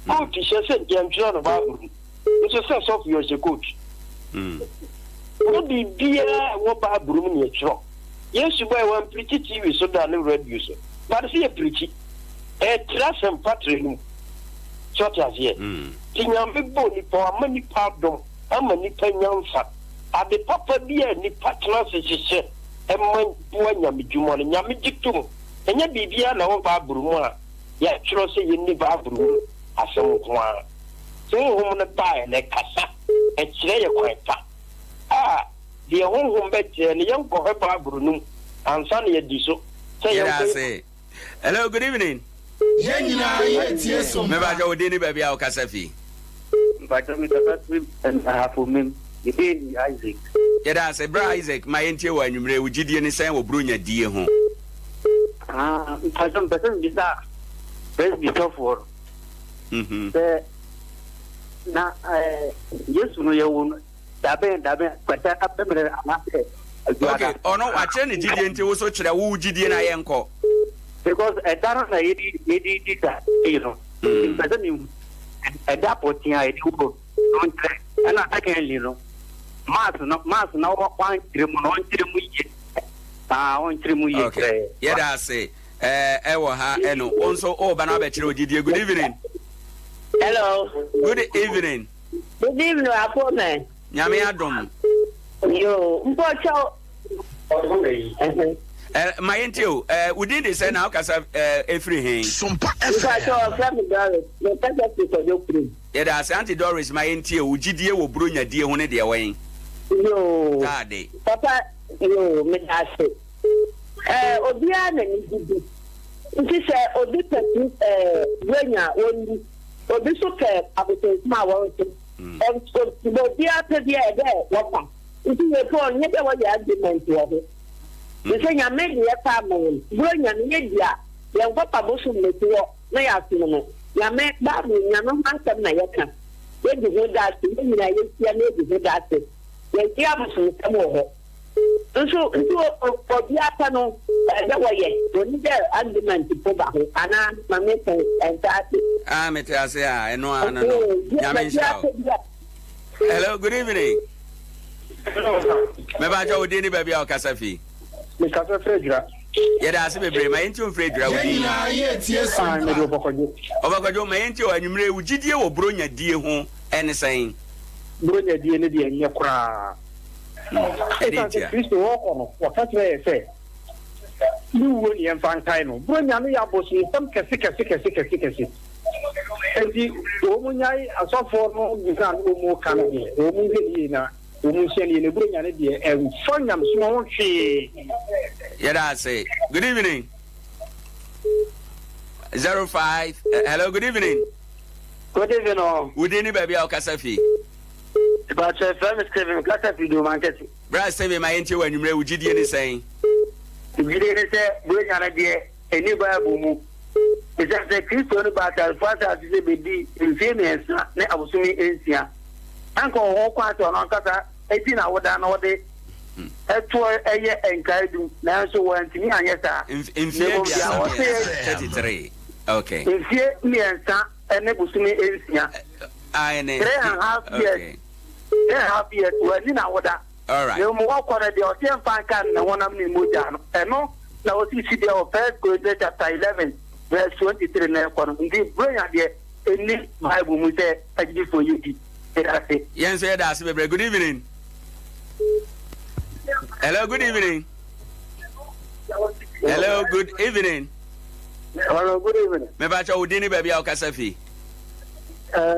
Coat hyɛ sɛ yɛntwerɛ no Bible mu. Nso sɛ sɔfo yi ɔhyɛ coat. Nyɛ biribiara a ɛwɔ Bible mu na yɛtwerɛ. Yesu bae wampirikyi TV so da ne radio so. But sɛ yɛpirikyi. Ɛkyerɛ asɛmpa trɛ no mu. So ɔte aseɛ? Nti Nyame bɔɔ nipa, wama nipa adom, ama nipa nyansa. Ade papa bi a nipa tena ase hyehyɛ ma boa Nyame dwuma no, Nyame gye tom. Ɛnyɛ biribiara na ɛwɔ Bible mu a yɛatwerɛ sɛ yɛnni Bible mu asɛm nko ara. Honhom no baeɛ no, ɛkasa, ɛkyerɛ yɛ kwan pa a deɛ Honhom bɛkyerɛ no, yɛnkɔhwɛ Bible no mu ansa na yɛadi so sɛ Yɛda yɛnkɔ. ase. Hello, good evening. Yɛn nyinaa yɛ tie so mpa. Mebakyɛ wo din ne baabi a wokasa fi. Mpakyɛ me kasa firi Ahafo mem. Me din de Isaac. Yɛda ase bra Isaac ma yɛntie wɔ anwumerɛ wo gyidie ne sɛn wɔ bronya die ho. Ah mpakyɛ mpɛ sɛ mebisa Presby sɔfoɔ no sɛ na eh, Yesu no yɛwo no dabɛn dabɛn kwata abɛmmerɛ anaasɛ aduada. Okay, ɔno wakyerɛ ne gyidie nti wo so kyerɛ wo gyidie na yɛnkɔ. Because ɛda no na yɛdi yɛdi di da yi no. Mpɛ sɛ mehu ɛda pɔtee a yɛde wɔ no nkyerɛ ɛna secondly no mass no mass na wankyerɛ mu no ɔnkyerɛ mu yie ah ɔnkyerɛ mu yie kyerɛ. Yɛda ase ɛɛ ɛwɔ ha ɛno wo nso ɔɔba no abɛkyerɛ ogyidie good evening. Hello. Good evening. Good evening Apome. Nyame adom. Yo, mpɔkyɛw. Eh, ma yɛntie o. Eh, wo din de sɛ na wokasa eh, ɛfiri he? Sompa FM. Mpɔkyɛw ɔfrɛ me Doris. Mekasa firi Kwadwo kurom. Yɛda ase Auntie Doris ma yɛntie o. Wo gyidie wɔ Buronya die ho ne deɛ wɛn? Yoo. Taade. Papa, yoo, meda ase. Eh, obiara na ne gyidi. Nti sɛ obi pɛ eh, Buronya a, wɔnni. Obi so pɛ abosonsom a wɔrosom. Ɔb obiara pɛ biara dɛ wɔfa. Ntsi yɛpɛ ɔnnyɛ dɛ wɔyɛ argument wɔ ho. Te sɛ Nyame de yɛfa ama hɛn, Buronya no yedi a, yɛnnkɔfa bosom mesi hɔ na yɛasom no. Nyame, Bible, Nyame ho asɛm na yɛka. Yedi ho dase, hɛn nyina yehyia na yedi ho dase. Yɛnngye abosomsɛm wɔ hɔ. Nso nso obiara pɛ no dɛ wɔyɛ, onnyi dɛ argument mpo ba ho anaa ma meka yi ɛnntse ase? Ah mete ase a ɛno ara no no Nyame nhyira wo. Hello, good evening. Mɛba wo din ne baabi a ɔkasa fi. Mekasa firi Adwira. Yɛda ase bebree ma yɛnti mfiri Adwira wo din. Ah, mede Ɔbɔkɔdwo. Ɔbɔkɔdwo ma yɛnti wɔ anwummere wo gyidie wɔ Buronya die ho ɛne sɛn? Buronya die no deɛ nyɛ koraa. Ɛdeɛn Esiane sɛ ntia? Kristo rekɔ no, wɔka kyerɛɛ yɛn sɛ, Ne wuo ne yɛmfa nkae no. Buronya no yɛ abosonsɛm kɛse kɛse kɛse kɛse kɛse. Enti wɔn nyae asɔfoɔ no gyina na wɔn reka no deɛ, wɔn nhwɛ no yie na wɔn nsua no yie. Na Buronya no deɛ, ɛmfa nyamesom ho hwee. Yɛda ase. Good evening. 05 eh, hello, good evening. Good evening. Oh. Wo din ne baabi a wokasa fi? Mepakyɛ yɛfrɛ me Stephen, mekasa firi Doma Nkɛse. Bra Stephen ma yɛntie wɔ anwummerɛ, wo gyidie ne sɛn? Me gyidie ne sɛ Buronya no deɛ ɛnni Bible mu. Ɛsiane sɛ Kristo no baa ateasefoɔ asase so bɛdii mfeɛ mmiɛnsa ne abosome nsia. Anka ɔwɔ ho kwan sɛ ɔno ankasa di n'awoda na ɔde. ɛtoɔ yɛ nkaedum, nanso wɔantumi anyɛ saa. Mfie Na mmom deɛ aduasa ɔse mmiɛnsa, 33. Okay. Mfie mmiɛnsa ne bosome nsia. Aane. Three and half years. Okay. Three and half years, wɔanni n'awoda. All right. Na mmom wɔkɔ no, deɛ ɔse yɛmfa nka no ne honam ne ne mogya no, ɛno na ɔsi si deɛ wɔ First Corinthians chapter 11 verse 23 na ɛkɔ no. Nti Buronya deɛ, ɛnni Bible mu sɛ agyidifoɔ yɛ bi. Meda ase. Yɛn nso yɛda ase bebree. Good evening. Hello, good evening. Hello, good evening. Hello, good evening. Mepa kyɛ wo din ne baabi a wokasa fi. Eh,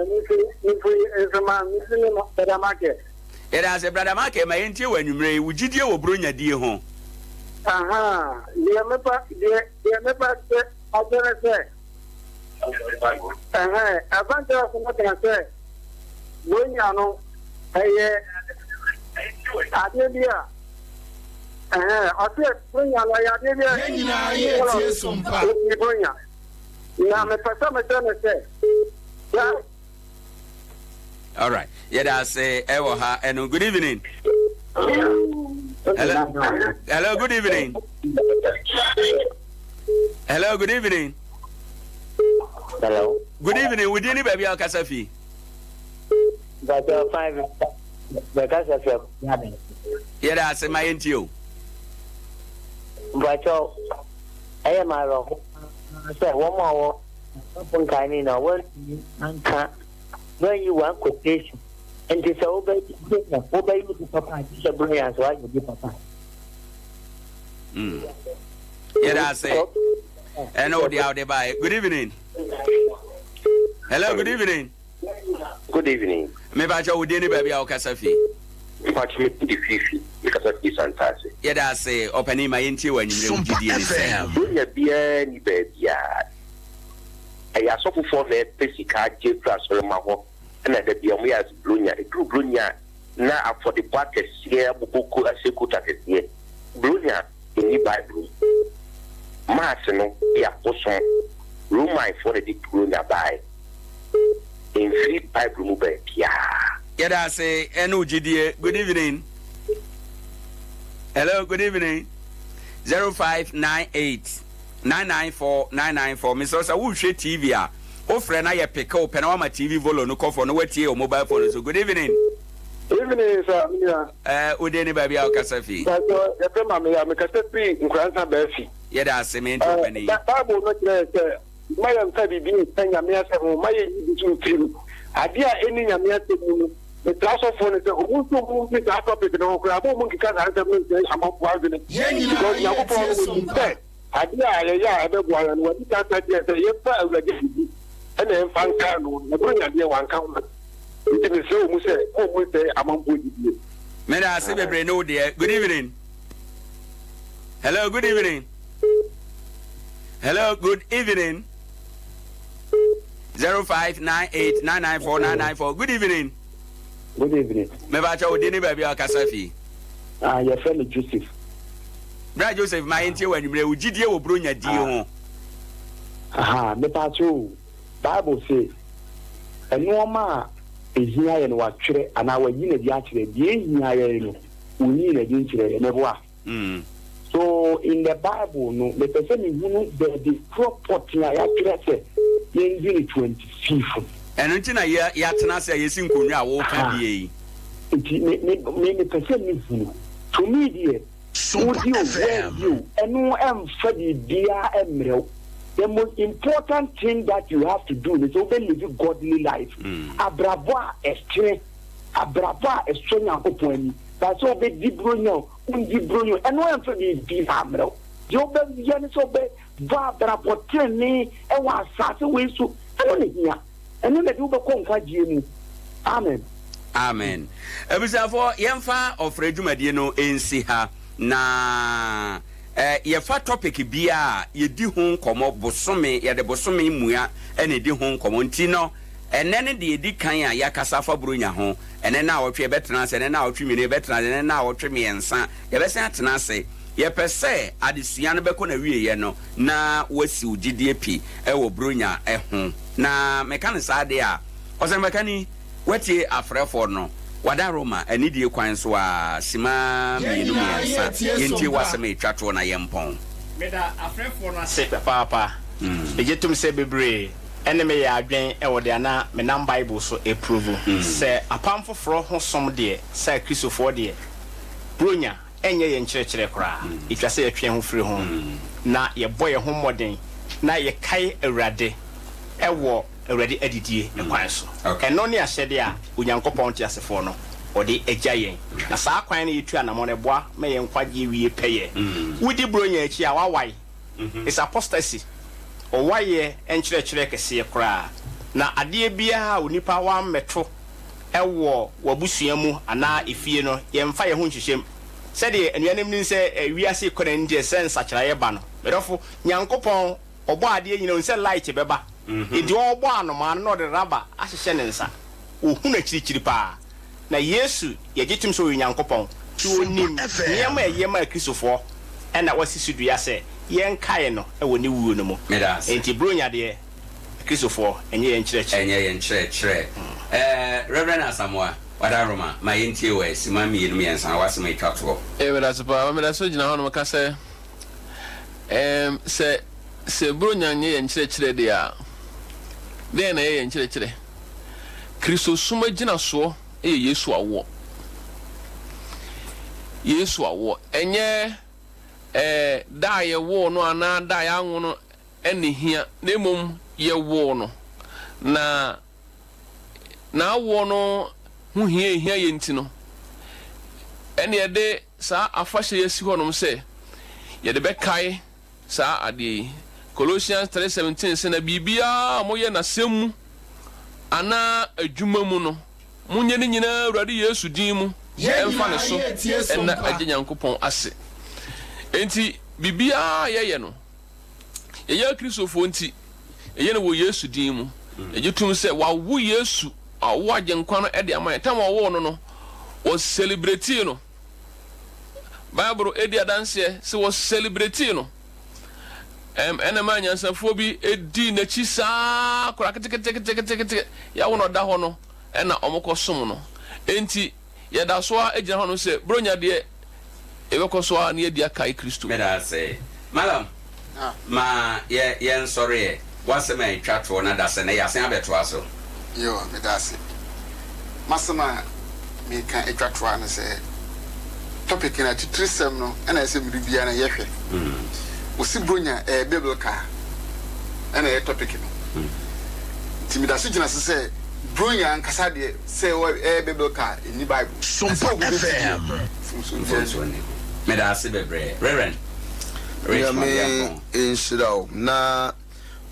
mefi Nsema, mefi ne Brother Michael. Yɛda ase Brother Michael ma yɛntie wɔ anwummerɛ yi wo gyidie wɔ Buronya die ho. Aha, deɛ mepa deɛ deɛ mepa sɛ akyerɛ sɛ ɛhɛn afankyerɛ so no ka sɛ Buronya no ɛyɛ adeɛ bi a ɛhɛn ɔsɛ Buronya no ɛyɛ adeɛ bi a Yɛn nyinaa yɛ tie so mpa. Ɛfiri Buronya. Na mepɛ sɛ mekyerɛ no sɛ sɛ. All right. Yɛda ase ɛwɔ ha ɛno. Good evening. Hello. Hello, good evening. Hello, good evening. Hello. Good evening. Wo din ne baabi a wokasa fi? Bàtà five bɛkasa fi akɔnya. Yɛda ase ma yɛntie o. Bàtà ɛyɛ ma awerɛho sɛ wɔn a wɔ asafo nkae no nyinaa wɔantumi anka wɔanyi one quotation nti sɛ wobɛyɛ wobɛyɛ obi papa a gye sɛ Brian sɛ wayɛ obi papa. Mm. Yɛda ase. Ɛne wo deɛ a wode baeɛ. Good evening. Hello, good evening. Good evening. Mepakyɛ wo din ne baabi a wokasa fi. Mepakyɛ me din de Fifi, mekasa fi Santase. Yɛda ase ɔpanin ma yɛntie wɔ anwummerɛ wo gyidie ne sɛn? Buronya biara nni baabiara. Ɛyɛ asɔfofoɔ na ɛpɛ sika agye afiri asɔremma hɔ na da biara wɔyɛ ase Buronya. Ɛduru Buronya a na afɔdebɔ akɛseɛ abobɔ ko ahyɛ coat akɛseɛ. Buronya nni Bible mu. Mass no yɛ abosom. Romanfoɔ na ɛde Buronya baeɛ. Ɛmfiri Bible mu baabiara. Yɛda ase ɛne wo gyidie. Good evening. Hello, good evening. 0598 994 994. Mesrɛ sɛ wohwɛ TV a, wofrɛ na yɛ peke wo pɛ na wama TV volume no kɔ fam na watie wɔ mobile phone so. Good evening. Evening sir, me nua. Eh, wo din ne baabi a wokasa fi? Pastor, yɛfrɛ ma me ya, mekasa firi Nkoransa Baafi. Yɛda ase, me nti ɔpani. Eh, Bible no kyerɛ sɛ mma yɛmfa biribi nka Nyame asɛm ho, mma yɛnyi bi so mfiri mu. Adeɛ a ɛnni Nyame asɛm mu no, mesrɛ asɔfoɔ no sɛ ɔmo nso ɔmo mfiri saa topic no ho koraa, mma ɔmo nkeka saa nsɛm no nsɛe amanfoɔ adwene. Because Nyankopɔn no ɔnim sɛ adeɛ a yɛyɛ a ɛbɛboa yɛn no, wadi kan aka akyerɛ yɛn sɛ yɛmfa Awurade biribi ɛna yɛmfa nkae no, na ɛboro nyadeɛ wanka ho asɛm. Nti mesrɛ ɔmo sɛ mma ɔmo nsɛe amanfoɔ gyidie. Meda ase bebree ne wo deɛ. Good evening. Hello, good evening. Hello, good evening. 0598 994 994. Good evening. Good evening. Mebacha wo din baabi a ɔkasa fi. Ah, yɛfrɛ me Joseph. Bra Joseph, ma yɛntie wɔ anwummerɛ wo gyidie wɔ Buronya die ho. Aha, mepakyɛ o, Bible se, nnoɔma a ɛhia yɛn no watwerɛ anaa wayi no adi akyerɛ, deɛ ɛhia yɛn no, ɔnyii no adi nkyerɛ yɛn, meboa? So in the bible no mepɛ sɛ mehunu baabi korɔ pɔtee a yɛatwerɛ sɛ yɛndi no 25 no. Ɛno nti na yɛ yɛatena ase a yɛsi nkonnwa a woreka bie yi. Nti me me me mepɛ sɛ mehunu. To me deɛ, wodi o woandi o, ɛno ɛmfa biribiara mmrɛ wo. The most important thing that you have to do ne sɛ wobɛ live godly life, abrabɔ a ɛtene, abrabɔ a ɛsɔ Nyankopɔn ani. But sɛ wobɛdi buronya o, wondi buronya o, ɛno ɛmfa biribiara mmrɛ wo. Deɛ wobɛyɛ ne sɛ wobɛbɔ abrabɔ tenenee wɔ asase wei so, ɛno na ɛhia. Ɛno na ɛde wo bɛkɔ nkwagyeɛ mu. Amen. Amen. Abusuafoɔ, yɛmfa ɔfrɛ dwumadie no nsi ha na eh, yɛfa topic biara a yɛdi ho nkɔmmɔ bosome, yɛde bosome mua na ɛdi ho nkɔmmɔ nti no, Ɛnnɛ ne deɛ ɛdi kan a yɛakasa afa Buronya ho. Ɛnnɛ nnawɔtwe yɛbɛtena ase, ɛnnɛ nnawɔtwe mmienu yɛbɛtena ase, ɛnnɛ nnawɔtwe mmiɛnsa yɛbɛsan atena ase. Yɛpɛ sɛ adesua no bɛkɔ n'awieeɛ no na woasi wo gyidie pi wɔ Buronya ho. Na meka no saa deɛ a, ɔsɛmpakani, woatie afrɛfoɔ no. Wadaroma, anidie kwan so ara, simma mmienu mmiɛnsa, yɛntie w'asɛm a ɛtwa toɔ na yɛmpɔn. Meda afrɛfoɔ no ase papaapa. Megye tom sɛ bebree ne me yɛ adwen wɔ deɛ na menam Bible so reprovu sɛ Apam Foforɔ ho som deɛ, sɛ Akristofoɔ deɛ, Buronya nyɛ yɛn nkyerɛkyerɛ koraa. Ɛtwa sɛ yɛtwe yɛn ho firi ho na yɛbɔ yɛn ho mmɔden na yɛkae Awurade wɔ Awurade adidie kwan so. Ɛno ne ahyɛdeɛ a Onyankopɔn teasefoɔ no ɔde agya yɛn. Na saa kwan no yɛtu anamɔn no ɛboa ma yɛn nkwagyeɛ wie pɛyɛ. Wodi Buronya akyi a, woawae. It's apostasy. Ɔwaeɛ nkyerɛkyerɛ kɛseɛ koraa. Na adeɛ biara a onipa wammɛto wɔ w'abusua mu anaa efie no, yɛmfa yɛn ho nhyehyɛ mu. Sɛdeɛ anuanom nim sɛ wiase rekɔ n'anim nti ɛsɛ sɛ nsakyeraeɛ ba no. Me dɔfo, Nyankopɔn Ɔbɔɔ adeɛ nyina, ɔnim sɛ light bɛba, enti ɔrebɔ anomaa no na ɔde rubber ahyehyɛ ne nsa. Ɔhunu akyirikyiri paa. Na Yesu, yɛgye tom sɛ ɔyɛ Onyankopɔn, nti ɔnim nneɛma a ɛyɛ ma Akristofoɔ, ɛna wasi so dua sɛ yɛnkae no wɔ ne wuo no mu. Meda ase. Enti Buronya deɛ, Akristofoɔ, ɛnyɛ yɛn nkyerɛkyerɛ. Ɛnyɛ yɛn nkyerɛkyerɛ. Ɛɛ, Rev. Asamoah, Wadaroma, ma yɛntie wo ɛ, simma mmienu mmiɛnsa, w'asɛm a ɛtwa toɔ. Ee, meda ase paa. Meda so gyina hɔnom ka sɛ. Ɛɛm, sɛ, sɛ Buronya nyɛ yɛn nkyerɛkyerɛ deɛ a, dɛn na ɛyɛ yɛn nkyerɛkyerɛ? Kristosom agyinasoɔ yɛ Yesu awoɔ. Yesu awoɔ. Ɛnyɛ, ɛɛ, da a yɛwoo no anaa da a yɛanwo no na ɛhia, na mmom yɛwoo no. Na n'awoɔ no ho hia a ɛhia yɛn nti no, ɛnna yɛde saa afahyɛ yi asi hɔnom sɛ yɛde bɛkae saa adeɛ yi. Colossians 3:17 se, Na biribiara a moyɛ no asɛm mu anaa adwuma mu no, monyɛ ne nyinaa Awurade Yesu din mu mfa ne so nna Agya Nyankopɔn ase. Enti biribiara a yɛyɛ no, Yɛyɛ Akristofoɔ nti, yɛyɛ no wɔ Yesu din mu. Yɛgye tom sɛ wɔawo Yesu, wɔawo Agyenkwa no de ama yɛn. Tam a wɔwoo no no, wɔsɛlebretee no. Bible di adanseɛ sɛ wɔsɛlebretee no. Ɛm, ɛna maa nyansafoɔ bi dii n'akyi saa koraa keteketeketekete. Yɛawo no ɔda hɔ no, ɛna wɔkɔsom no. Enti, Yɛda so ara gyina hɔnom sɛ Buronya deɛ, yɛbɛkɔ so ara na yɛadi akae Kristo. Meda ase. Mallam, ma yɛ yɛnsɔre ɛ. W'asɛm a ɛtwa toɔ na da sɛ nnɛ yɛasen abɛtoa so. Yoo, meda ase. M'asɛm a meka atwa toɔ ara ne sɛ, topic no, atitirisɛm no na ɛsɛ mmere biara no yɛhwɛ. Wɔsi Buronya ɛyɛ biblical a, ɛna ɛyɛ topic no. Nti meda so gyina so sɛ Buronya ankasa deɛ, Sɛ ɛyɛ biblical a, ɛnni Bible mu. Na sɛ obi bɛsi deɛ, mfomsoɔ biara nni ho. Meda ase bebree. Rev. Richmond Nyame Yampong. nhyira wo. Na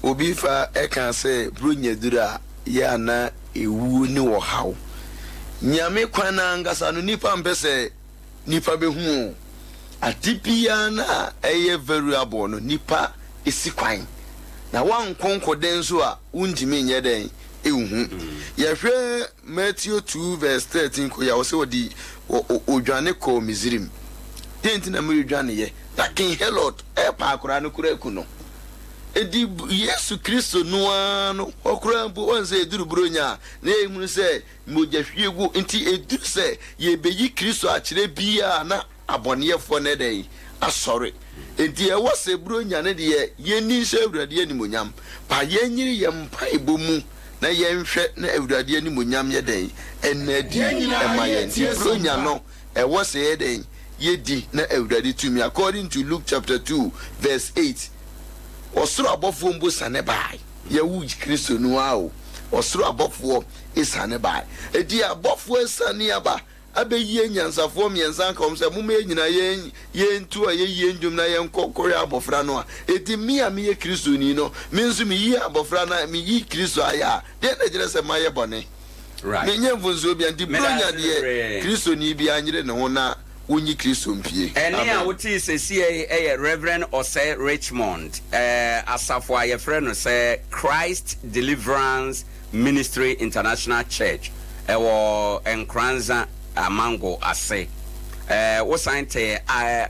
obi fa ɛka sɛ bronya duru a yɛ a na ɛwuo ne ɔhaw. Nyame kwan no ankasa no nipa mpɛ sɛ nipa bɛhu o. Ade biara no a ɛyɛ valuable no nipa si kwan. Na woanko nkoden nso a wontumi nyɛ dɛn nhu. Yɛhwɛ Matthew 2 verse 13 kɔ yi a, ɔsɛ ɔde ɔdwane kɔɔ Misrim. Dɛn nti na Mary dwaneyɛ? Na King Herod ɛrepa akwadaa no koraa aku no. Enti Yesu Kristo no ara no hɔ koraa mpo, wɔn sɛ ɛduru Buronya a, na yɛhunu sɛ mogyahwiegu nti ɛduru sɛ yɛbɛyi Kristo akyerɛ biara na abɔneɛfoɔ no dɛn? Asɔre. Enti ɛwɔ sɛ Buronya no deɛ yɛnni nhyɛ Awurade animuonyam, pa yɛnyere yɛn mpaebɔ mu na yɛnhwɛ na Awurade animuonyam yɛ dɛn? Ɛnna adi ɛma yɛn. Nti Buronya no ɛwɔ sɛ yɛ dɛn? Yɛdi na Awurade tumi. According to Luke chapter 2 verse 8, ɔsoro abɔfoɔ mpo sane baae. Yɛwo Kristo no ara o, ɔsoro abɔfoɔ siane baae. Enti abɔfoɔ asiane aba abɛyi anyansafoɔ mmiɛnsa aka wɔn sɛ, Momma yɛn nyinaa yɛn yɛntu ayɛyie nnwom na yɛnkɔ nkɔhwɛ abɔfra no a. Enti me a meyɛ Kristoni no, me nso meyi abɔfra no a, meyi Kristo ayɛ a, deɛn na ɛkyerɛ sɛ mayɛ bɔne? Right. Menyɛ mfomsoɔ biara. Nti Meda Buronya ase deɛ, bebree. Kristoni biara nyere ne ho na ɔnyi Kristo mpue. Ɛnne a Amen. wotee seesei yi yɛ Rev. Osei Richmond, asafo a wɔfrɛ no sɛ Christ Deliverance Ministry International Church, ɛwɔ Nkoranza, Amango ase. Wosan tee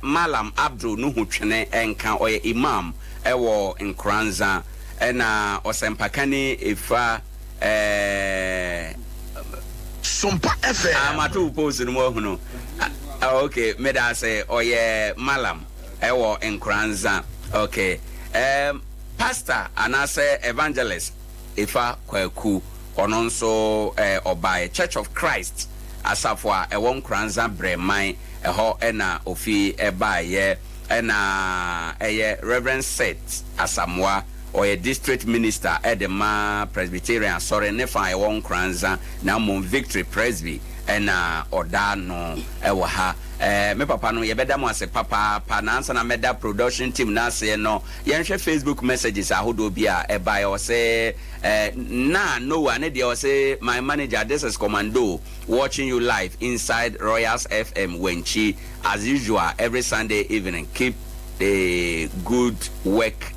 Mallam Abdul Nuhu Twene nka, ɔyɛ Imam wɔ Nkoranza, ɛna ɔsɛmpakani Efa. Sompa FM. Ah, mato wo post no mu ahunu. Ah, ok, meda ase. Ɔyɛ Malam ɛwɔ Nkoranza. Ok. Um, pastor anaasɛ evangelist Efa Kwaku, ɔno nso eh, ɔbaeɛ Church of Christ asafo a ɛwɔ Nkoranza Brɛman, ɛhɔ na ofi baeɛ. Ɛna ɛyɛ Reverend Seth Asamoah, ɔyɛ District Minister de ma Presbyterian Asɔre ne fa a ɛwɔ Nkoranza, na mmom Victory Presby na ɔda ano wɔ ha. Me papa no, yɛbɛda mo ase papaapa, na ansa na mɛda production team no aseɛ no, yɛnhwɛ Facebook messages ahodoɔ bi a ɛbaeɛ. Ɔse, Naa Noah ne deɛ ɔse, My manager, this is Commando, watching you live inside Royals FM Wenchi. As usual every Sunday evening keep the good work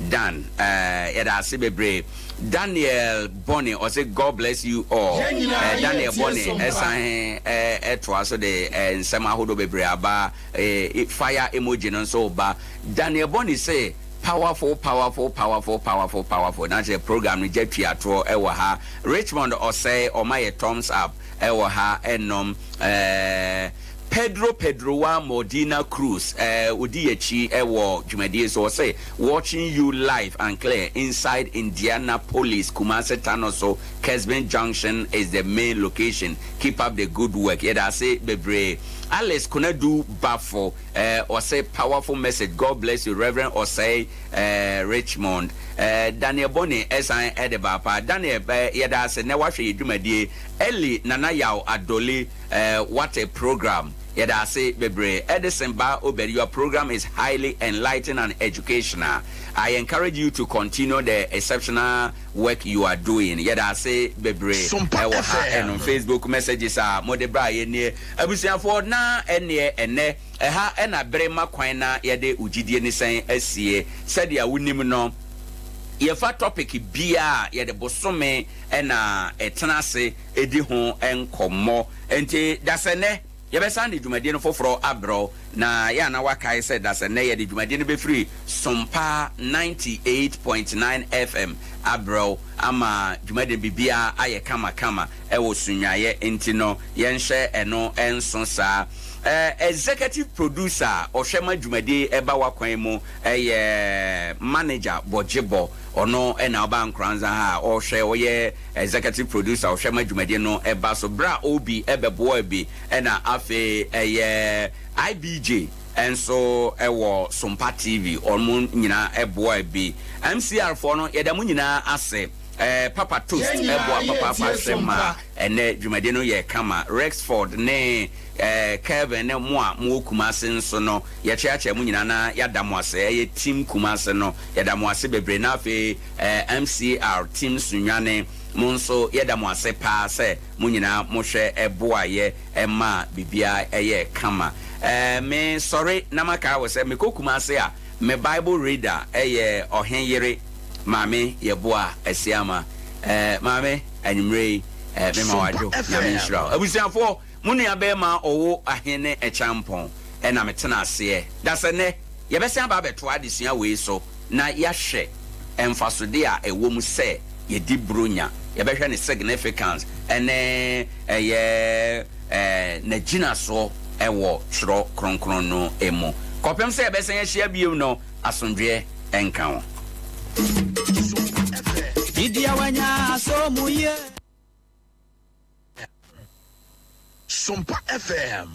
done eh, yɛda ase bebree Daniel Bɔne ɔse God bless you all Yɛn nyinaa eh, Daniel yɛtie Bɔne sompa. ɛsan eh, ɛtoa so de eh, nsɛm ahodoɔ bebree aba eh, fire emoji no nso ba Daniel Bɔne se powerful powerful powerful powerful powerful na kyerɛ program no gya tuatoɔ ɛwɔ ha Richmond ɔsɛe ɔma yɛ thumbs up ɛwɔ ha ɛnom eh, Pedro Pedroa Mordina Cruz eh, odi yɛakyi wɔ dwumadie so, ɔse, Watching you live and clear inside Indianapolis, Kumasi Tanoso, Kesben Junction is the main location, keep up the good work, yɛda ase bebree. Alice Konadu Bafo eh, ɔse, Powerful message, God bless you Reverend Osei eh, Richmond. Eh, Daniel Boni ɛsan de baa paa. Daniel eh, yɛda ase nɛ wahwɛ yɛ dwumadie. Eli Nana Yaw Adoli Eh what a program yɛda ase bebree Edison Ba Obed your program is highly enlightening and educational I encourage you to continue the exceptional work you are doing yɛda ase bebree Sompa ɛwɔ ha FM. ɛnom Facebook messages a mode bra yɛ nie abusuafoɔ na ɛneɛ ɛnɛ ɛha ɛna bere ma kwan na yɛde wo gyidie ne sɛn asie sɛdeɛ wonim no yɛfa topic biaa yɛde bosome ɛna ɛtena ase di ho nkɔmmɔ. Enti dasɛnnɛ yɛbɛsan de dwumadie no foforɔ abrɛ wo, na yɛ a na woakae sɛ dasɛnnɛ yɛde dwumadie no bɛfiri Sompa 98.9 FM abrɛ wo ama dwumadie no biribiara ayɛ kamakama wɔ Sunyayɛ nti no yɛnhyɛ ɛno nso saa. Executive Producer a ɔhwɛ ma dwumadie yi ba w'akwan mu yɛ Manager Bɔgyebɔ, ɔno na ɔba Nkoranza ha a ɔhwɛ, ɔyɛ Executive Producer ɔhwɛ ma dwumadie no ba so berɛ a Obi bɛboa bi ɛna afei ɛyɛ IBJ nso wɔ Sompa TV wɔn nyinaa boa bi. MCR foɔ no yɛda mo nyinaa ase. Papa Toast Yɛn nyinaa boa papaapa yɛtie hwɛ ma Sompa. ɛnɛ dwumadie no yɛ kama. Rexford ne Kelvin ne mo a mowɔ Kumasi nso no yɛkyeakyea mo nyinaa na yɛada mo ase. Ɛyɛ Team Kumasi no yɛda mo ase bebree na afei MCR team Sunyani mo nso yɛda mo ase paa sɛ mo nyinaa mo hwɛ boa yɛ maa biribiara yɛɛ kama. Me sɔre na makae wo sɛ mekɔ Kumasi a me bible reader yɛ Ɔhen yere Maame Yeboah Asiamah. Maame anwummerɛ yi mema wo adwo Nyame nhyira wo. Abusuafoɔ mo nua bɛɛma ɔwo Ahene Kyampɔn na me tena aseɛ dasɛ nɛ yɛbɛsan aba abɛtoa adesua wei so. na yɛahwɛ mfasode a ɛwɔ mu sɛ yɛdi Buronya, yɛbɛhwɛ ne significance ne ɛyɛ n'agyinasoɔ wɔ Twerɛ Kronkron no mu. Kɔpem sɛ yɛbɛsan ahyia bio no, asomdwoeɛ nka wo. Sompa FM.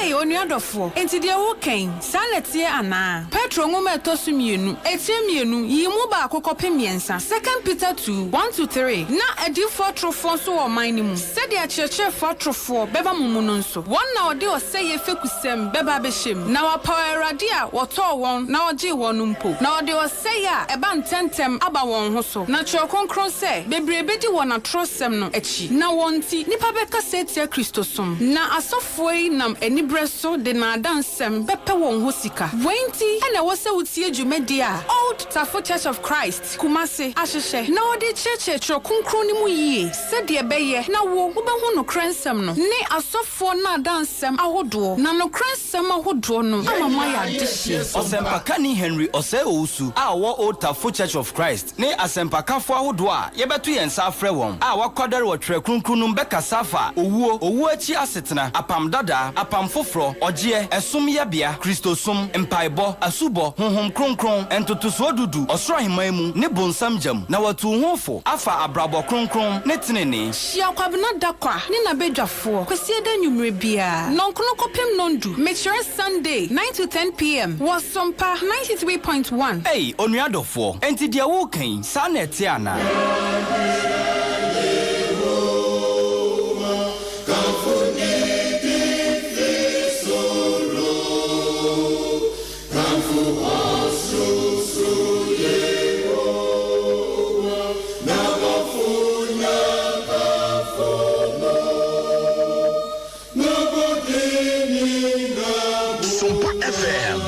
Ei, onua dɔfoɔ, enti deɛ woreka yi, saa na ɛteɛ anaa? Petro nwoma a ɛtɔ so mmienu, etire mmienu, yi mu baako kɔpem mmiɛnsa, Second Peter 2, 1-3, Na adiyifoɔ atorofoɔ nso wɔ ɔman no mu, sɛdeɛ akyerɛkyerɛfoɔ atorofoɔ bɛba mo mu no nso, wɔn na wɔde ɔsɛeɛ fekusɛm bɛba abɛhyɛ mu, na wɔapaw Awurade a wɔtɔɔ wɔn na ɔgyee wɔn no mpo, na wɔde ɔsɛeɛ a ɛba ntɛmntɛm aba wɔn ho so. Na Kyerɛw Kronkron sɛ, Bebree bedi wɔn atorosɛm no akyi, na wɔn nti nnipa bɛkasa atia Kristosom. Na asɔfoɔ yi nam aniberɛ so de nnaadaa nsɛm bɛpɛ wɔn hɔ sika. Wei nti na ɛwɔ sɛ wotie dwumadie a Old. Old Tafo Church of Christ, Kumasi, ahyehyɛ na wɔde rekyerɛkyerɛ Twerɛ Kronkron no mu yie sɛdeɛ ɛbɛyɛ na wo wobɛhu nokorɛ nsɛm no ne asɔfoɔ nnaadaa nsɛm ahodoɔ, na nokorɛ nsɛm ahodoɔ no ama moayɛ adehyeɛ. Ɔsɛmpakani Henry Osei Owusu a ɔwɔ Old Tafo Church of Christ ne asɛmpakafo ahodoɔ a yɛbɛto yɛn nsa afrɛ wɔn a wɔakwadare wɔ Twerɛ Kronkron no mu bɛkasa afa owuo, owuo akyi asetena, Apam Dadaa, Apam Foforɔ, ɔgyeɛ, ɛsom yɛbea, Kristosom, mpaebɔ, asubɔ, Honhom Kronkron, ntotosoɔ du du, Ɔsoro Ahemman mu, ne bonsam gya mu, na wɔatu wo ho fo afa abrabɔ kronkron ne tenenee. Hyia Kwabena Dakwa ne n'abadwafoɔ Kwasiada anwummerɛ biara, nnɔnkono kɔpem nnɔndu, mekyerɛ Sunday, 9 to 10 PM, wɔ Sompa 93.1. Ei, onua dɔfoɔ, enti deɛ woreka yi, saa na ɛteɛ anaa? Sompa FM.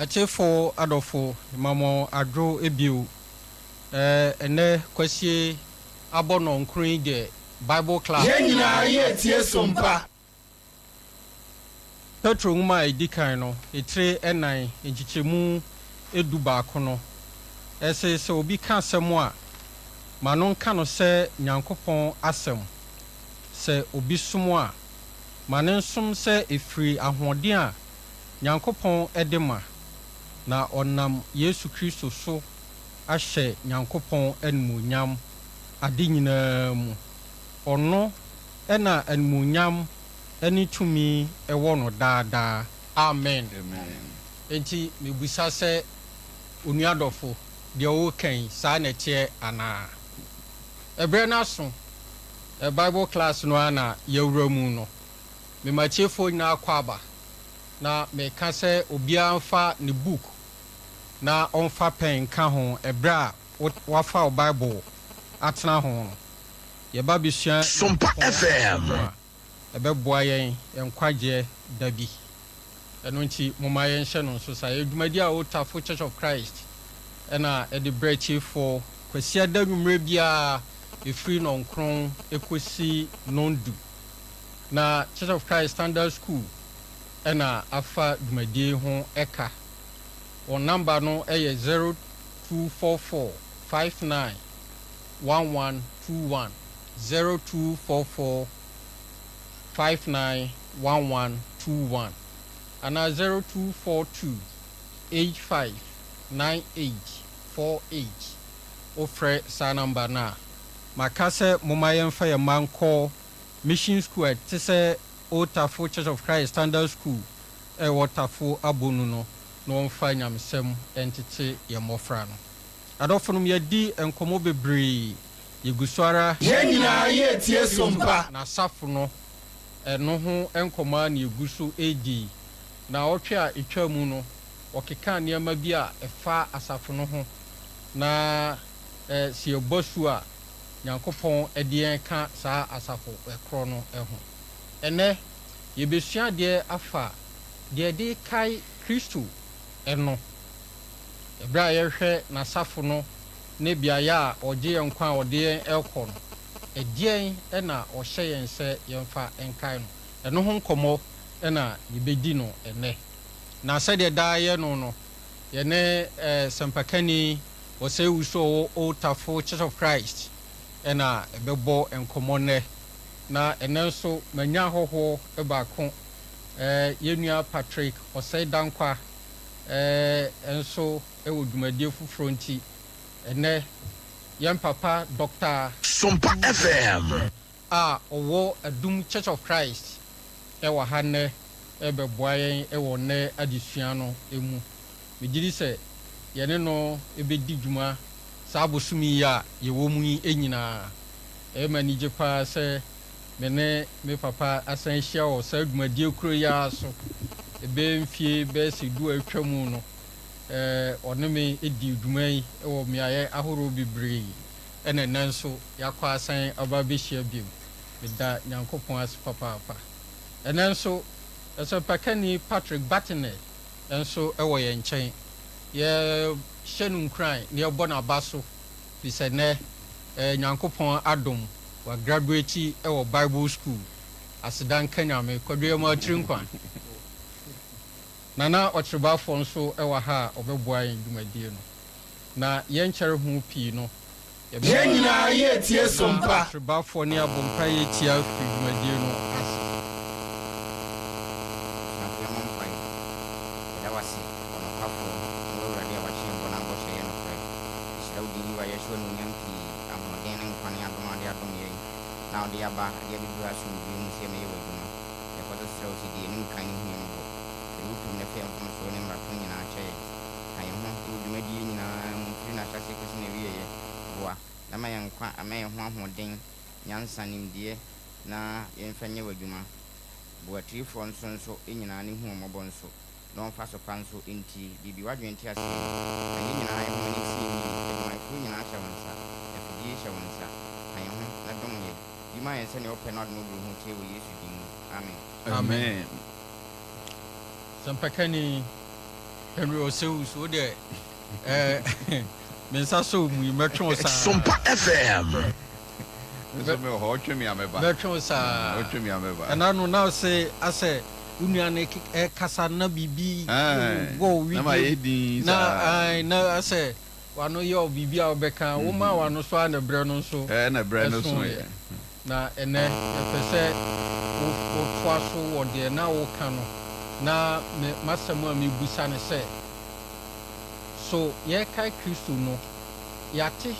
Atiefo adɔfo, mema mo adwo bio. Ɛnnɛ Kwasie abɔ nnɔnkron yi deɛ Bible class. Yɛn nyinaa yɛretie som pa. Petro nwoma a edi kan no, etire nnan, nkyekyɛmu dubaako no, ɛse, Sɛ obi ka asɛm a, ma no nka no sɛ Nyankopɔn asɛm, sɛ obi som a, ma no nsom sɛ efiri ahoɔden a Nyankopɔn de ma, na ɔnam Yesu Kristo so ahyɛ Nyankopɔn animuonyam ade nyinaa mu. Ɔno na animuonyam ne tumi wɔ no daa daa. Amen. Enti mebisa sɛ, onua dɔfo, deɛ woreka yi, saa na ɛteɛ anaa? Ɛberɛ no aso, Bible class no ara na yɛawura mu no. Mema atiefoɔ nyinaa akwaaba, na meka sɛ obiara mfa ne book na ɔmfa pɛn nka ho ɛberɛ a woafa wo Bible atena ho no. Yɛba bɛsua Sompa Nyankopɔn FM. asɛm a ɛbɛboa yɛn yɛn nkwagyeɛ da bi. Ɛno nti momma yɛnhyɛ no nso saa. Ɛyɛ dwumadie a Old Tafo Church of Christ na ɛde brɛ atiefoɔ Kwasiada anwummerɛ biara ɛfiri nnɔnkron kɔsi nnɔndu. Na Church of Christ Standard School na afa dwumadie yi ho ka. Wɔn namba no yɛ 0244 59 1121, 0244 59 1121 anaa 0242 85 98 48. Wofrɛ saa namba no a, maka sɛ momma yɛmfa yɛn mma nkɔ Mission School a ɛte sɛ Old Tafo Church of Christ Standard School a ɛwɔ Tafo Abonu no na wɔmfa nyamesɛm ntete yɛn mmɔfra no. Adɔfonom, yɛadi nkɔmmɔ bebree, yɛgu so ara. Yɛn nyinaa yɛretie som pa. N'asafo no, ɛno ho nkɔmmɔ ara na yɛgu so redi yi. Naawɔtwe a ɛtwaa mu no, wɔkekaa nneɛma bi a ɛfa asafo no ho, na sɛ yɛbɔ asu a, Nyankopɔn de yɛn ka saa asafo korɔ no ho. Ɛnnɛ, yɛbɛsua adeɛ afa deɛ yɛde rekae Kristo no. Ɛberɛ a yɛrehwɛ N'asafo no ne beaeɛ a ɔgye yɛn nkwa a ɔde yɛn rekɔ no, ɛdeɛn na ɔhyɛ yɛn sɛ yɛmfa nkae no? Ɛno ho nkɔmmɔ na yɛbɛdi no ɛnnɛ. Na sɛdeɛ daa yɛyɛ no no, yɛne sɛmpakani Osei Wusu a ɔwɔ Old Tafo Church of Christ na ɛbɛbɔ nkɔmmɔ nnɛ. Na ɛnnɛ nso manya ahɔhoɔ baako. Yɛn nua Patrick Osei Dankwa nso wɔ dwumadie foforɔ nti, ɛnnɛ yɛn papa Dɔkta. Sompa FM. A ɔwɔ Adum Church of Christ wɔ ha nnɛ rebɛboa yɛn wɔ nnɛ adesua no mu. Megye di sɛ yɛne no bɛdi dwuma saa bosome yi a yɛwɔ mu yi nyinaa. Ɛyɛ me anigye pa ara sɛ me ne me papa asan ahyia wɔ saa dwumadie koro yi ara so. Ɛbɛyɛ mfie bɛyɛ sɛ du a atwa mu no, ɔne me dii dwuma yi wɔ mmeaeɛ ahoroɔ bebree, ɛna ɛnnɛ nso yɛakɔ asan aba abɛhyia bio. Meda Nyankopɔn ase papaapa. Ɛnnɛ nso, Ɔsɛmpakani Patrick Batteney nso wɔ yɛn nkyɛn. Yɛhyɛ no nkuran na yɛbɔ no aba so firi sɛ nnɛ Nyankopɔn adom wagraduati wɔ Bible School. Aseda nka Nyame. Kwadwo yɛma wo tiri nkwa. Nana Ɔkyerebafoɔ nso wɔ ha a ɔbɛboa yɛn dwumadie no. Na yɛnkyɛre ho pii no, Yɛn nyinaa yɛretie som pa. Ɔkyerebafoɔ ne abɔ mpaeɛ atia firi dwumadie no ase. Abusuafo yɛmmɔ mpae. Yɛda wo ase, ɔnokwafo ne w'Awurade a wakye yɛn bɔ na abɔhyɛ yɛ nokorɛ. Yɛhyira wo din yi wo ayɛ hyɛ wo anuonyam pii, ahoɔden ne nkwa ne adom a wode adom yɛn na wode aba de abɛduru asomdwoeɛ mu sɛ yɛmmɛyɛ w'adwuma. Yɛkɔ so srɛ wo sɛ di yɛn anim kan ne hu yɛn mmɔbɔ. Firi wo pɛ mu na fa yɛn mfomsoɔ ne mmarato nyinaa kyɛ yɛn. Ka yɛn ho wɔ dwumadie yi nyinaa mu firi n'ahyɛaseɛ kɔsi n'awieɛ. Boa na ma yɛn nkwa, ma yɛn ho ahoɔden, nyansa, nimdeɛ na yɛmfa nyɛ w'adwuma. Boa atiefoɔ nso nso nyinaa ne hu wɔn mmɔbɔ nso na wɔmfa so pa nso ntie. Biribi w'adwene nteaseɛ mu. Ma yɛn nyinaa yɛn ho ani nsi yɛn yie. Adwumayɛfoɔ nyinaa hyɛ wo nsa. Afidie hyɛ wo nsa. Ka yɛn ho na dom yɛn. Yi ma yɛn sɛdeɛ wopɛ na w'adom aburoo ho teɛ wɔ Yesu din mu. Amen. Amen. Sɛmpakani Henry Osei-Owusu, wo deɛ eh, me nsa sɔ wo mu yi, mɛtwe wo saa. Sompa FM. Me nso mewɔ hɔ, wotwe me a mɛba. Mɛtwe wo saa. Wotwe me a mɛba. Ɛna no na ɔse asɛ wo nua no ɛkasa na biribi wɔ wo Na ma yɛ din saa. Na na asɛ wano yɛ wo biribi a wobɛka, womaa wano so ara na berɛ no nso Ɛna berɛ no so yɛ. Na ɛnnɛ, yɛpɛ sɛ wotoa so wɔ deɛ na woreka no, na me, m'asɛm a merebisa ne sɛ, So yɛrekae Kristo no, yɛate,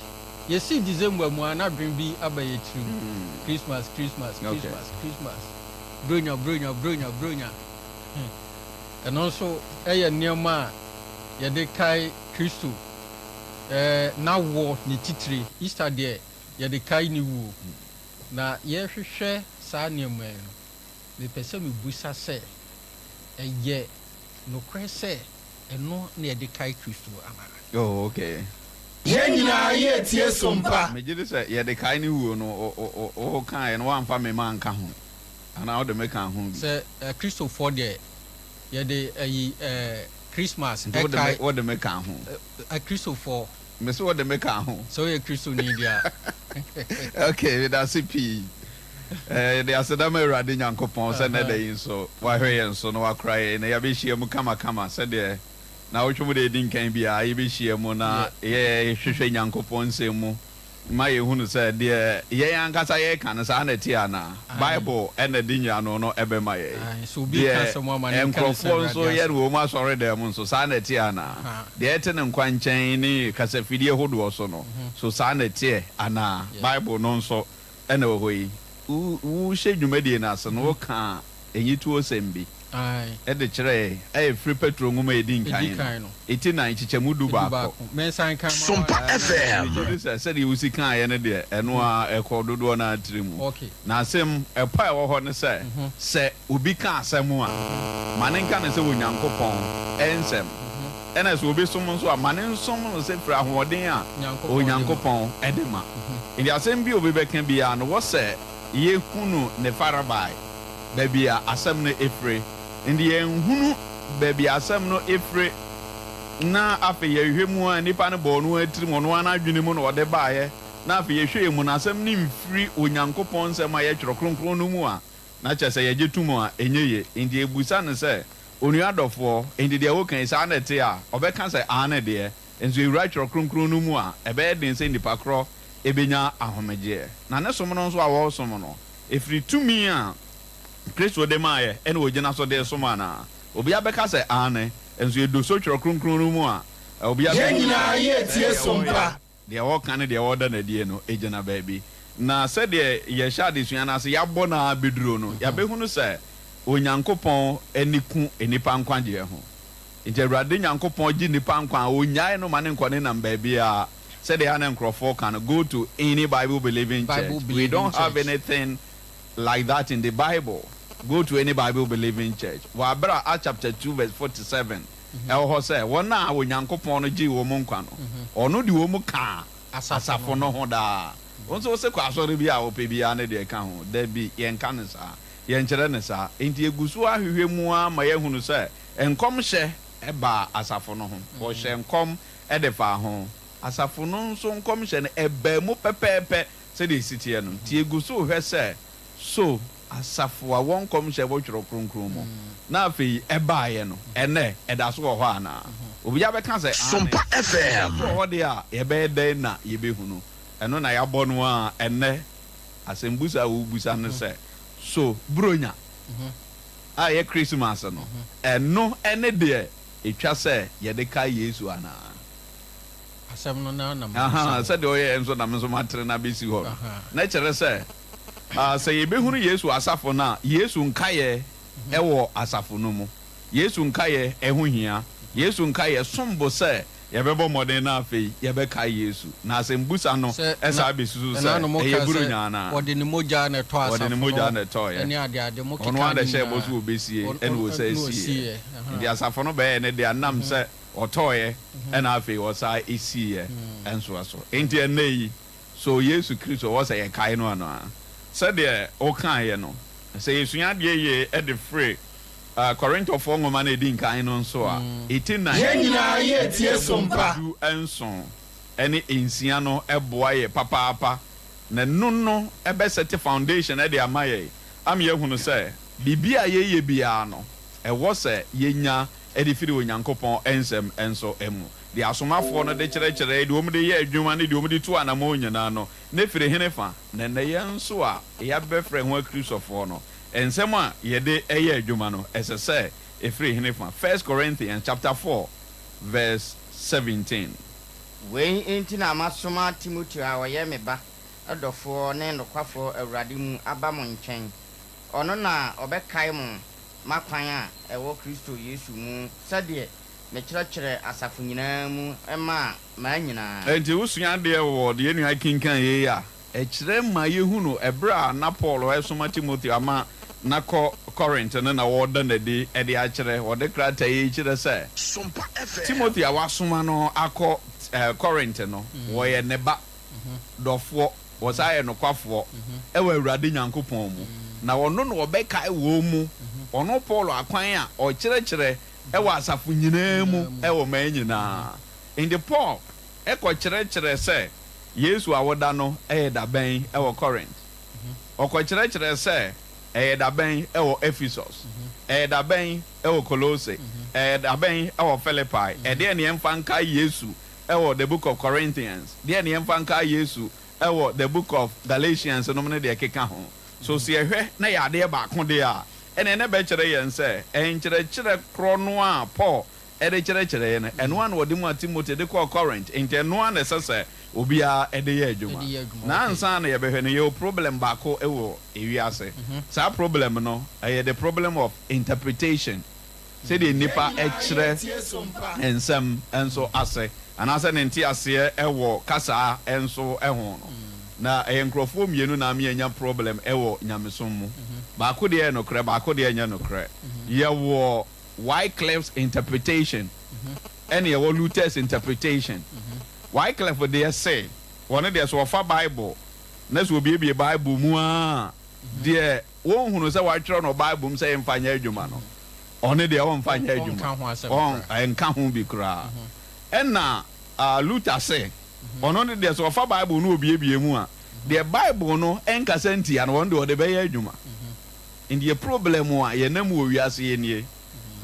yɛsii December mu a na adwene bi aba yɛn tirim, Christmas, Christmas, Christmas, Christmas, Buronya, Buronya, Buronya, Buronya. Ɛno nso yɛ nneɛma a yɛde kae Kristo, ɛɛ, n'awoɔ, ne titire. Easter deɛ, yɛde kae ne wuo. Na yɛrehwehwɛ saa nneɛma yi no, mepɛ sɛ mebisa sɛ, ɛyɛ nokorɛ sɛ ɛno na yɛde kae Kristo anaa? Oh, okay. Yɛn nyinaa yɛretie som pa. Megye di sɛ yɛde kae ne wuo no, wo, wo, wo kaeɛ no, woamfa me ma anka ho, anaa wode me kaa ho bi? Sɛ Kristofoɔ deɛ, yɛde ayi eh, Christmas Nti wode me, kae. wode me kaa ho? Akristofoɔ. Mese wode me ka ho. Sɛ woyɛ Kristoni deɛ a. Ok, meda ase pii. Eh, yɛde aseda ma Awurade Nyankopɔn sɛ nnɛ da yi nso wahwɛ yɛn so na wakora yɛn na yɛabɛhyia mu kamakama sɛdeɛ naawɔtwe mu deɛ ɛdi nkan biara yɛbɛhyia mu na yɛhwehwɛ Nyankopɔn nsɛm mu ma yɛhunu sɛ deɛ yɛn ankasa yɛreka no, saa na ɛteɛ anaa? Bible na ɛde nyiano no bɛma yɛn. Deɛ nkurɔfoɔ nso yɛ no wɔ wɔn asɔredan mu nso, saa na ɛteɛ anaa? Deɛ ɛte no nkwankyɛn ne kasafidie hodoɔ so no, so saa na ɛteɛ anaa? Bible no nso na ɛwɔ hɔ yi. Wohyɛ dwumadie no ase no, wokaa enyituosɛm bi de kyerɛɛ a ɛfiri Petro nwoma a ɛdi nkan no, eti nan, nkyekyɛmu dubaako. Sompa FM. Megye di sɛ sɛdeɛ wosi kaeɛ no deɛ, ɛno ara ɛkɔ dodoɔ no ara tiri mu. Na asɛm, ɛpɔ a ɛwɔ hɔ ne sɛ, sɛ obi ka asɛm a, ma no nka no sɛ Onyankopɔn nsɛm. Ɛna sɛ obi som nso a, ma no nsom no sɛ firi ahoɔden a Onyankopɔn de ma. Enti asɛm bi a obi bɛka biara no, wɔ sɛ yɛhunu ne farebae, baabi a asɛm no fire. Enti yɛnhunu baabi a asɛm no fire, na afei yɛhwehwɛ mu a, nipa no bɔɔ ɔno ara tirim, ɔno ara n'adwene mu na ɔde baeɛ, na afei yɛhwɛɛ mu no, asɛm no mfiri Onyankopɔn nsɛm a ɛyɛ Twerɛ Kronkron no mu a, na kyerɛ sɛ yɛgye tom a, ɛnyɛ yie. Enti yɛbisa no sɛ, Onua dɔfoɔ, enti deɛ woka yi, saa na ɛte a? Ɔbɛka sɛ, Aane deɛ. Nso yɛwura Twerɛ Kronkron no mu a, ɛbɛyɛ den sɛ nnipa korɔ bɛnya ahomegyeɛ. Na ne som no nso a wɔresom no, ɛfiri tumi a. Kristo de maeɛ na wɔgyina so de resom anaa? Obiara bɛka sɛ, Aane. Nso yɛdɔ so Twerɛ Kronkron no mu a, obiara Yɛn bɛhu nyinaa sɛ yɛretie deɛ som wɔreyɛ, pa. deɛ wɔreka ne deɛ wɔreda no adie no gyina baabi. Na sɛdeɛ yɛhyɛ adesua no ase, yɛabɔ no ara bɛduro no, yɛabɛhunu sɛ Onyankopɔn ani ku nnipa nkwagyeɛ ho. Enti Awurade Nyankopɔn gye nnipa nkwa a, ɔnnyae no ma no nkɔ ne nam baabiara. Sɛdeɛ a na nkurɔfoɔ ka no, go to any Bible believing Bible church. We believing don't have church. anything like that in the Bible. Go to any Bible believing church. Wɔ aberɛ a Acts chapter 2 verse 47 ɛwɔ hɔ sɛ, wɔn a Onyankopɔn no gyee wɔn nkwa no, ɔno de wɔn kaa asafo no ho daa. Wo nso wose kɔ asɔre bi a wopɛ biara ne deɛ ɛka ho. Dabi, yɛnka no saa. Yɛnkyerɛ no saa. Enti yɛgu so ara hwehwɛ mu ara ma yɛahunu sɛ nkɔmhyɛ baa asafo no ho. Wɔhyɛɛ nkɔm de faa ho. Asafo no nso nkɔmhyɛ no, ɛbaa mu pɛpɛɛpɛ sɛdeɛ ɛsi teɛ no. Enti yɛgu so rehwɛ sɛ, so asafo a wɔn nkɔmhyɛ wɔ Twerɛ Kronkron mu na afei ɛbaeɛ no, ɛnnɛ ɛda so wɔ hɔ anaa? Obiara bɛka sɛ, Aane. Sompa Ɛda FM. so wɔ hɔ deɛ a, yɛbɛyɛ dɛn na yɛbɛhunu? Ɛno na yɛabɔ no ara ɛnnɛ. Asɛmbusa a wobisa ne sɛ, So Buronya a ɛyɛ Krismas no, ɛno ne deɛ ɛtwa sɛ yɛde kae Yesu anaa? Asɛm no na na mabisa Ahaa, hɔ. sɛdeɛ ɔyɛeɛ nso na me nso matere no abɛsi hɔ no. Ahaa. Na ɛkyerɛ sɛ, ah, sɛ yɛbɛhunu Yesu asafo no a, Yesu nkaeɛ wɔ asafo no mu. Yesu nkaeɛ ho hia. Yesu nkaeɛ som bo sɛ Yɛbɛbɔ mmɔden na afei yɛbɛkae Yesu. Na asɛmbusa no Sɛ na san besusu ɛna sɛ, no mo Ɛyɛ ka sɛ Buronya anaa? wɔde ne mogya na ɛtɔɔ Wɔde ne asafo mogya no na ɛtɔeɛ. ne adeade, mo Ɔno kekaa ara na ne ɛhyɛɛ bɔ nyinaa. sɛ ɔbɛsie, Ɔn ɛna ɔn ɔsan ɛna sieɛ. ɔsieɛ. Enti Ahaa. asafo no bɛyɛɛ ne dea nam sɛ ɔtɔeɛ ɛna afei ɔsan siiɛ nso so. Enti ɛnnɛ yi, so Yesu Kristo ɛwɔ sɛ yɛkae no anaa? Sɛdeɛ wokaeɛ no, sɛ yɛsua adeɛ yie de firi Korintofoɔ nwoma no a ɛdi nkan no nso a, ɛti nnan, Yɛn nyinaa yɛretie som pa. 17 ne nsia no boa yɛ papaapa, na ɛno no bɛsɛte foundation de ama yɛn ama yɛahunu sɛ biribi a yɛyɛ biara no, ɛwɔ sɛ yɛnya de firi Onyankopɔn nsɛm nso mu. Deɛ asomafoɔ no de kyerɛkyerɛɛ, deɛ wɔde yɛɛ adwuma ne deɛ wɔde tuu anammɔn nyinaa no, na ɛfiri henefa? Na ɛnnɛ yɛn nso a yɛabɛfrɛ ho Akristofoɔ no, Nsɛm a yɛde yɛ adwuma no, ɛsɛ sɛ ɛfiri henefa? First Corinthians chapter 4 verse 17. Wei nti na masoma Timoteo a ɔyɛ me ba dɔfoɔ ne nokwafoɔ Awurade mu aba mo nkyɛn. Ɔno na ɔbɛkae mo m'akwan a ɛwɔ Kristo Yesu mu sɛdeɛ mekyerɛkyerɛ asafo nyinaa mu maa maa nyinaa. Enti wosua adeɛ wɔ deɛ nua kenkan yei a, Ɛkyerɛ ma yehu no bere a na Paul resoma Timoteo ama no akɔ Korint no na wɔreda no adi de akyerɛ. Wɔde krataa yi kyerɛ sɛ Timoteo a wasoma no akɔ Korint no, wɔyɛ ne ba dɔfoɔ, wɔsan yɛ nokwafoɔ wɔ Awurade Nyankopɔn mu, na ɔno na ɔbɛkae wɔn mu, ɔno Paul akwan a ɔkyerɛkyerɛ wɔ asafo nyinaa mu wɔ man nyinaa. Enti Paul kɔkyerɛkyerɛ sɛ Yesu awoda no yɛ da bɛn wɔ Corinth? Ɔkɔkyerɛkyerɛɛ sɛ ɛyɛ da bɛn wɔ Ephesus? Ɛyɛ da bɛn wɔ Kolose? Ɛyɛ da bɛn wɔ Philippi? Ɛdeɛn na yɛmfa nkae Yesu wɔ The Book of Corinthians? Deɛn na yɛmfa nkae Yesu wɔ The Book of Galatians nom ne deɛ ɛkeka ho? So sɛ yɛhwɛ na ɛyɛ adeɛ baako deɛ a, ɛnneɛ na ɛbɛkyerɛ yɛn sɛ nkyerɛkyerɛ korɔ no a Paul de kyerɛkyerɛeɛ no, ɛno ara na wɔde maa Timoteo de kɔɔ Corinth, enti ɛno ara na ɛsɛ sɛ obiara de yɛ adwuma. Na ansa na yɛbɛhwɛ no, yɛwɔ problem baako wɔ ewiase. Saa problem no, ɛyɛ the problem of interpretation, sɛdeɛ nnipa kyerɛ nsɛm nso ase, anaasɛ ne nteaseɛ wɔ kasa nso ho no. Na ɛyɛ nkorɔfoɔ mmienu na ama yɛanya problem wɔ nyamesom mu. Baako deɛ yɛ nokorɛ, baako deɛ nyɛ nokorɛ. Yɛwɔ Wycliffe's interpretation ɛna yɛwɔ Luther's interpretation. Wycliffe deɛ se, wɔno deɛ sɛ ɔfa Bible na sɛ ɔbiebie Bible mu a, deɛ wɔnhunu sɛ wɔatwerɛ no Bible mu sɛ yɛmfa nyɛ adwuma no, ɔno deɛ ɔmfa nyɛ adwuma, ɔnka ho bi koraa. Ɛna Luther se, ɔno no deɛ sɛ ɔfa Bible no ɔbiebie mu a, deɛ Bible no nkasa ntia no, ɔno deɛ ɔde bɛyɛ adwuma. Ndeɛ problem a yɛnam mu wɔ wiase yi nie.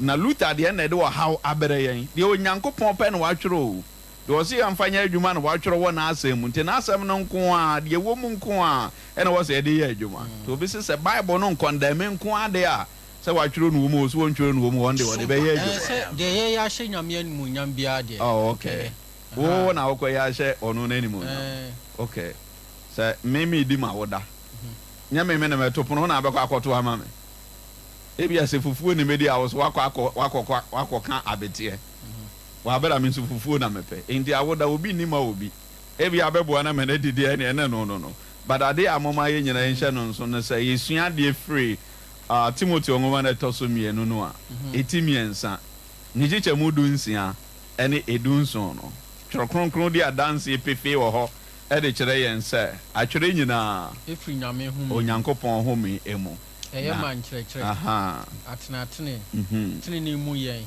Na Luther deɛ na ɛde ɔhaw abrɛ yɛn. Deɛ Onyankopɔn pɛ na watwerɛ o. Deɛ ɔse yɛmfa nyɛ adwuma na watwerɛ wɔ n'asɛm mu. Nti n'asɛm no nko ara, deɛ ɛwɔ mu nko ara na ɛwɔ sɛ yɛde yɛ adwuma. Nti obi se sɛ Bible no nkɔndɛme nko ara deɛ a, sɛ watwerɛ no wɔ mu o, sɛ wɔntwerɛ no wɔ mu o, ɔno deɛ ɔde bɛyɛ adwuma. Sɛ deɛ yɛyɛ ahyɛ Nyame animuonyam biara deɛ, Oh, okay. ɛyɛ. Wo na wokɔyɛ ahyɛ ɔno n'animuonyam. Okay. Sɛ me meredi m'awoda, nyɛ me me na mɛto pono, wo na wobɛkɔ akɔto ama me. Ebia sɛ fufuo na mɛdi a, wo nso woakɔ akɔ woakɔkɔ woakɔka abeteɛ. Wɔ abere a me nso fufuo na mepɛ. Enti awoda, obi nni ma obi. Ebia abɛboa no ama no adidi a, ɛnneɛ ɛne no no no. But adeɛ a momma yɛn nyinaa yɛnhyɛ no nso ne sɛ, yɛsua adeɛ firi Timoteo nwoma no a ɛtɔ so mmienu no a, ɛti mmiɛnsa, ne nkyekyɛmu dunsia ne edunson no. Twerɛ Kronkron di adanseɛ pefee wɔ hɔ de kyerɛ yɛn sɛ atwerɛ nyinaa Ɛfiri Nyame home mu. Onyankopɔn home mu. Ɛyɛ Na, ma nkyerɛkyerɛ, ahaa. atenatene, tenenee mu yɛn,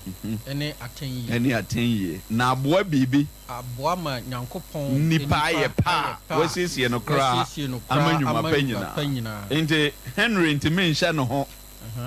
ne atɛnyie. Ne atɛnyie. Na aboa biribi. Aboa ma Nyankopɔn Nnipa nnipa ayɛ ayɛ pɛ a pɛ a wɔasiesie no koraa wɔasiesie no ama koraa nnwuma ama pa nnwuma nyinaa. pa nyinaa. Enti Henry ntumi nhyɛ ne ho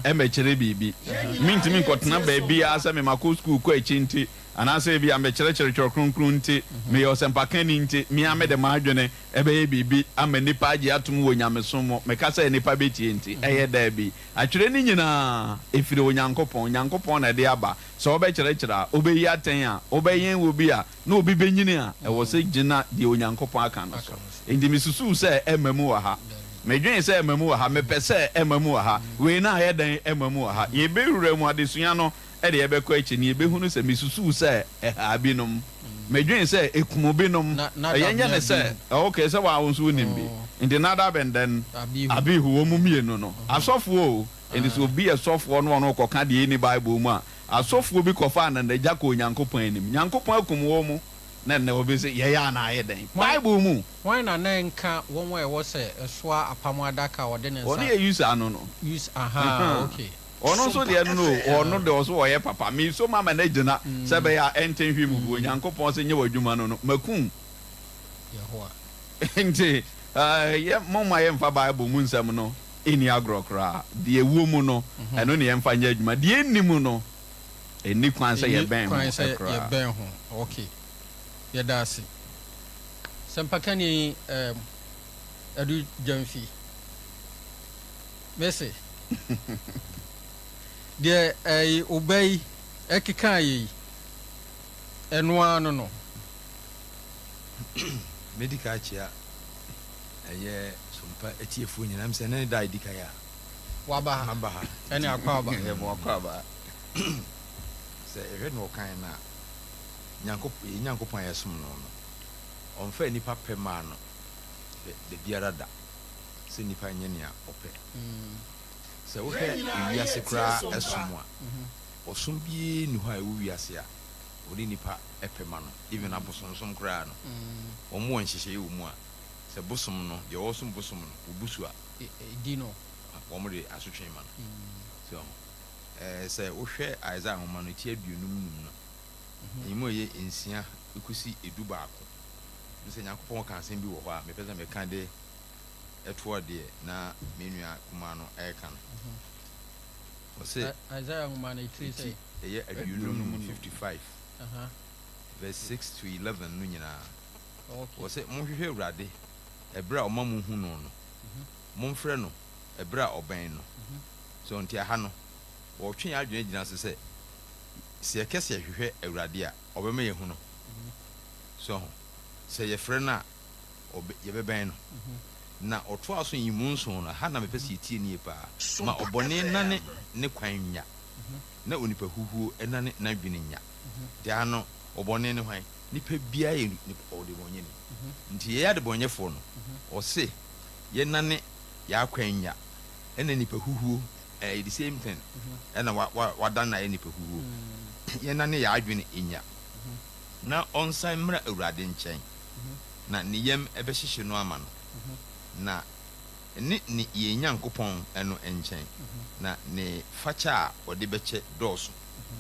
mmɛkyerɛ biribi. Mintumi nkɔtena baabiara sɛ me makɔ sukuu kɔ akyi nti, anaasɛ ebia mekyerɛkyerɛ Twerɛ Kronkron nti, meyɛ ɔsɛmpakani nti, me ara mede m'adwene bɛyɛ biribi ama nnipa agye atom wɔ nyamesom mu. Meka sɛ nnipa bɛtie nti, ɛyɛ daabi. Atwerɛ no nyinaa, ɛfiri Onyankopɔn. Onyankopɔn na ɛde aba. Sɛ wobɛkyerɛkyerɛ a, wobɛyi atɛn a, wobɛyɛn obi a, na obi bɛnyini a, ɛwɔ sɛ gyina deɛ Onyankopɔn aka no so. Enti mesusuu sɛ ɛmma mu wɔ ha. Medwen sɛ ɛmma mu wɔ ha. Mepɛ sɛ ɛmma mu wɔ ha. Wei no ayɛ dɛn ɛmma mu wɔ ha? Yɛbɛwura mu adesua no de yɛbɛkɔ akyi no, yɛbɛhunu sɛ mesusuu sɛ ɛhaa binom. Medwen sɛ ɛkum binom. Yɛnyɛ no sɛ, okay, sɛ wo nso wonim bi. Nti Nadab and then Abihu, wɔn mmienu no, asɔfoɔ o. Enti sɛ obi yɛ sɔfoɔ na ɔno rekɔka deɛ ɛnni Bible mu a, asɔfoɔ bi kɔfaa ananagya kɔɔ Onyankopɔn anim. Nyankopɔn akum wɔn. Na nnɛ obi se, Yɛyɛ anaa ayɛ dɛn? Bible mu. Hwan na na ɛnka wɔn a ɛwɔ sɛ ɛsoa apam adaka a ɔde ne nsa. Ɔno yɛ Usa no no. Us, ahaa, okay. Ɔno nso deɛ no no o, ɔno deɛ ɔso ɔyɛ papa. Meso mama no agyina sɛ ɛbɛyɛ a ɛnte nhwe mu gu. Onyankopɔn se nyɛ w'adwuma no no, makum. Yehowa. Nti, yɛ, momma yɛmfa Bible mu nsɛm no nni agorɔ koraa. Deɛ ɛwɔ mu no, ɛno na yɛmfa nyɛ adwuma. Deɛ ɛnni mu no, Ɛnni kwan sɛ Ɛnni yɛbɛn kwan ho sɛ koraa. yɛbɛn ho. Ok. Yɛda ase. Sɛmpakani ɛɛm Adu Gyamfi. Mese, deɛ ɛyi wo ba yi ɛkekaeɛ yi, ɛno ara no no. Mɛdi kan akyea ɛyɛ Sompa atiefoɔ nyinaa. Ɛm sɛ ɛnnɛ ne da a ɛdi kan a Waba ha. maba ha. Ɛne akwaaba. Yɛma wo akwaaba. Sɛ yɛhwɛ nea ɔkae no a, Nyankopɔn, yɛn Nyankopɔn a yɛsom no no, ɔmfaa nnipa pɛ mmaa no da biara da sɛ nnipa nyɛ nea ɔpɛ. Sɛ wohwɛ wiase koraa som a, ɔsom biara nni hɔ a ɛwɔ wiase a wɔde nnipa pɛ ma no. Even abosonsom koraa no, wɔwɔ nhyehyɛe wɔ mu a, sɛ bosom no, deɛ ɔresom bosom no, obu so a, wɔde asotwe ma no. So ho? Sɛ wohwɛ Isaiah nwoma no ti 55 no, nyimu a ɛyɛ nsia kosi 11 no, sɛ Nyankopɔn ka asɛm bi wɔ hɔ a, mepɛ sɛ meka de toa deɛ na me nua kumaa no reka no. Ɔse, Isaiah nwoma no etiri ti sɛn? ɛyɛ 55, 55, verse 6 to 11 no nyinaa. Ɔse, Monhwehwɛ Awurade ɛberɛ a ɔma mohu no no, momfrɛ no ɛberɛ a ɔbɛn no. So nti ɛha no, wɔtwe yɛn adwene gyina so sɛ, sɛ yɛka sɛ yɛhwehwɛ Awurade a, ɔbɛma yɛahu no. So ho? Sɛ yɛfrɛ no a, ɔbɛ, yɛbɛbɛn no. Na ɔtoa so nyimu nson no, ɛha na mepɛ sɛ yɛtie no yie paa, Ma ɔbɔne nnane ne kwan nnya, na onipa huhuo nnane n'adwene nnya. Nti ɛha no, ɔbɔne ne hwan? Nipa biara yɛ nipa, ɔdebɔnyɛni. Nti yɛyɛ adebɔnyɛfoɔ no, ɔse yɛnnane yɛn akwan nnya. ɛna nipa huhuo ɛyɛ the same thing ɛna wa wa wadan no ayɛ nipa huhuo yɛnane yɛn adwene nya na ɔnsan mmra Awurade nkyɛn na ne yam ɛbɛhyehye no ama no na ne ne yɛn Nyankopɔn no nkyɛn na ne fakyɛ a ɔde bɛkyɛ dɔɔso.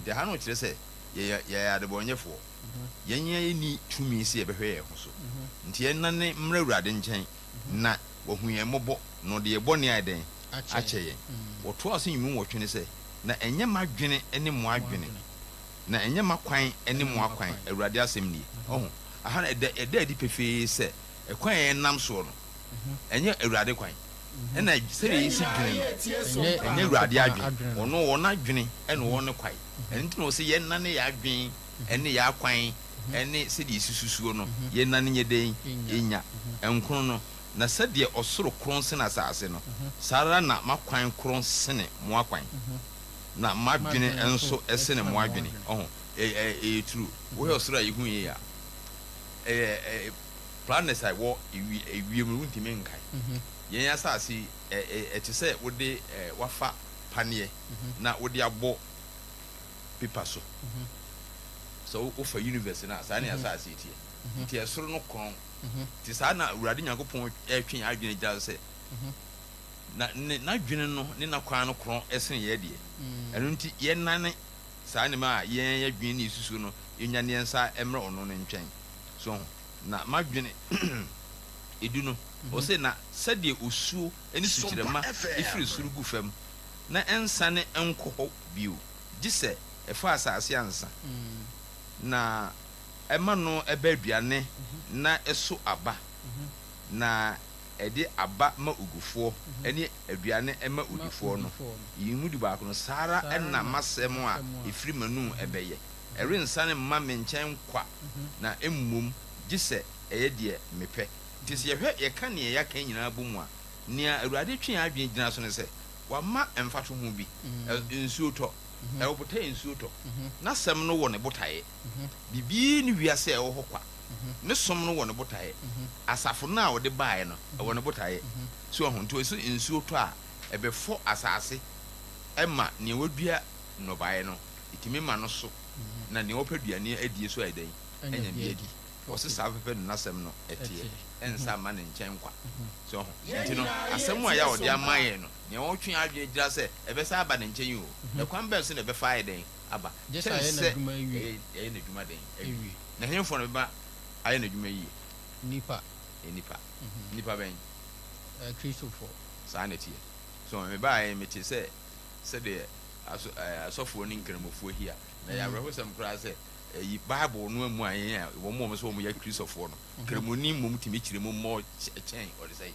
Nti ɛha no kyerɛ sɛ yɛyɛ yɛyɛ adebɔnyɛfoɔ yɛn yɛnni tumi sɛ yɛbɛhwɛ yɛn ho so nti yɛnane mmra Awurade nkyɛn na wahu yɛn mmɔbɔ, na ɔde yɛn bɔne ayɛ dɛn? Akyɛ yɛn. Wɔtoaa so nyimu nwɔtwe no sɛ, Na ɛnyɛ m'adwene ne mo adwene, na ɛnyɛ m'akwan ne mo akwan, Awurade asɛm nie. Ɔho? Aha no, ɛda, ɛda adi pefee sɛ ɛkwan a yɛnam soɔ no, ɛnyɛ Awurade kwan. Ɛna sɛdeɛ yɛsi dwene no, ɛnyɛ Awurade adwene. Ɔno, ɔwɔ n'adwene ɛna ɔwɔ ne kwan. Ɛno nti na ɔse yɛnnane yɛn adwene ɛne yɛn akwan ɛne sɛdeɛ yɛsi susuo no, yɛnnane nyɛ dɛn? Nnya. Ɛnkono no, na sɛdeɛ ɔsoro korɔn sene asase no, saa ara na m'akwan korɔn sene mo akwan, na m'adwene nso sene mo adwene. Ɔho, ɛ, ɛyɛ true. Wohwɛ ɔsoro a yɛhu yi a, ɛyɛ, ɛ, planets a ɛwɔ ewi, ewiem no, wontumi nkan. Yɛn asase yi, ɛ, ɛ, ɛte sɛ wode, ɛ, woafa paneɛ na wode abɔ paper so. Sɛ wofa universe no a, saa na yɛn asase yi teɛ. Nti ɛsoro no korɔn. Nti saa na Awurade Nyankopɔn retwe yɛn adwene gyina so sɛ, na ne, n'adwene no ne n'akwan no korɔn sene yɛn deɛ. Ɛno nti yɛnnane saa nneɛma a yɛn yɛdwene ne yɛsusuo no, yɛnnwane yɛn nsa mmrɛ ɔno no nkyɛn. So ho? Na m'adwene edu no, ɔse, na sɛdeɛ osuo ne sukyerɛmma firi soro gu fam, na ɛnsane nkɔ hɔ bio, gye sɛ ɛfa asase ansa, na ɛma no ba aduane na ɛso aba, na ɛde aba ma ogufoɔ ne aduane ma odifoɔ no, yi mu dubaako no, saa ara na m'asɛm a ɛfiri m'anom bɛyɛ, ɛrensane mma me nkyɛn kwa, na mmom gye sɛ ɛyɛ deɛ mepɛ. Nti sɛ yɛhwɛ, yɛka nea yɛaka yi nyinaa bɔ mu a, nea Awurade twe yɛn adwene gyina so ne sɛ, wama mfatoho bi, nsuo tɔ, ɛwɔ botaeɛ nsuo tɔ, n'asɛm no wɔ ne botaeɛ. Biribiara nni wiase a ɛwɔ hɔ kwa. Ne som no wɔ ne botaeɛ. Asafo no a ɔde baeɛ no, ɛwɔ ne botaeɛ. So wahu? Nti ɔse nsuo tɔ a, ɛbɛfɔ asase ma nea wadua nnɔbaeɛ no, ɛtumi ma no so, na nea ɔpɛ aduane adie nso ayɛ dɛn? Anya bi adi. Ɔse saa pɛpɛ na n'asɛm no teɛ, ɛnsa mma ne nkyɛn kwa. So wahu? Nti no, asɛm a ɛyɛ a ɔde ama yɛn no, nea ɔtwe adwene gyina sɛ ɛbɛsan aba ne nkyɛn o, ɛkwan bɛn so na ɛbɛfa ayɛ dɛn? aba. Gye sɛ Kyɛn ayɛ sɛ n'adwuma awie. ɛyɛ n'adwuma dɛn? Awie. Awie. Na hefoɔ na ɛbɛba ayɛ n'adwuma yie? Nnipa. Nnipa. Nnipa bɛn? Kristofoɔ. Saa na ɛteɛ. So mebaeɛ yi, metee sɛ sɛdeɛ aso, ɛɛ, asɔfoɔ ne nkramofoɔ hyia. Na ɛyɛ awerɛhosɛm koraa sɛ ɛyi Bible no amu a yɛn a wɔn a wɔn sɛ wɔyɛ Kristofoɔ no, Kramoni mmom tumi kyerɛ mu mmɔ kyɛn ɔde sɛn?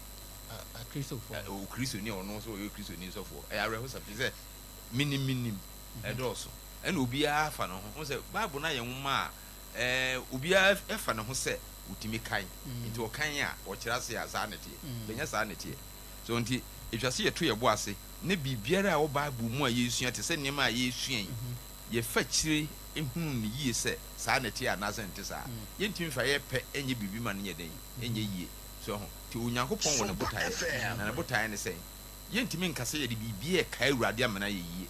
Akristofoɔ. Okristoni a ɔno nso ɔyɛ Kristoni sɔfoɔ. Ɛyɛ awerɛhosɛm, te sɛ menim menim. Ɛdɔɔso. Ɛna obiara fa ne ho. Wohu sɛ Bible no ayɛ nwoma a ɛɛ obiara fa ne ho sɛ otumi kan. Nti ɔkan a, ɔkyerɛ ase a, saa na ɛteɛ. Bɛnyɛ saa na ɛteɛ. So nti, etwa sɛ yɛto yɛn bo ase na biribiara a ɛwɔ Bible mu a yɛresua, te sɛ nneɛma a yɛresua yi, yɛfa akyire hunu no yie sɛ saa na ɛteɛ anaasɛ ɛnte saa. Yɛntumi mfa yɛn pɛ nyɛ biribi ma no nyɛ dɛn? Ɛnyɛ yie. So ahu? Nti Onyankopɔn wɔ ne botaeɛ, na ne botaeɛ ne sɛn? Yɛntumi nka sɛ yɛde biribi rekae Awurade ama no ayɛ yie.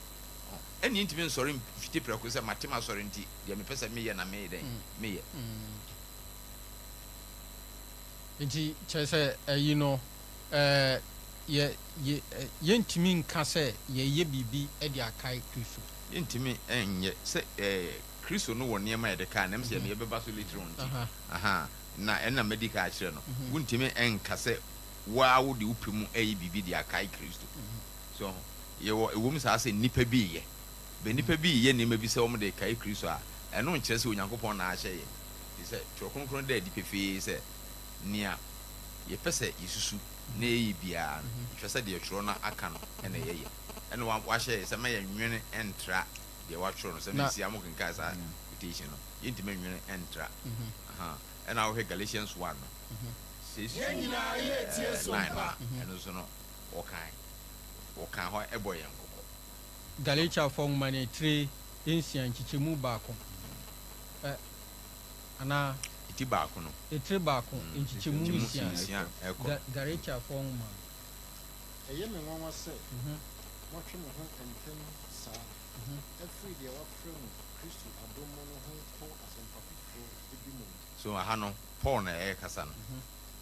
Ɛnna yɛntumi nsɔre mfiti prɛko sɛ mate m'asɔre nti deɛ mepɛ sɛ meyɛ na meyɛ dɛn? Meyɛ. Nti kyerɛ sɛ ayi no ɛɛ yɛ yɛ yɛntumi nka sɛ yɛyɛ biribi de akae Kristo. Yɛntumi nyɛ sɛ ɛɛ Kristo no wɔ nneɛma a yɛde kae no, ɛm sɛ yɛn yɛbɛba so later on nti, ahaa, na ɛna madi kan akyerɛ no, wontumi nka sɛ wo ara wode wo pɛ mu reyɛ biribi de akae Kristo. So ho? Yɛwɔ, ɛwom saa sɛ nnipa bi reyɛ, bɛ nnipa bi reyɛ nneɛma bi sɛ wɔde rekae Kristo a, ɛno nkyerɛ sɛ Onyankopɔn na ahyɛ yɛn. Efisɛ sɛ Twerɛ Kronkron da adi pefee sɛ nea yɛpɛ sɛ yɛsusu na yɛyɛ biara no, ɛtwa sɛ deɛ twerɛ no aka no na yɛyɛ. Ɛna wahyɛ yɛn sɛ mma yɛnnwene nntra deɛ wɔatwerɛ no. Sɛ mesia mo kenkan saa quotation no, yɛntumi nnwene nntra. Aha. Ɛna wohwɛ Galatians 1 no, 6 to 9 no a, ɛno nso no, wɔkan wɔkan hɔ bɔ yɛn kɔkɔ. Galatiafo nwoma no etire nsia nkyekyɛmu baako ɛ anaa. Eti baako no. Etire baako nkyekyɛmu nsia Ga Galatiafo nwoma no. Ɛyɛ me nwanwa sɛ moatwe mo ho ntɛm saa afiri deɛ wɔafrɛ mo Kristo adom mu no ho kɔ asɛmpa foforɔ bi mu no. So aha no, Paul na ɛrekasa no.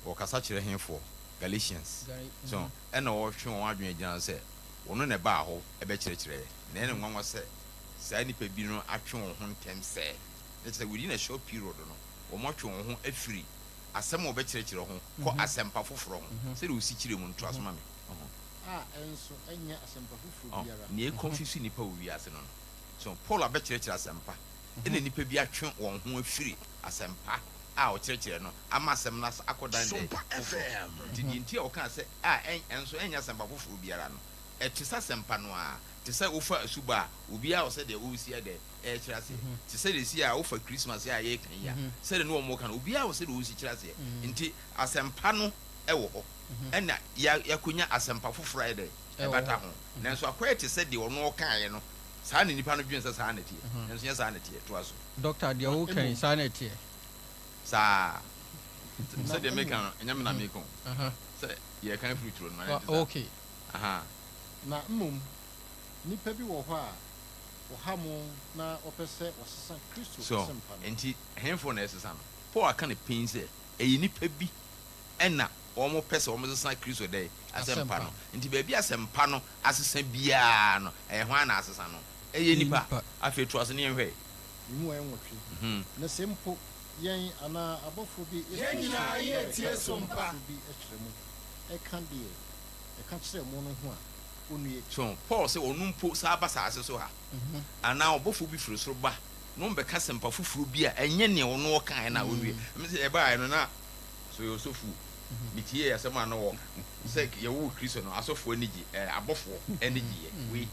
Ɔrekasa kyerɛ hefoɔ? Galatians. So ɛna ɔretwe wɔn adwene agyina so sɛ ɔno na ɛbaa hɔ bɛkyerɛkyerɛeɛ. Na ɛyɛ no nwanwa sɛ saa nnipa bi no atwe wɔn ho ntɛm sɛɛ. Na kyerɛ sɛ within a short period no, wɔatwe wɔn ho afiri asɛm a wɔbɛkyerɛkyerɛ ho kɔ asɛmpa foforɔ ho. Sɛdeɛ ɔsi kyerɛ mu no, toa so ma me. A ɛnso ɛnyɛ asɛmpa foforɔ biara. Nea ɛconfuse nnipa wɔ wiase no no, so Paul abɛkyerɛkyerɛ asɛmpa, ɛna nnipa bi atwe wɔn ho afiri asɛmpa. a ɔkyerɛkyerɛ no ama asɛm no akɔdan dɛn? Foforɔ. Nti deɛ nti a ɔkaa sɛ a ɛnso ɛnyɛ asɛmpa foforɔ biara no, ɛte sɛ asɛmpa no ara. Te sɛ wofa asubɔ a, obiara wɔ sɛdeɛ ɔresi ayɛ dɛn? Ɛrekyerɛ aseɛ. Te sɛdeɛ ɛsi a wofa Christmas a yɛreka yi a, sɛdeɛ ne wɔn reka no, obiara wɔ sɛdeɛ ɔresi kyerɛ aseɛ. Nti asɛmpa no wɔ hɔ, ɛna yɛakɔnya asɛmpa foforɔ ayɛ dɛn? Ɛbata ho. Nanso akɔyɛ te sɛ deɛ ɔno ɔkaeɛ no, saa na nnipa no dwene sɛ saa na ɛteɛ, nanso nyɛ saa na ɛteɛ. Toa so. Dɔkta, deɛ woreka yi, saa na ɛteɛ? Saa. Sɛdeɛ meka no, ɛnyɛ me na meka o. Sɛ yɛreka afiri turo no mu, anaa ɛnte saa? Okay. Aha. Na mmom nnipa bi wɔ hɔ a wɔha mo na wɔpɛ sɛ wɔsesa Kristo So, asɛmpa no. enti henfo na ɛsesa no? Paul aka no pen sɛ ɛyɛ nnipa bi na wɔpɛ sɛ wɔsesa Kristo dɛn? Asɛmpa no. Enti baabi a asɛmpa no asesa biara no, ɛyɛ hwan na asesa no? Ɛyɛ nnipa. Afei toa so na yɛnhwɛ. Mmuae nwɔtwe. Na sɛ mpo yɛn anaa abɔfoɔ bi Yɛn firi nyinaa soro yɛ ba tie bɛka so asɛmpa mpa. foforɔ bi kyerɛ mo, ɛka deɛ ɛka kyerɛɛ mo no ho a, ɔnnue. So Paul sɛ ɔno mpo san ba asase so ha, anaa ɔbɔfoɔ bi firi soro ba na ɔbɛka asɛmpa foforɔ bi a ɛnyɛ nea ɔno ɔkaeɛ no a, ɔnnue. Ɛme sɛ yɛbaeɛ no na so yɛ ɔsɔfoɔ. Metiee asɛm a na ɔreka sɛ yɛwoo Kristo no, asɔfoɔ ani gye, ɛɛ, abɔfoɔ ani gyeeɛ. Wei,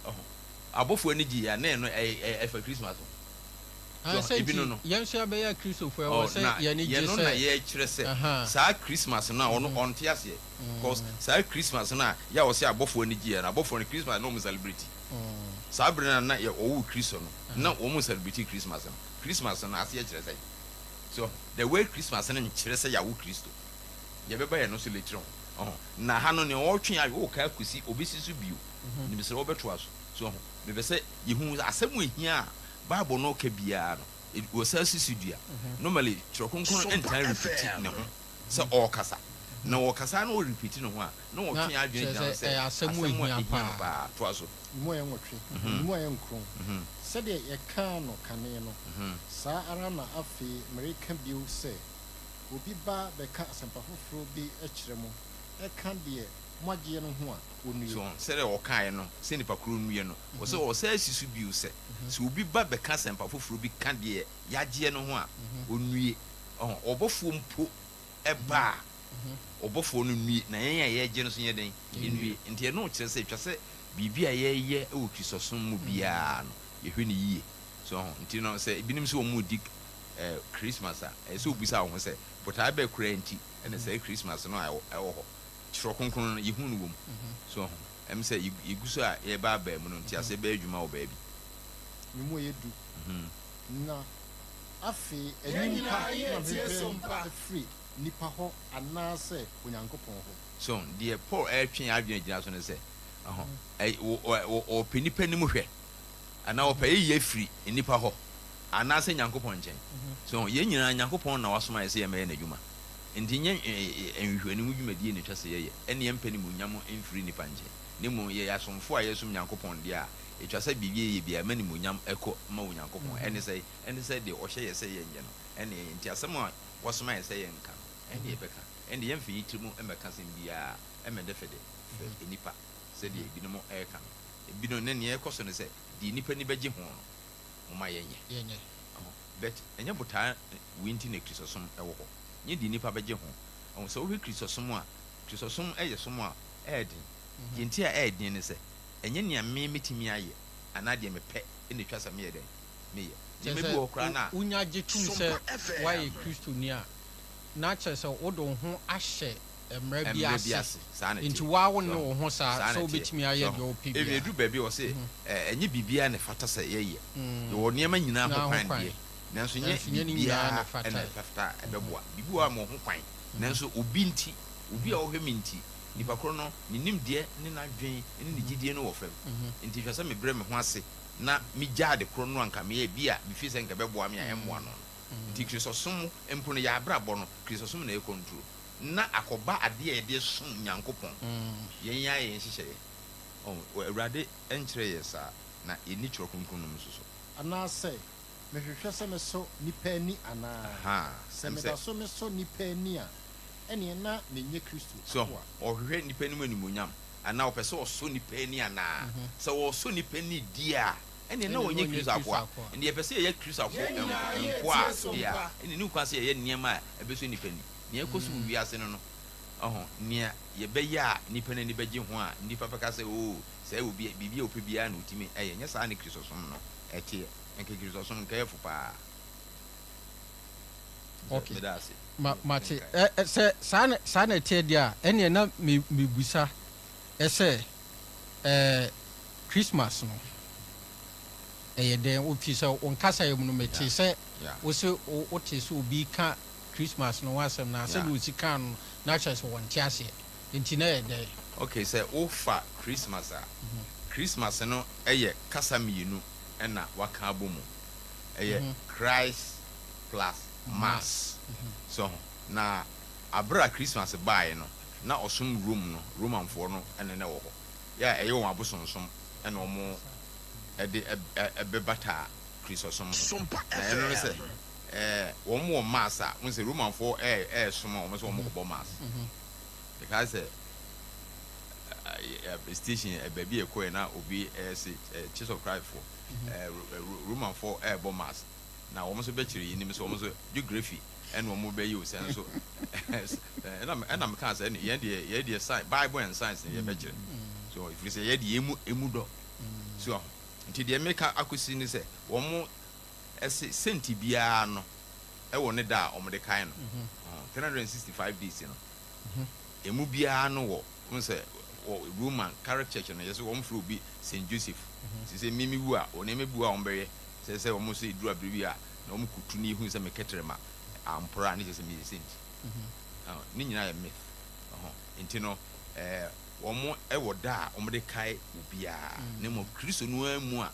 ɔho, abɔfoɔ ani gyeeɛ a, na ɛno ɛyɛ, ɛfa Christmas ho. Ah, So, sɛ ebi no nti no. yɛn nso yɛabɛyɛ Akristofo, ɛwɔ Oh, sɛ na yɛn ani gye yɛno na sɛ, yɛkyerɛ sɛ aha. saa Christmas no a ɔno ɔnte aseɛ. Cause saa Christmas no a yɛ a ɔsɛ abɔfoɔ ani gyeeɛ no, abɔfoɔ no Christmas na wɔn celebrate. Saa bere no a na yɛ ɔwoo Kristo no, na wɔn celebrate Christmas no. Christmas no aseɛ kyerɛ sɛn? So the word Christmas no nkyerɛ sɛ yɛawo Kristo. Yɛbɛba yɛn no so later on. Ɔho. Na ha no nea ɔretwe ayɛ ɔreka akosi obesi so bio. Nim sɛ wɔbɛtoa so. So ɔho. Mepɛ sɛ yɛhu sɛ asɛm a ehia a Bible no ka biara no, wɔsan si so dua. Normally Twerɛ Kronkron no ntaa repeat ne ho sɛ ɔrekasa. Na ɔrekasa na ɔrepeat ne ho a, na Na ɔtwe yɛn adwene kyerɛ gyina sɛ so sɛ ɛyɛ asɛm a asɛm a ehia ehia no paa. paa. Toa so. Mu a ɛyɛ nwɔtwe, mu a ɛyɛ nkron. Sɛdeɛ yɛkaa no kane no, saa ara na afei mereka bio sɛ, obi ba bɛka asɛmpa foforɔ bi kyerɛ mo, ɛka deɛ moagyeɛ no ho a, ɔnnue. So sɛdeɛ ɔkaeɛ no, sɛ nipa korɔ nnue no, ɔsɛ ɔsan si so bio sɛ, sɛ obi ba bɛka asɛmpa foforɔ bi ka deɛ yɛagyeɛ no ho a, ɔnnue. Ɔho, ɔbɔfoɔ mpo ba a, ɔbɔfoɔ no nnue, na yɛn a yɛregye no nso nyɛ dɛn? Yɛnnue. Nti ɛno kyerɛ sɛ, ɛtwa sɛ biribi a yɛyɛ wɔ Kristosom mu biara no, yɛhwɛ no yie. So ho? Nti no, sɛ ebinom sɛ wɔredi Christmas a, ɛsɛ sɛ wobisa wɔn ho sɛ, botae bɛn koraa nti na saa Christmas no a ɛwɔ hɔ? Kyerɛw Kronkron no, yehu no wom. So ho? Ɛm sɛ yegu so a yɛrebaabaa mu no, ntease bɛyɛ adwuma wɔ baabi. Ne mu yɛ du. Na afei Yɛn animpa nyinaa na yɛ tie mehwehwɛ so mpa. afiri nnipa hɔ anaasɛ Onyankopɔn hɔ? So deɛ Paul retwe yɛn adwene agyina so ne sɛ, ɛho, ɛ, wɔ, wɔ, ɔrepɛ nnipa anim hwɛ, anaa ɔpɛ ayeyie afiri nnipa hɔ, anaasɛ Nyankopɔn nkyɛn? So yɛn nyinaa Nyankopɔn na wasoma yɛn sɛ yɛmmɛyɛ N'adwuma. Enti nyɛ nhwehwɛanimu dwumadie na ɛtwa sɛ yɛyɛ, ɛne yɛmpɛ animuonyam mfiri nnipa nkyɛn, na mmom yɛyɛ asomfoɔ a yɛresom Nyankopɔn deɛ a, ɛtwa sɛ biribi a yɛyɛ biara ɛma animuonyam kɔ ma Onyankopɔn. Ɛne sɛ, ɛne sɛ deɛ ɔhyɛ yɛn sɛ yɛnyɛ no, ɛne yɛnyɛ. Enti asɛm a wasoma yɛn sɛ yɛnka no, ɛne yɛbɛka. Ɛnde yɛmfa yɛn tirim mmɛka asɛm biara mmɛdɛfɛdɛfɛ nnipa sɛdeɛ ebinom reka no. Ebinom, ne nea ɛrekɔ so ne sɛ, deɛ nnipa ani bɛgye ho no, momma yɛnyɛ. Yɛnyɛ. Ɔho. But ɛnyɛ botaeɛ wei nti na Kristosom wɔ hɔ. Nyɛ deɛ nnipa bɛgye ho. Ɔho, sɛ wohwɛ Kristosom a, Kristosom yɛ som a ɛyɛ den. Deɛ nti a ɛyɛ den ne sɛ, ɛnyɛ nea me mɛtumi ayɛ anaa deɛ mepɛ na ɛtwa sɛ meyɛ dɛn? Meyɛ. Kyerɛ Nneɛma bi sɛ, wɔ hɔ koraa no a. wonya gye tom sɛ woayɛ Kristoni a, na kyerɛ sɛ wode wo ho ahyɛ mmara bi Mmara bi ase. ase. Saa na Enti ɛteɛ. wo ara wo So ne ho? wo ho saa Saa sɛ na ɛteɛ. wobɛtumi ayɛ So deɛ ho? wopɛ Even biara. ɛduru baabi a wɔse ɛnyɛ biribiara na ɛfata sɛ yɛyɛ. Yɛwɔ nneɛma nyinaa ho Nyinaa ho kwan kwan. deɛ, nanso nyɛ Nanso nyɛ ne nyinaa na biribiara ɛfata. na ɛfata a ɛbɛboa. Biribi wɔ hɔ a mewɔ ho kwan, nanso obi nti, obi a ɔhwɛ me nti, nipa korɔ no, ne nimdeɛ ne n'adwene ne ne gyidie no wɔ fam. Nti hwɛ sɛ mebrɛ me ho ase na megya ade korɔ no a anka meyɛ, bi a mefiri sɛ anka ɛbɛboa me a ɛmmoa no no. Nti Kristosom mpo no, yɛn abrabɔ no, Kristosom na ɛkɔntro, na akɔba adeɛ a yɛde som Nyankopɔn. Yɛn ara yɛn nhyehyɛeɛ. Oh, Awurade nkyerɛɛ yɛn saa, na yɛnni Twerɛ Kronkron no mu nso so. Anaasɛ mehwehwɛ sɛ mesɔ nnipa ani anaa? Ahaa, Sɛ ɛm meda sɛ. so mesɔ nnipa ani a, ɛnneɛ na menyɛ Kristo So akoa. ɔhwehwɛ nnipa anim animuonyam, anaa ɔpɛ sɛ ɔsɔ nnipa ani anaa? Sɛ ɔresɔ nnipa ani deɛ a, ɛnneɛ na ɔnyɛ Kristo akoa. Ɛnde yɛpɛ sɛ yɛyɛ Kristo nkoa deɛ a, ɛnneɛ ɛnni kwan sɛ yɛyɛ nneɛma a ɛbɛsɔ nnipa ani. Nea ɛrekɔ so wɔ wiase no no, ɔho, nea yɛbɛyɛ a nnipa no ani bɛgye ho a nnipa bɛka sɛ, Oo, sɛɛ obi, biribi a ɔpɛ biara na ɔtumi yɛ. Ɛnyɛ saa ne Kristosom no teɛ. Anka Kristosom nka ɛyɛ fo paa. Ok, Meda ase. ma, mate. Ɛ, ɛ, sɛ saa na, saa na ɛteɛ deɛ a, ɛnneɛ na me, mebisa sɛ, ɛɛ, Christmas no, ɛyɛ dɛn? Wo, firi sɛ wo nkasaeɛ mu no, metee sɛ wo se wo, wotee sɛ obi reka Christmas no ho asɛm, na sɛdeɛ ɔsi kaa no no, na kyerɛ sɛ wɔnte aseɛ. Enti na ɛyɛ dɛn? Ok, sɛ wofa Christmas a, Christmas no yɛ kasa mmienu na wɔaka abɔ mu. Ɛyɛ Christ plus Mass. So ho? Na aber a Christmas bae no, na ɔsom Rome no, Romanfoɔ no na na ɛwɔ hɔ. Yɛ a ɛyɛ wɔn abosonsom na wɔde bɛbataa Kristosom ho. Na ɛno ne sɛ, wɔn wɔ Mass a, wohu sɛ Romanfoɔ resom a, wɔn nso wɔkɔbɔ Mass. Mekae sɛ station baabi a yɛkɔeɛ na obi se Church of Christ foɔ, Romanfoɔ rebɔ Mass. Na wɔn nso bɛkyerɛ yɛnim sɛ wɔn nso geography ɛna wɔn bɛyɛ o sɛ nso ɛna ɛna mekaa sɛ ɛne yɛn deɛ yɛn deɛ science Bible and science na yɛbɛkyerɛ so ɛfiri sɛ yɛn deɛ emu emu dɔ so aho nti deɛ meka akɔsi ne sɛ wɔn ɛse sɛnti biara no ɛwɔ ne da a wɔn de kae no 365 days no emu biara no wɔ wɔn sɛ wɔ Roman Catholic Church no yɛsɛ wɔn frɛ obi Saint Joseph sɛ sɛ mimi wu a wɔn nneɛma bi wɔ a wɔn bɛyɛ Sɛ sɛ wɔn nso eduru abere bi a na wɔn kutu na yɛhunu sɛ me kɛtrɛma ampora a ne kyerɛ sɛ meyɛ saint. Ne nyinaa yɛ myth. Ɔho. Nti no ɛɛ wɔn wɔ da a wɔn de kae obiara. Na mmom Kristo no ara mu a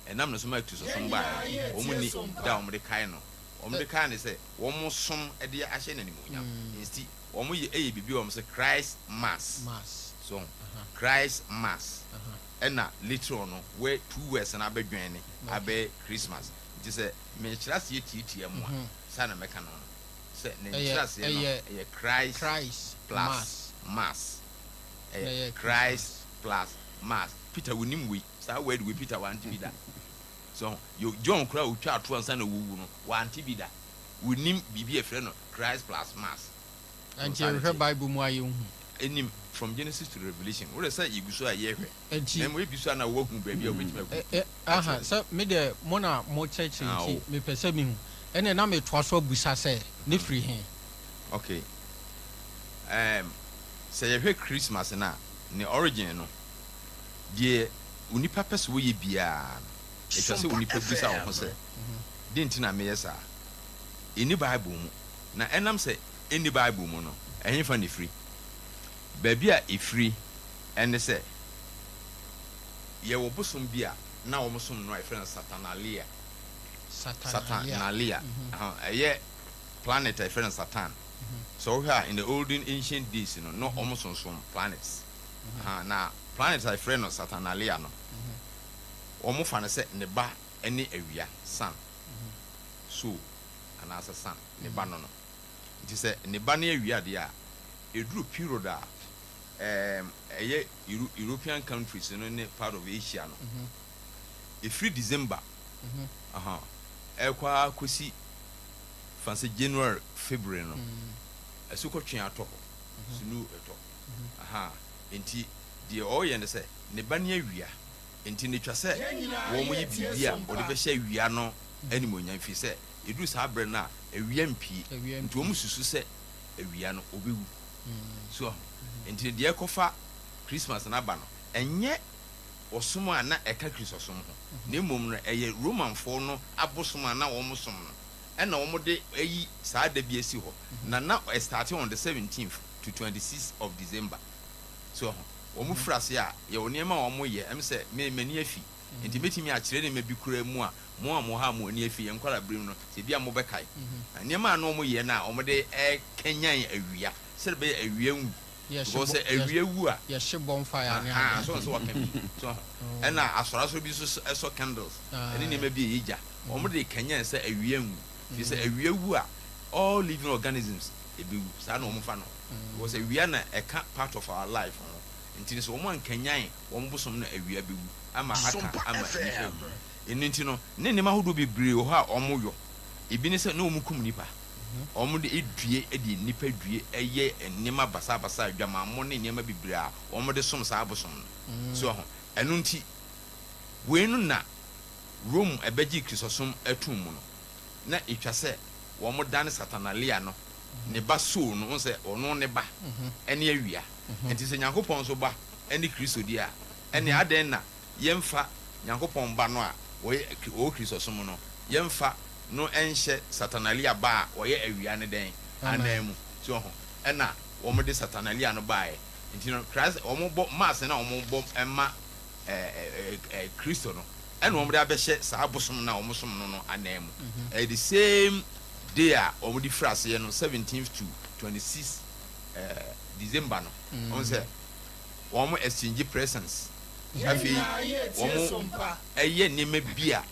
ɛnam ne so ma Kristosom baeɛ no, wɔn nni da a wɔn de kae no. Wɔn de kae no sɛ wɔn som de ahyɛ no animuonyam. Nti wɔn yɛ ɛyɛ biribi a wɔn sɛ Christ Mass. So ho. Christ Mass. Ɛna later on no where two words no abɛ join ne abɛyɛ Christmas nti sɛ mekyerɛ aseɛ tiatia mu a saa na mɛka no no sɛ ne nkyerɛaseɛ no ɛyɛ Christ plus mass ɛyɛ Christ plus mass Peter wonim wei saa word wei Peter wante bi da so yo John koraa otwa ato ansa na wɔwu no wante bi da wonim biribi a ɛfrɛ no Christ plus mass. Ɛnti yɛhwehwɛ Bible mu a yɛnhu. Ɛnim from Genesis to Revelation wodɛ sɛ yɛgu so a yɛhwɛ Ɛnti. na mmom ebi so a na woahu baabi a wobɛtumi akɔ Ɛ aha sɛ me deɛ mo na mo kyerɛkyerɛ nti Oh. mepɛ sɛ mehu. Ɛnneɛ na metoa so abusa sɛ ne firi he? Ok ɛɛm sɛ yɛhwɛ Christmas no a ne origin no deɛ onipa pɛ sɛ ɔyɛ biara no ɛtwa sɛ Sompa onipa bisa wo ho FM. sɛ dɛn nti na meyɛ saa? Ɛnni Bible mu. Na ɛnam sɛ enni Bible mu no, ɛhefa na efiri? Baabi a efiri ne sɛ, yɛwɔ bosom bi a na wɔsom no a yɛfrɛ no Saturnalia. Saturnalia. Ɛyɛ planet a yɛfrɛ no Saturn. Sɛ wohwɛ a, in the olden ancient days no, na wɔsonsom planets. Na planet a yɛfrɛ no Saturnalia no, wɔfa no sɛ ne ba ne awia, sun. So anaasɛ sun, ne ba no no. Nti sɛ ne ba no awia deɛ a, ɛduru period a ɛɛm ɛyɛ Euro European countries no ne part of Asia no, ɛfiri December aha ɛrekɔ ara kɔsi fa sɛ January, February no, asukɔtweaa atɔ hɔ, snow ɛtɔ. Aha, nti deɛ ɔreyɛ ne sɛ, ne ba no awia, nti no ɛtwa sɛ wɔyɛ biribi a wɔde bɛhyɛ awia no animuonyam, ɛfiri sɛ ɛduru saa berɛ no a, awia mpue, nti wɔn susu sɛ awia no ɔbɛwu. So ahu? Nti deɛ ɛkɔfa Christmas no aba no, ɛnyɛ ɔsom a na ɛka Kristosom ho, na mmom no ɛyɛ Romanfoɔ no abosom a na wɔn som no, ɛna wɔn de ayi saa da bi asi hɔ, na na ɛstarte on the 17th to 26th of December. So ahu? Wɔn firi aseɛ a, yɛwɔ nneɛma a wɔn yɛ, ɛm sɛ me m'ani afi, Enti mɛtumi akyerɛ nneɛma bi koraa mu a mo a mowɔ ha a mo ani afi yɛn nkwadaa-berem no, sɛ ebia mobɛkae. Nneɛma a na wɔyɛ no a wɔde rekanyan awia, sɛdeɛ ɛbɛyɛ a awia nwu. Because sɛ awia wu a. Yɛhye bonfire ne Ahaa, adeɛ. so wɔn sɛ wɔka bi. So ho. Ɛna asɔre asɔre bi nso sɔ candles, ɛne nneɛma bi a ɛyɛ gya. Wɔde rekanyan sɛ awia nwu. Firi sɛ awia wu a, all living organisms ɛbɛwu. Saa na wɔfa no. Because awia na ɛka part of our life ho. Nti no sɛ wɔankanyan wɔn bosom no awia bɛwu ama aka Sompa ama nnipa FM. awu. Ɛno nti no, ne nneɛma ahodoɔ bebree wɔ hɔ a wɔyɔ. Ebi ne sɛ na wɔkum nnipa. Wɔde due de nnipa due yɛ nneɛma basabasa, adwamammɔ ne nneɛma bebree a wɔde som saa abosom no. So wahu? Ɛno nti, wei no na Rome bɛgyee Kristosom toom mu no, na etwa sɛ wɔdane Satanalia no, ne ba Sol no, wohu sɛ ɔno ne ba ne awia. Enti sɛ Nyankopɔn nso ba ne Kristo deɛ a, ɛnneɛ adɛn na yɛmfa Nyankopɔn Ba no a ɔyɛ ɔwɔ Kristosom no, yɛmfa no nhyɛ Satanalia ba a ɔyɛ awia no dɛn? Ananmu. So wahu? Ɛna wɔde Satanalia no baeɛ. Nti no, Christ, wɔbɔ Mass no a wɔbɔ ma ɛɛ ɛɛ Kristo no, ɛna wɔde abɛhyɛ saa bosom no a wɔsom no no ananmu. Ɛyɛ the same day a wɔde firi aseɛ no, seventeenth to 26 ɛɛ December no. Wɔn sɛ wɔn exchange presents. Afei wɔn ɛyɛ nneɛma bi a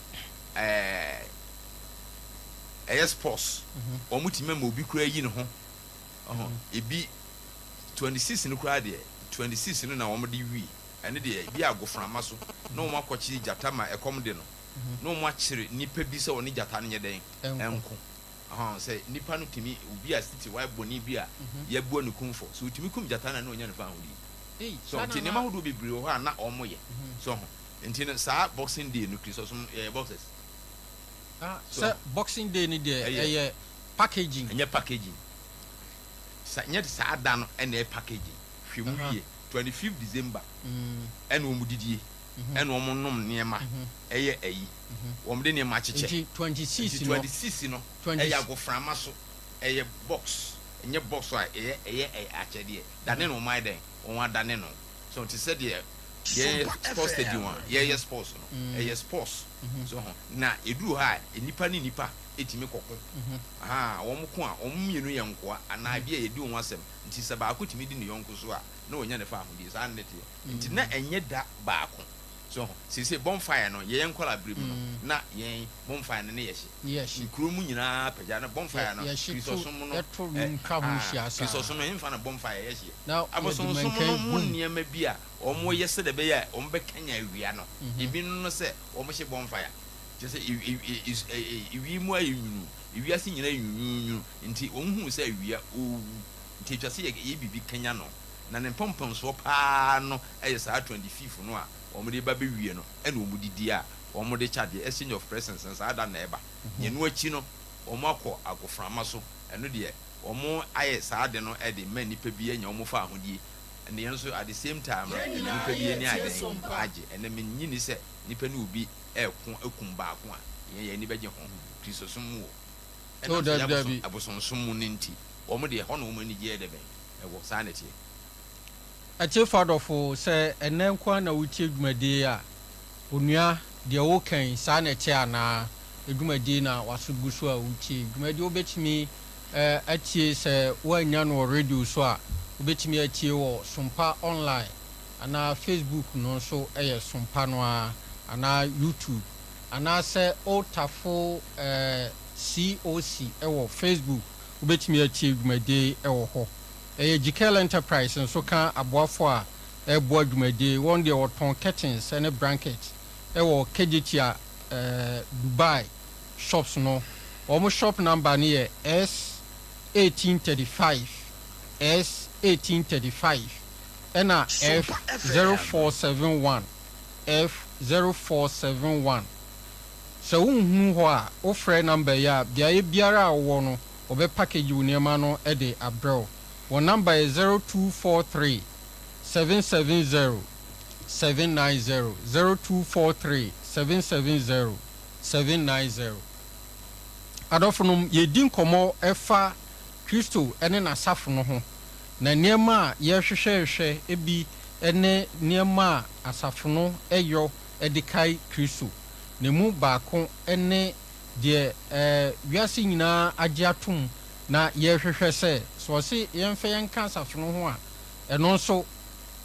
ɛɛ ɛyɛ sports. Wɔn tumi ma obi koraa yi ne ho. Ɔho ebi 26 no koraa deɛ, 26 no na wɔn de wie. Ɛno deɛ ebi agoframa so na wɔn akɔkyere gyata ma ɛkɔm de no, na wɔn akyere nipa bi sɛ ɔne gyata no nyɛ dɛn? Ɛnko. Ɔho sɛ nipa no tumi obi a titi wayɛ bɔne bi a yɛabua no kumfɔ, sɛ otumi kum gyata no a na onya ne fahodie. So nti nneɛma ahodoɔ bebree wɔ hɔ a na wɔn yɛ. So ho nti no saa Boxing Day no Kristosom yɛyɛ boxers. Ah, sɛ Boxing Day no deɛ ɛyɛ packaging. Ɛnyɛ packaging. Sa nyɛ saa da no ɛna ɛyɛ packaging. Hwɛ mu yie. 25 December ɛna wɔn didie, ɛna wɔn nom nneɛma, ɛyɛ ayi. Wɔn de nneɛma akyekyɛ. Nti 26 no. Nti 26 no ɛyɛ agoframa so, ɛyɛ box, ɛnyɛ box a ɛyɛ ɛyɛ akyɛdeɛ. Dane no wɔn ayɛ dɛn? Wɔn adane no. So te sɛ deɛ yɛyɛ sports stadium a yɛyɛ sports no, ɛyɛ sports. So ho na ɛduru hɔ a nnipa ne nnipa tumi kɔko. Ahaa, wɔn ko a, wɔn mmienu yɛ nkoa anaa ebi a yɛdi wɔn asɛm. Nti sɛ baako tumi di ne yɔnko so a, na wanya ne fahodie. Saa na na ɛteɛ. Nti na ɛnyɛ da baako. So ho? Seesei bonfire no, yɛn nkwadaa berɛ mu no, na yɛn bonfire no ne yɛhye. Nkuro mu nyinaa pagya na bonfire no, Kristosom no, ɛ, ah, Kristosom no, ɛmfa na bonfire yɛhyeɛ. Abosonsom no mu nneɛma bi a wɔyɛ sɛdeɛ ɛbɛyɛ a wɔbɛkanyan awia no, ebi no ne sɛ wɔhye bonfire. Kyerɛ sɛ, ewiem mu ayɛ nwunu, ewiase nyinaa ayɛ nwunwuunwunu, nti wɔhuu sɛ awia ɔrewu, nti ɛtwa sɛ yɛyɛ biribi kanyan no. Na ne mpɔmpɔnsoɔ pa ara no yɛ saa 25 no a wɔde ba bɛwie no ɛna wɔde di a wɔde kyɛ adeɛ, exchange of presents no, saa da no na ɛba. Na ɛno akyi no wɔakɔ agoframa so, ɛno deɛ wɔayɛ saa ade no de ma nnipa bi anya wɔn fahodie, ɛna yɛn nso at the same time no nnipa bi ani ayɛ dɛn? Agye. Ɛnnɛ mennye nni sɛ nnipa ne obi reko akum baako a yɛn yɛn ani bɛgye ho, Kristosom mu o, Oh, ɛnam sɛ dabi, ɛyɛ dabi. abosonsom mu no nti, wɔn deɛ ɛhɔ na wɔn anigyeɛ yɛ dɛ bɛn? Ɛwɔ, saa na ɛteɛ. Atiefo adɔfo, sɛ ɛnnɛ nko ara na woretie dwumadie yi a, onua, deɛ woreka yi, saa na ɛteɛ anaa? Dwumadie na w'aso gu so a woretie. Dwumadie wobɛtumi atie sɛ woannya no wɔ radio so a, wobɛtumi atie wɔ Sompa Online anaa Facebook no nso yɛ Sompa no ara anaa YouTube anaasɛ Old Tafo COC wɔ Facebook, wobɛtumi atie dwumadie yi wɔ hɔ. Ɛyɛ Jikel Enterprise nso ka aboafo a ɛreboa dwumadie yi. Wɔn deɛ wɔtɔn curtains ne brankets wɔ Kejetia Dubai shops no. Wɔn shop number no yɛ S1835, S1835 ɛna F0471, F0471. Sɛ wonhunu hɔ a, wofrɛ number yi a, beaeɛ biara a wowɔ no, wɔbɛ package wo nneɛma no de abrɛ wo. Wɔn number yɛ 0243 770 790, 0243 770 790. Adɔfonom, yɛredi nkɔmmɔ ɛfa Kristo ne N'asafo no ho, na nneɛma a yɛrehwehwɛrehwɛ bi ne nneɛma a asafo no yɔ de kae Kristo. Na emu baako ne deɛ wiase nyinaa agye atom na yɛrehwehwɛ sɛ, sɛ wɔse yɛmfa yɛn nka asafo no ho a, ɛno nso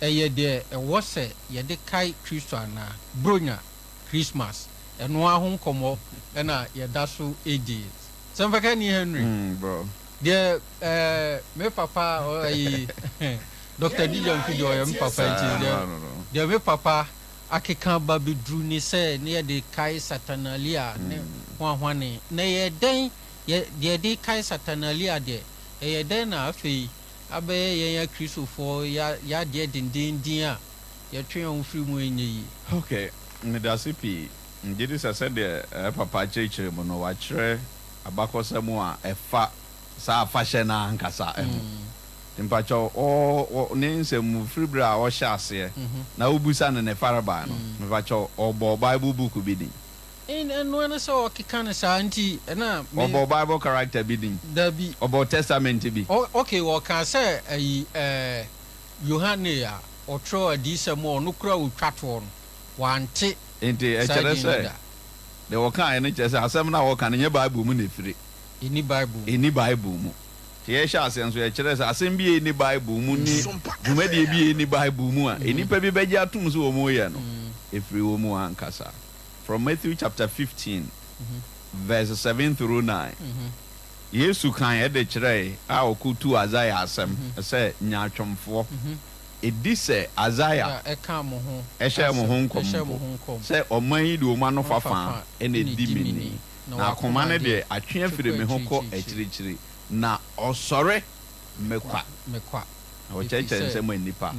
ɛyɛ deɛ ɛwɔ sɛ yɛde kae Kristo anaa? Buronya, Christmas, ɛno ara ho nkɔmmɔ na yɛda so redi. Sɛ mfakani Henry, deɛ me papa, ayi, Doctor Dija Mfi deɛ ɔyɛ me papa nti, deɛ me papa. akeka aba abɛduru ne sɛ ne yɛde kae Saturnalia ne hwanhwane. Na ɛyɛ dɛn, yɛ, deɛ yɛde kae Saturnalia deɛ, ɛyɛ dɛn na afei abɛyɛ yɛn Akristofoɔ ya, yadeɛ dendeenden a yɛtwe yɛn ho firi mu ɛnyɛ yie? Ok, medase pii. Megye di sɛ sɛdeɛ papa kyerɛkyerɛ mu no, wakyerɛ abakɔsɛm a ɛfa saa afahyɛ no ankasa ho. Nti mpakyɛw, ɔ, ɔ, ne nsɛm mu, firi berɛ a ɔhyɛ aseɛ na wobisa no ne farebae no, mepakyɛw, ɔbɔɔ Bible book bi din? Ɛn, ɛno ara ne sɛ ɔkeka no saa, nti ɛna me. Ɔbɔɔ Bible character bi din? Dabi. Ɔbɔɔ Testament bi? Ɔ, ok, ɔkaa sɛ ayi, ɛɛ, Yohane a ɔtwerɛɛ Adiyisɛm a ɔno koraa ɔtwa toɔ no, wante Enti saa ɛkyerɛ din no sɛ, da. deɛ ɔkaeɛ no kyerɛ sɛ asɛm no a ɔka no nyɛ Bible mu na ɛfiri. Ɛnni Bible mu. Ɛnni Bible mu. Nti yɛhyɛ aseɛ nso, yɛkyerɛ sɛ asɛm bi a ɛnni Bible mu ne dwumadie bi a ɛnni Bible mu a nnipa bi bɛgye atom sɛ wɔreyɛ no, ɛfiri wɔn ankasa. From Matthew chapter 15 verse 7 through 9, Yesu kaeɛ de kyerɛe a ɔkɔtuu Isaiah asɛm sɛ nyaatwomfoɔ. Ɛdi sɛ Isaiah hyɛɛ mo ho nkɔm mpo sɛ, Ɔman yi de wɔn ano fafã na ɛdi me ni, na akoma no deɛ, atwe afiri me ho kɔ akyirikyiri, na ɔsɔre me kwa, na ɔkyerɛkyerɛ nsɛm a nnipa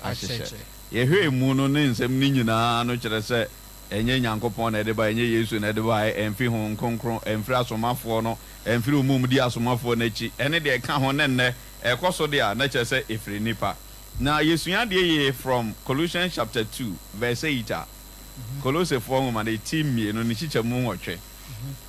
ahyehyɛ. Yɛhwɛ emu no ne nsɛm no nyinaa no kyerɛ sɛ ɛnyɛ Nyankopɔn na ɛde bae, ɛnyɛ Yesu na ɛde bae, ɛmfi Honhom Kronkron, ɛmfiri asomafoɔ no, ɛmfiri wɔn a wɔdi asomafoɔ no akyi, ɛne deɛ ɛka ho, ne nnɛ ɛrekɔ so deɛ a, na kyerɛ sɛ ɛfiri nnipa. Na yɛsua adeɛ yie from Colossians chapter 2 verse 8 a, Kolosefoɔ nwoma no ti mmienu ne kyekyɛmu nwɔtwe,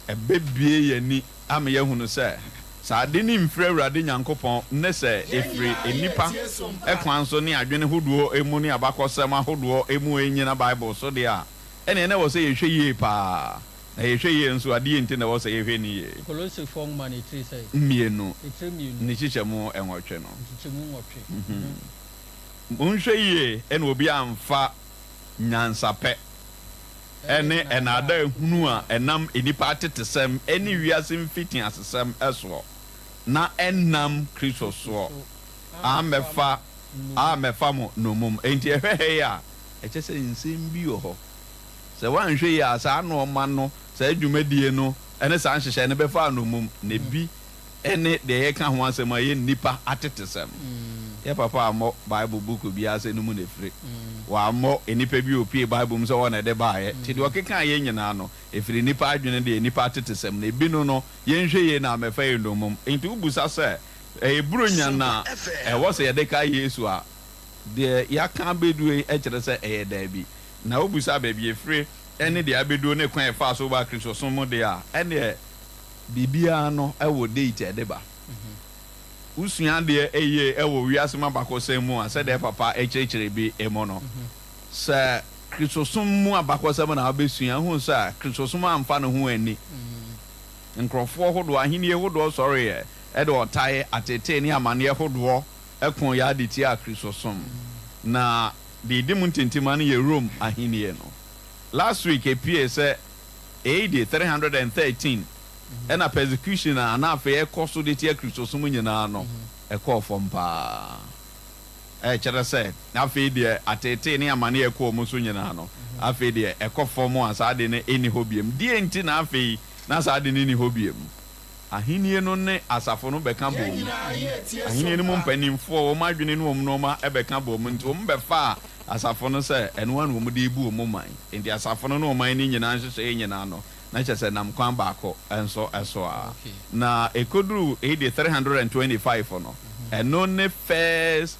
ɛbɛbue yɛn ani ama yɛahunu sɛ, sɛ ade no mfiri Awurade Nyankopɔn ne sɛ ɛfiri nnipa kwan so ne adwene hodoɔ mu ne abakɔsɛm ahodoɔ mu ɛnnyina Bible so deɛ a, ɛnneɛ na ɛwɔ sɛ yɛhwɛ yie pa ara. Na yɛhwɛ yie nso a, deɛn nti na ɛwɔ sɛ yɛhwɛ no yie? Kolosefoɔ nwoma no etire sɛn? Mmienu. Etire mmienu. Ne kyekyɛmu nwɔtwe no. Nkyekyɛmu nwɔtwe. Monhwɛ yie na obi amfa nyansapɛ ne nnaadaa hunu a ɛnam nnipa atetesɛm ne wiase mfitiasesɛm soɔ, na ɛnnam Kristo soɔ, ammɛfa ammɛfa mo nnommum. Enti ɛhwɛ ha yi a, ɛkyerɛ sɛ nsɛm bi wɔ hɔ. Sɛ woanhwɛ yie a, saa nnoɔma no, saa dwumadie no ne saa nhyehyɛeɛ no bɛfa nnommum, na ebi ne deɛ yɛka ho asɛm a ɛyɛ nnipa atetesɛm. Yɛ papa ammɔ Bible book biara sɛ no mu na ɛfiri. Wammɔ nnipa bi a ɔpue Bible mu sɛ wɔn na ɛde baeɛ. Nti deɛ ɔkekaeɛ nyinaa no, ɛfiri nnipa adwene deɛ nnipa atetesɛm. Na ebi no no, yɛnhwɛ yie na ammɛfa yɛn nnommum. Nti wobisa sɛ, ɛyɛ Buronya na ɛwɔ sɛ yɛde kae Yesu a? Deɛ yɛaka abɛduro yi kyerɛ sɛ ɛyɛ daabi. Na wobisa baabi a ɛfire ne deɛ abɛduro ne kwan a ɛfaa so baa Kristosom mu deɛ a, ɛnneɛ biribiara no wɔ date a ɛde ba. Wosua adeɛ yie wɔ wiase mu abakɔsɛm mu a, sɛdeɛ papa kyerɛkyerɛ bi mu no, sɛ Kristosom mu abakɔsɛm na wobɛsua, wohu sɛ Kristosom amfa ne ho anni. Nkurɔfoɔ hodoɔ, ahennie hodoɔ sɔreeɛ de ɔtae, ateetee ne amaneɛ hodoɔ koo yɛ de tiaa Kristosom. Na deɛ ɛdi mu ntintima no yɛ Rome ahennie no. Last week ɛpuee sɛ AD 313 ɛna persecution a na afei ɛkɔ so de tia Kristosom nyinaa no, ɛkɔɔ fam paa. Ɛkyerɛ sɛ afei deɛ ateetee ne amane a ɛkɔɔ mu so nyinaa no, afei deɛ ɛkɔ fam a saa ade no nni hɔ biom. Deɛn nti na afei na saa ade no nni hɔ biom? Ahennie no ne asafo no bɛka boom. Ahennie no mu mpanimfoɔ, wɔn adwene ne wɔn nnoɔma bɛka boom. Nti wɔbɛfaa asafo no sɛ ɛno ara na wɔde rebu wɔn man. Enti asafo no ne ɔman no nyinaa nhyehyɛeɛ nyinaa no, na kyerɛ sɛ ɛnam kwan baako nso so ara. Na ɛkɔduruu AD 325 no, ɛno ne first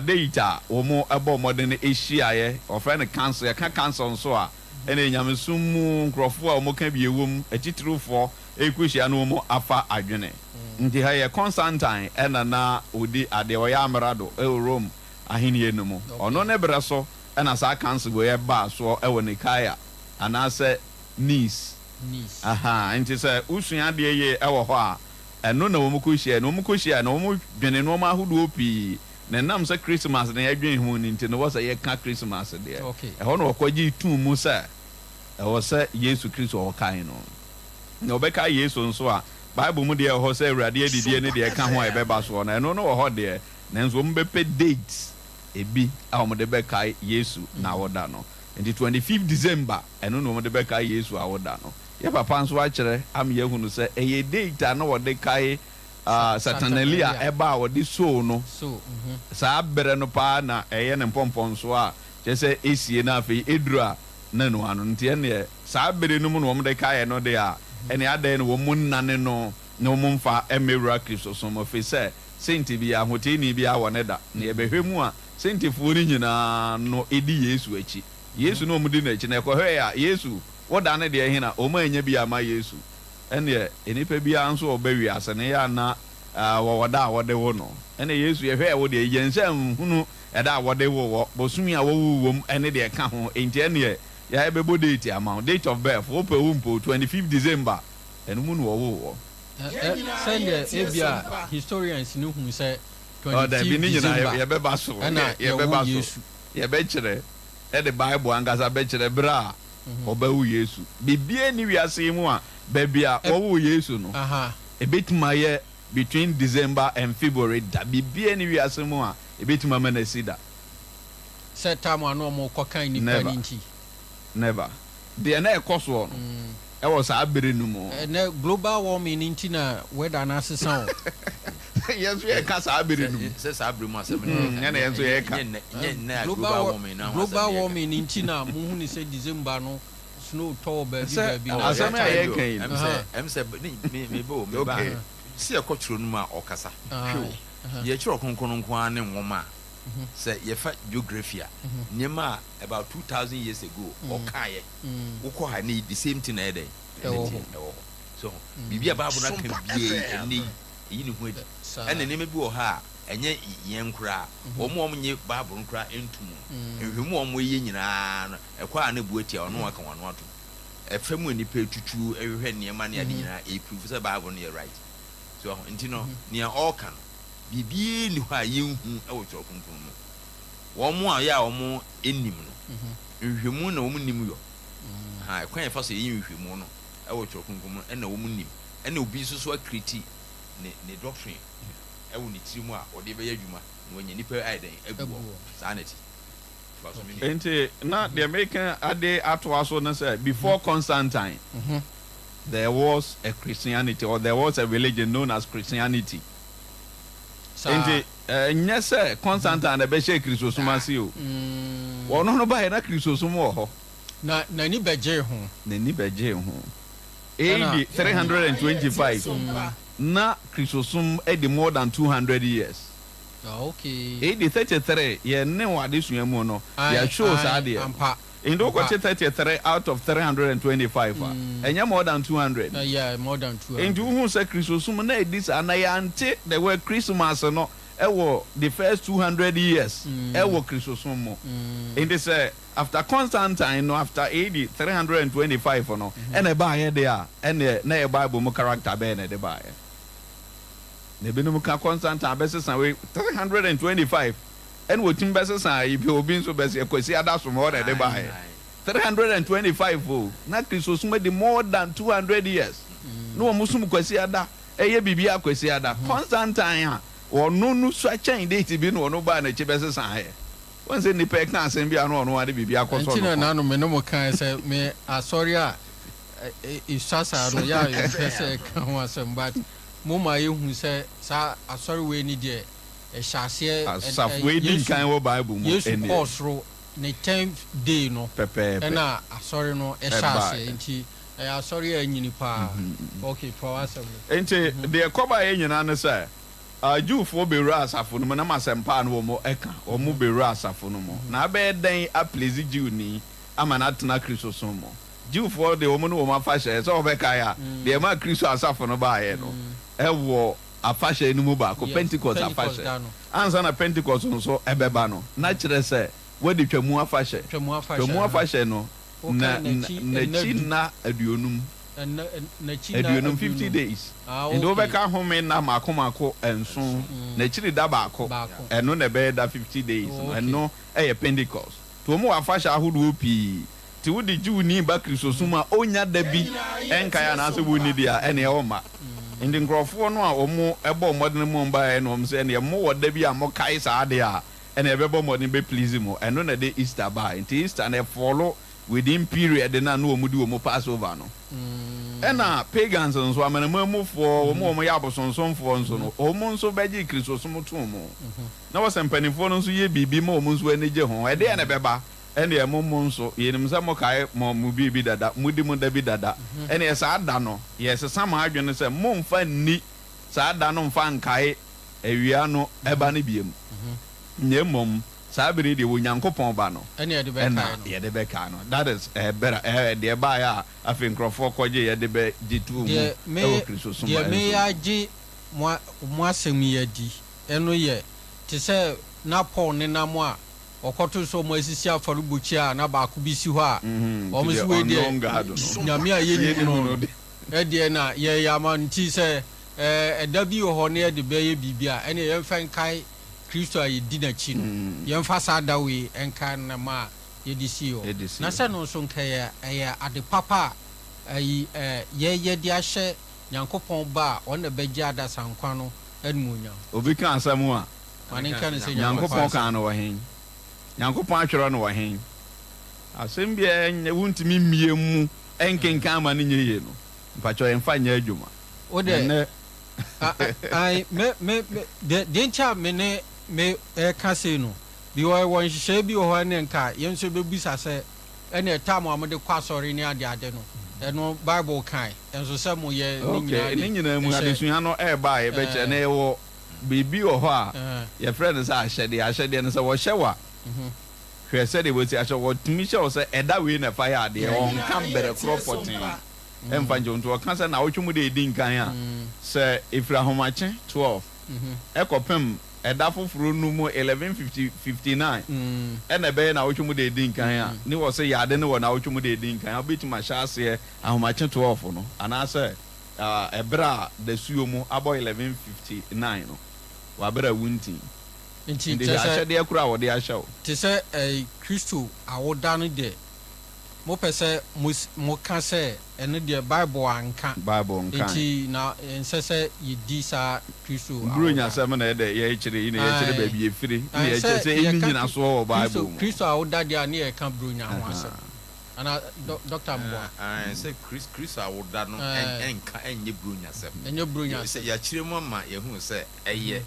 date a wɔbɔɔ mmɔden hyiaeɛ, wɔfrɛ no council. Yɛka council nso a, ɛnna nyamesom mu nkurɔfoɔ a wɔka bi wom, atitirifoɔ rekɔhyia na wɔafa adwene. Nti ha yɛ Constantine na na ɔdi adeɛ, ɔyɛ amrado wɔ Rome ahennie no mu. Ɔno ne berɛ so na saa council wei baa soɔ wɔ Nicaea anaasɛ Nice. Ahaa, nti sɛ wosua adeɛ yie wɔ hɔ a, ɛno na wɔkɔhyiaeɛ. Na wɔkɔhyiaeɛ no, wɔdwene nnoɔma ahodoɔ pii. Na ɛnam sɛ Christmas na yɛdwene ho no nti no, ɛwɔ sɛ yɛka Christmas deɛ. Ɛhɔ na wɔkɔgyee too mu sɛ ɛwɔ sɛ Yesu Kristo a wɔkae no. Na wɔbɛkae Yesu nso a, Bible mu deɛ ɛwɔ hɔ sɛ Awurade adidie ne deɛ ɛka ho a ɛbɛba soɔ no, ɛno no wɔ hɔ deɛ, nanso wɔbɛpɛ date bi a wɔde bɛkae Yesu n'awoda no. Nti 25 December ɛno na wɔde bɛkae Yesu awoda no. Yɛ papa nso akyerɛ ama yɛahunu sɛ ɛyɛ date a na wɔde kae Saturnalia ɛba a wɔde soo no. Saa berɛ no paa na ɛyɛ ne mpɔmpɔnsoɔ a kyerɛ sɛ ɛsie na afei ɛduru a na ɛno ano. Nti ɛnneɛ saa bere no mu na wɔde kaeɛ no deɛ a, ɛnneɛ adɛn na wɔnnane no na wɔmfa mmɛwura Kristosom mu? Ɛfiri sɛ senti biara, hoteeni biara wɔ ne da. Na yɛbɛhwɛ mu a, sentifoɔ no nyinaa no di Yesu akyi. Yesu na wɔdi n'akyi. Na ɛkɔhwɛeɛ a, Yesu, wo da no deɛ he na? Wɔannya bi amma Yesu. Ɛnneɛ nnipa biara nso a ɔba wiase no, yɛ a na wɔwɔ da a wɔde wo no. Ɛnneɛ Yesu, yɛhwɛɛ wo deɛ, yɛnhyɛ nhunu ɛda a wɔde woo wɔ, bosome a wɔwoo wom ne deɛ ɛka ho, enti ɛnneɛ yɛ bɛbɔ date ama wo, date of birth, wopɛ wo mpo, 25 December, ɛno mu na wɔwoo wɔ. Sɛdeɛ ebia historians no hu sɛ Oh, dabi, 25 ne nyinaa December yɛbɛba so, ɛna yɛwoo yɛbɛba so, Yesu. yɛbɛkyerɛ, ɛde Bible ankasa bɛkyerɛ berɛ a wɔbɛwo Yesu. Biribiara nni wiase yi mu a baabi a wɔwoo Yesu no, ɛbɛtumi ayɛ between December and February da. Biribiara nni wiase mu a Ebetumi ama no asi da. Sɛ time a na wɔn kɔ kan nnipa Never. no nti. Never. Deɛ na ɛkɔ soɔ no ɛwɔ saa bere no mu. Ɛnɛ global warming no nti na weather no asesa o. Yɛn nso yɛka saa bere no mu. Sɛ saa bere mu asɛm no yɛka. Ɛna yɛn nso yɛka. Nyɛ nnɛ a global warming no ho asɛm Global no yɛka. warming no nti na mo hu no sɛ December no snow tɔ wɔ baabi Sɛ baabi no. asɛm a yɛka yi no. Ɛm sɛ me me ba o me ba. Okay. Sɛ yɛkɔ twerɛ no mu a ɔkasa. Hwɛ o. Yɛ Twerɛ Kronkron no nko ara ne nwoma a sɛ yɛfa geography a, nneɛma a about 2000 years ago ɔkaeɛ, wokɔ ha ɛnnɛ yi the same thing na ɛyɛ dɛn? Ɛwɔ hɔ. Ɛwɔ hɔ. So biribi a Bible no aka biara yi ɛnnɛ yi ɛyi ne ho adi. Ɛna nneɛma bi wɔ hɔ a ɛnyɛ yɛn koraa, wɔn a wɔnnye Bible no koraa nto mu no, nhwehwɛmu a wɔyɛ nyinaa no, ɛkɔ a na ɛbu atia wɔn na wɔaka wɔn ano atom. Ɛfa mu a nnipa tutu hwehwɛ nneɛma ne ade nyinaa, ɛprove sɛ Bible no yɛ right. So wahu? Nti no, nea ɔreka no, biribiara nni hɔ a yenhu wɔ Kyerɛw Kronkron mu. Wɔn a ɔyɛ a wɔnnim no, nhwehwɛmu na wɔnnim yɔ. Aha, ɛkwan a yɛfa so yɛyɛ nhwehwɛmu no wɔ Kyerɛw Kronkron mu no na wɔnnim. Ɛna obi nso so akreti ne ne doctrine wɔ ne tirim a ɔde bɛyɛ adwuma na wanya nnipa ayɛ dɛn agu hɔ. Saa na ɛte. Toa so, me nua. Nti na deɛ meka de atoa so ne sɛ, before Constantine, There was a Christianity or there was a religion known as Christianity. Saa. Nti ɛnyɛ sɛ Constantine na ɛbɛhyɛɛ Kristosom ase o. Ɔno no baeɛ na Kristosom wɔ hɔ. Na n'ani bɛgyee ho. N'ani bɛgyee ho. Ɛna. AD 325 na Kristosom adi more than 200 years. Ah, okay. AD 33 yɛn ne wɔ adesua mu no, Ae, yɛ show saa ae, adeɛ no. ampa. Nti wokɔkye 33 out of 325 a, ɛnyɛ more than 200? Yeah, more than 200. Nti wohu sɛ Kristosom na ɛdi saa, na yɛante the word Christmas no wɔ the first 200 years wɔ Kristosom mu. Nti sɛ after Constantine no, after AD 325 no ɛna ɛbaeɛ deɛ a, ɛnneɛ na ɛyɛ Bible mu character bɛn na ɛde baeɛ? Na ebinom ka Constantine abɛsesa wei, 325 Ɛna otumi bɛsesa ayi bi obi nso bɛsɛ Kwasi Adasom hɔ na ɛde baeɛ 325 o na Kristosom adi more than 200 years na wɔn som Kwasi Ada ɛyɛ biribi a Kwasi Ada Constantine a ɔno no sua kyɛn date bi na ɔno baa n'akyi bɛsesa ayɛ wɔn sɛ nipa ɛka asɛm bi a na ɔno ade biribi akɔsɔ Nti no na kɔn. nano me ne mo kae sɛ me asɔre a esua saa no yɛ a yɛmpɛ sɛ yɛka ho asɛm but mo ma yɛhu sɛ saa asɔre wei ni deɛ ɛhyɛ aseɛ Asafo a edi Yesu nkan wɔ Bible mu Yesu nie. kɔɔ soro ne tenth day no Pɛpɛɛpɛ. ɛna asɔre no ɛhyɛ aseɛ Ɛbaeɛ. nti ɛyɛ asɔre a anyini paa. Ok toa w'asɛm no. Enti deɛ ɛkɔbaeɛ nyinaa ne sɛ, Jewfoɔ bɛwuraa asafo no mu, nam asɛmpa a na wɔka, wɔn bɛwuraa asafo no mu. Na abɛyɛ dɛn aplease Jewni ama no atena Kristosom mu? Jewfoɔ deɛ wɔn ne wɔn afahyɛ, sɛ wɔbɛkae a, deɛ ɛmaa Kristo asafo no baeɛ no, ɛwɔ afahyɛ no mu baako, Pentekoste afahyɛ. Ansa na Pentekoste nso bɛba no, na kyerɛ sɛ wɔadi Twam afahyɛ. Twam afahyɛ no, na n'akyi nna aduonum, aduonum, 50 days. Nti wobɛka home nna mmaako mmaako nson, n'akyiri da baako, ɛno na ɛbɛyɛ da 50 days no, ɛno yɛ Pentekoste. Nti wɔwɔ afahyɛ ahodoɔ pii. Nti wode Jewni ba Kristosom a ɔnnya da bi nkae anaasɛ wɔnni deɛ a, ɛnneɛ ɔmma. Nti nkurɔfoɔ no a wɔbɔɔ mmɔdene ma wɔbaeɛ no, wɔn sɛ, ɛnneɛ mowɔ da bi a mokae saa adeɛ a, ɛna yɛbɛbɔ mmɔden bɛ please mo. Ɛno na ɛde Easter bae. Nti Easter no ɛfɔlo within period no a na wɔn di wɔn Passover no. Ɛna pagans nso, amanaman mufoɔ, wɔn a wɔyɛ abosonsomfoɔ nso no, wɔn nso bɛgyee Kristosom too mu. Na wɔ sɛ mpanimfoɔ no nso yɛ biribi ma wɔn nso ani gye ho. Ɛdeɛn na ɛbɛba? Ɛnneɛ mo mo nso, yɛnim sɛ mokae mo mo biribi dada, modi mo da bi dada. Ɛnneɛ saa da no, yɛresesa mo adwene sɛ mommfa nni saa da no mmfa nnkae awia no ba no bio, na mmom saa bere yi deɛ Onyankopɔn Ba no na yɛde bɛkae no. That is, ɛberɛ, deɛ ɛbaeɛ a afei nkurɔfoɔ kɔgyeeɛ de bɛgye too mu wɔ Kristosom Deɛ nso meyɛ mu. agye mo mo asɛm yi adi no yɛ te sɛ na Paul nenam a ɔkɔtoo sɛ wɔasisi afɔrebukyia a na baako bi si hɔ a wɔn se wei deɛ Nyame a yɛnnim no no deɛ na yɛreyɛ ama no nti sɛ ɛda bi wɔ hɔ na yɛde bɛyɛ biribi a ɛneɛ yɛmfa nkae Kristo a yɛdi n'akyi no yɛmfa saa da wei nkae no na ɛma yɛde sii hɔ na sɛ no nso nka ɛyɛ ade papa a ayi yɛyɛ de ahyɛ Nyankopɔn Ba a ɔno na ɛbɛgye adasa nkwa no animuonyam. Obi ka asɛm a, Ma ne nka no sɛ Nyankopɔn Nyankopɔn asɛm. kaa no wɔ he? Nyankopɔn atwerɛ no wɔ he? Asɛm bi a ɛnyɛ wontumi mmie mu nkenkan ma no nyɛ yie no, mpakyɛw yɛmfa nyɛ adwuma. Wo dɛ, Ɛnnɛ. Ae, me, me, me, deɛ, deɛ nti a me ne me reka sei no, because wɔ nhyehyɛeɛ bi wɔ hɔ a ɛneɛ nka yɛn nso yɛbɛbisa sɛ, ɛneɛ time a mode kɔ asɔre ne adeade no, ɛno Bible kae nso sɛ moyɛ ne Okay, nyinaa ne de nyinaa mu hyɛ. adesua no ɛreba a yɛbɛkyerɛ na yɛwɔ biribi wɔ hɔ a yɛfrɛ no sɛ ahyɛdeɛ. Ahyɛdeɛ no sɛ wɔhyɛ wo a, hwɛ sɛdeɛ wɔsi ahyɛ wo. Wɔtumi hyɛ wo sɛ ɛda wei na fa yɛ adeɛ. Wɔnka berɛ korɔ pɔtee mfa nkyɛ wo. Nti wɔka sɛ nnawɔtwe mu deɛ ɛdi nkan a, sɛ ɛfiri ahomakye 12 kɔpem ɛda foforɔ no mu 11:50, 59 ɛna ɛbɛyɛ nnawɔtwe mu deɛ ɛdi nkan a, ne wɔ sɛ yɛ ade no wɔ nnawɔtwe mu deɛ ɛdi nkan a, wobɛtumi ahyɛ aseɛ ahomakye 12 no anaasɛ Ɛberɛ a dasuo mu abɔ 11:59 no, wɔ aberɛ a wonti. Nti Nti kyerɛ hwɛ sɛ. ahyɛdeɛ korɔ a wɔde ahyɛ wo. Te sɛ ɛɛ Kristo awoda no deɛ, mopɛ sɛ mo moka sɛ ɛno deɛ Bible anka. Bible nkae. Nti na ɛnsɛ sɛ yɛdi saa Kristo awoda. Buronya asɛm na ɛdɛ yɛrekyerɛ yi na yɛrekyerɛ Ae. baabi ɛfiri na Ae, yɛkyerɛ sɛ sɛ ɛnni yɛka nyinasoɔ wɔ Kristo Bible mu. Kristo awoda deɛ a ne yɛreka Buronya ho asɛm. Ana dɔkta mboa? Ɛɛ, sɛ Kris, Kristo awoda no ɛnka, ɛnyɛ Buronyasɛm. Ɛnyɛ Buronyasɛm. Sɛ yɛakyerɛ mu ama yɛahunu sɛ ɛyɛ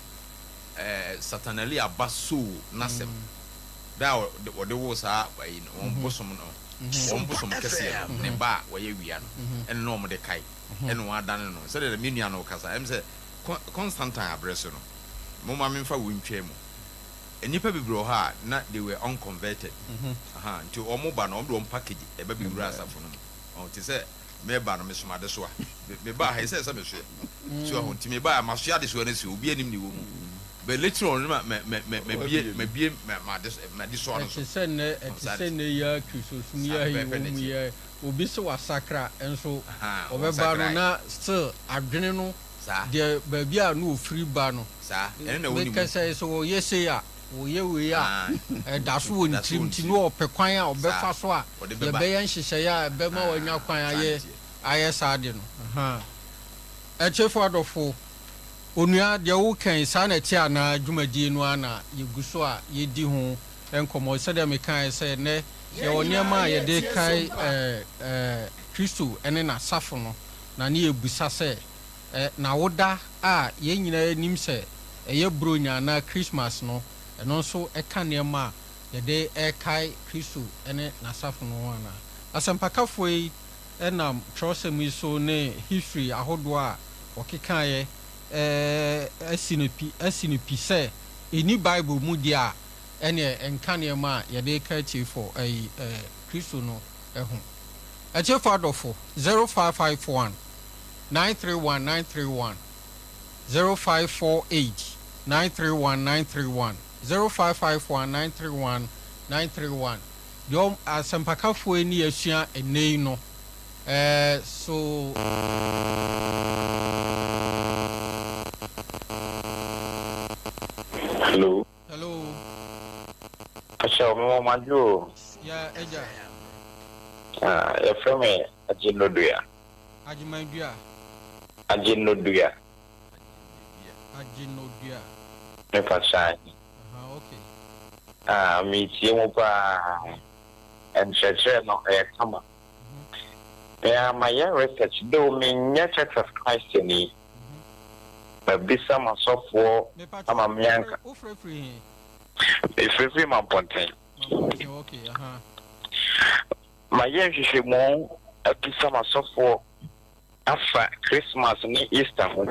ɛɛ Satanalia ba Saul n'asɛm. Da a wɔde woo saa ayi no, wɔn bosom no, wɔn bosom kɛseɛ no, ne ba a wɔyɛ wia no, ɛno na wɔde kae, ɛna wɔadane no. Sɛdeɛ me nua no rekasa, ɛm sɛ Constantine aberɛ so no, momma memfa wei ntwaa mu. Nnipa bebree wɔ hɔ a na they were unconverted. Ahaa, nti wɔn ba no, wɔn de wɔn package ɛba bɛwura asafo no mu. Ɔho, te sɛ meba no, mesom adesoa. Me, mebaa ha yi, sɛ sɛ mesoɛ. So ɛho, nti mebaa ha, masoɛ adesoa no asi hɔ, obiara nim nea ɛwɔ mu. But later on no, ma, ma, ma, ma, mabie, mabie ma, ma ades, m'adesoa no so. Ɛte sɛ nnɛ, Ɔho, ɛte saa sɛ na nnɛ yi ara Kristosom yi Saa a pɛpɛɛpɛ yɛwɔ na mu ɛteɛ. yi ara, obi se wasakra nso Ahaa, ɔbɛba no ɔnsakrae. na still adwene no Saa. deɛ baabi a na ɔfiri ba no, Saa, ɛno na ɛwɔ ne mu. Meka sɛ, sɛ wɔyɛ sei a, wɔyɛ wei a, Ae. ɛda so wɔ ne Ɛda so wɔ tirim ne nti tirim. na ɔpɛ kwan a ɔbɛfa Saa, so a ɔde bɛba. yɛbɛyɛ nhyehyɛeɛ a ɛbɛma Ahaa, wanya kwan saa na ayɛ ɛteɛ. ayɛ saa ade no. Ahaa. Atiefo adɔfo, onua, deɛ woka yi, saa na ɛte anaa? Dwumadie no ara na yɛgu so a yɛdi ho nkɔmmɔ. Sɛdeɛ mekaeɛ sɛ, nnɛ yɛwɔ nneɛma a yɛde rekae ɛɛ ɛɛ Kristo ne n'asafo no, na ne yɛrebisa sɛ, Ɛ, n'awoda a yɛn nyinaa nim sɛ ɛyɛ Buronya anaa Christmas no, ɛno nso ka nneɛma a yɛde rekae Kristo ne n'asafo no ho anaa? Asɛmpakafoɔ yi nam twerɛsɛm yi so ne history ahodoɔ a wɔkekaeɛ asi no pi asi no pi sɛ ɛnni Bible mu deɛ a, ɛnneɛ ɛnka nneɛma a yɛde reka atiefoɔ ayi Kristo no ho. Atiefoɔ adɔfo, 0551 931 931 0548 931 931 0551 931 931 Deɛ ɔm asɛmpakafoɔ yi ne yɛasua ɛnnɛ yi no ɛɛ so. Hello. Hello. Akyɛw me wɔ madwo o. Yeah agya. Ah, yɛfrɛ me Agyenodua. Agyeman-dua. Agyenodua. Agyenodua. Me pa kyɛ ahe. Aha, okay. Ah, metie mo paa. Nkyerɛkyerɛ no ɛyɛ kama. Me ara mayɛ research though menyɛ Church of Christ ni. Mabisa m'asɔfoɔ Mepakyɛw ama me anka. wofrɛ firi he? Mefrɛ firi Mampɔnten. Mampɔnten, okay, aha. Mayɛ nhwehwɛmu abisa m'asɔfoɔ afa Christmas ne Easter ho.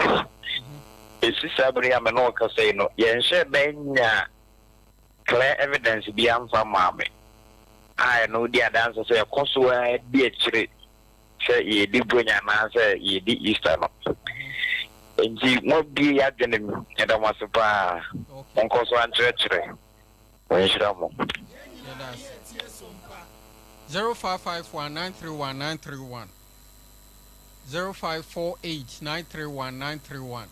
Ɛsi saa bere yi a me ne wo kasa yi no, yɛnhyɛɛ da nyaa clear evidence biara mfa mmaa me a ɛno di adanse sɛ yɛkɔ so ara di akyire sɛ yɛredi Buronya anaasɛ yɛredi Easter no. Enti moabue yɛn adwenem. Yɛda mo ase paa. Monkɔ so ara nkyerɛkyerɛ. Wɔnhyira mo. Yɛda ase. 0551 931 931 0548 931 931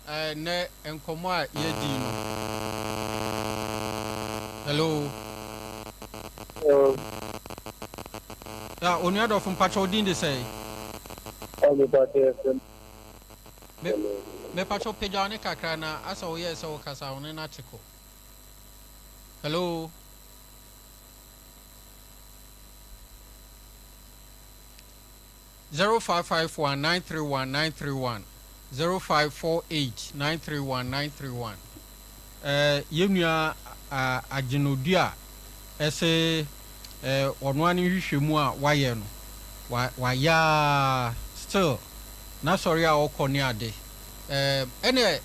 Ɛnnɛ nkɔmmɔ a yɛadi no. Hello. Hello. Ya, onua dɔfo mpakyɛ wo din de sɛn? Mepakyɛ yɛfrɛ me. Me, mepakyɛ pagya wo ne kakra na asɛ woyɛɛ sɛ wokasa wo ne no ate kɔ. Hello. 0551 931 931 0548 931 931 Eh, yɛn nua Agyenodua se eh, ɔno ara ne nhwehwɛmu a wayɛ no, wa, wayɛ ara still n'asɔre a ɔkɔ ne ade. Eh, ɛneɛ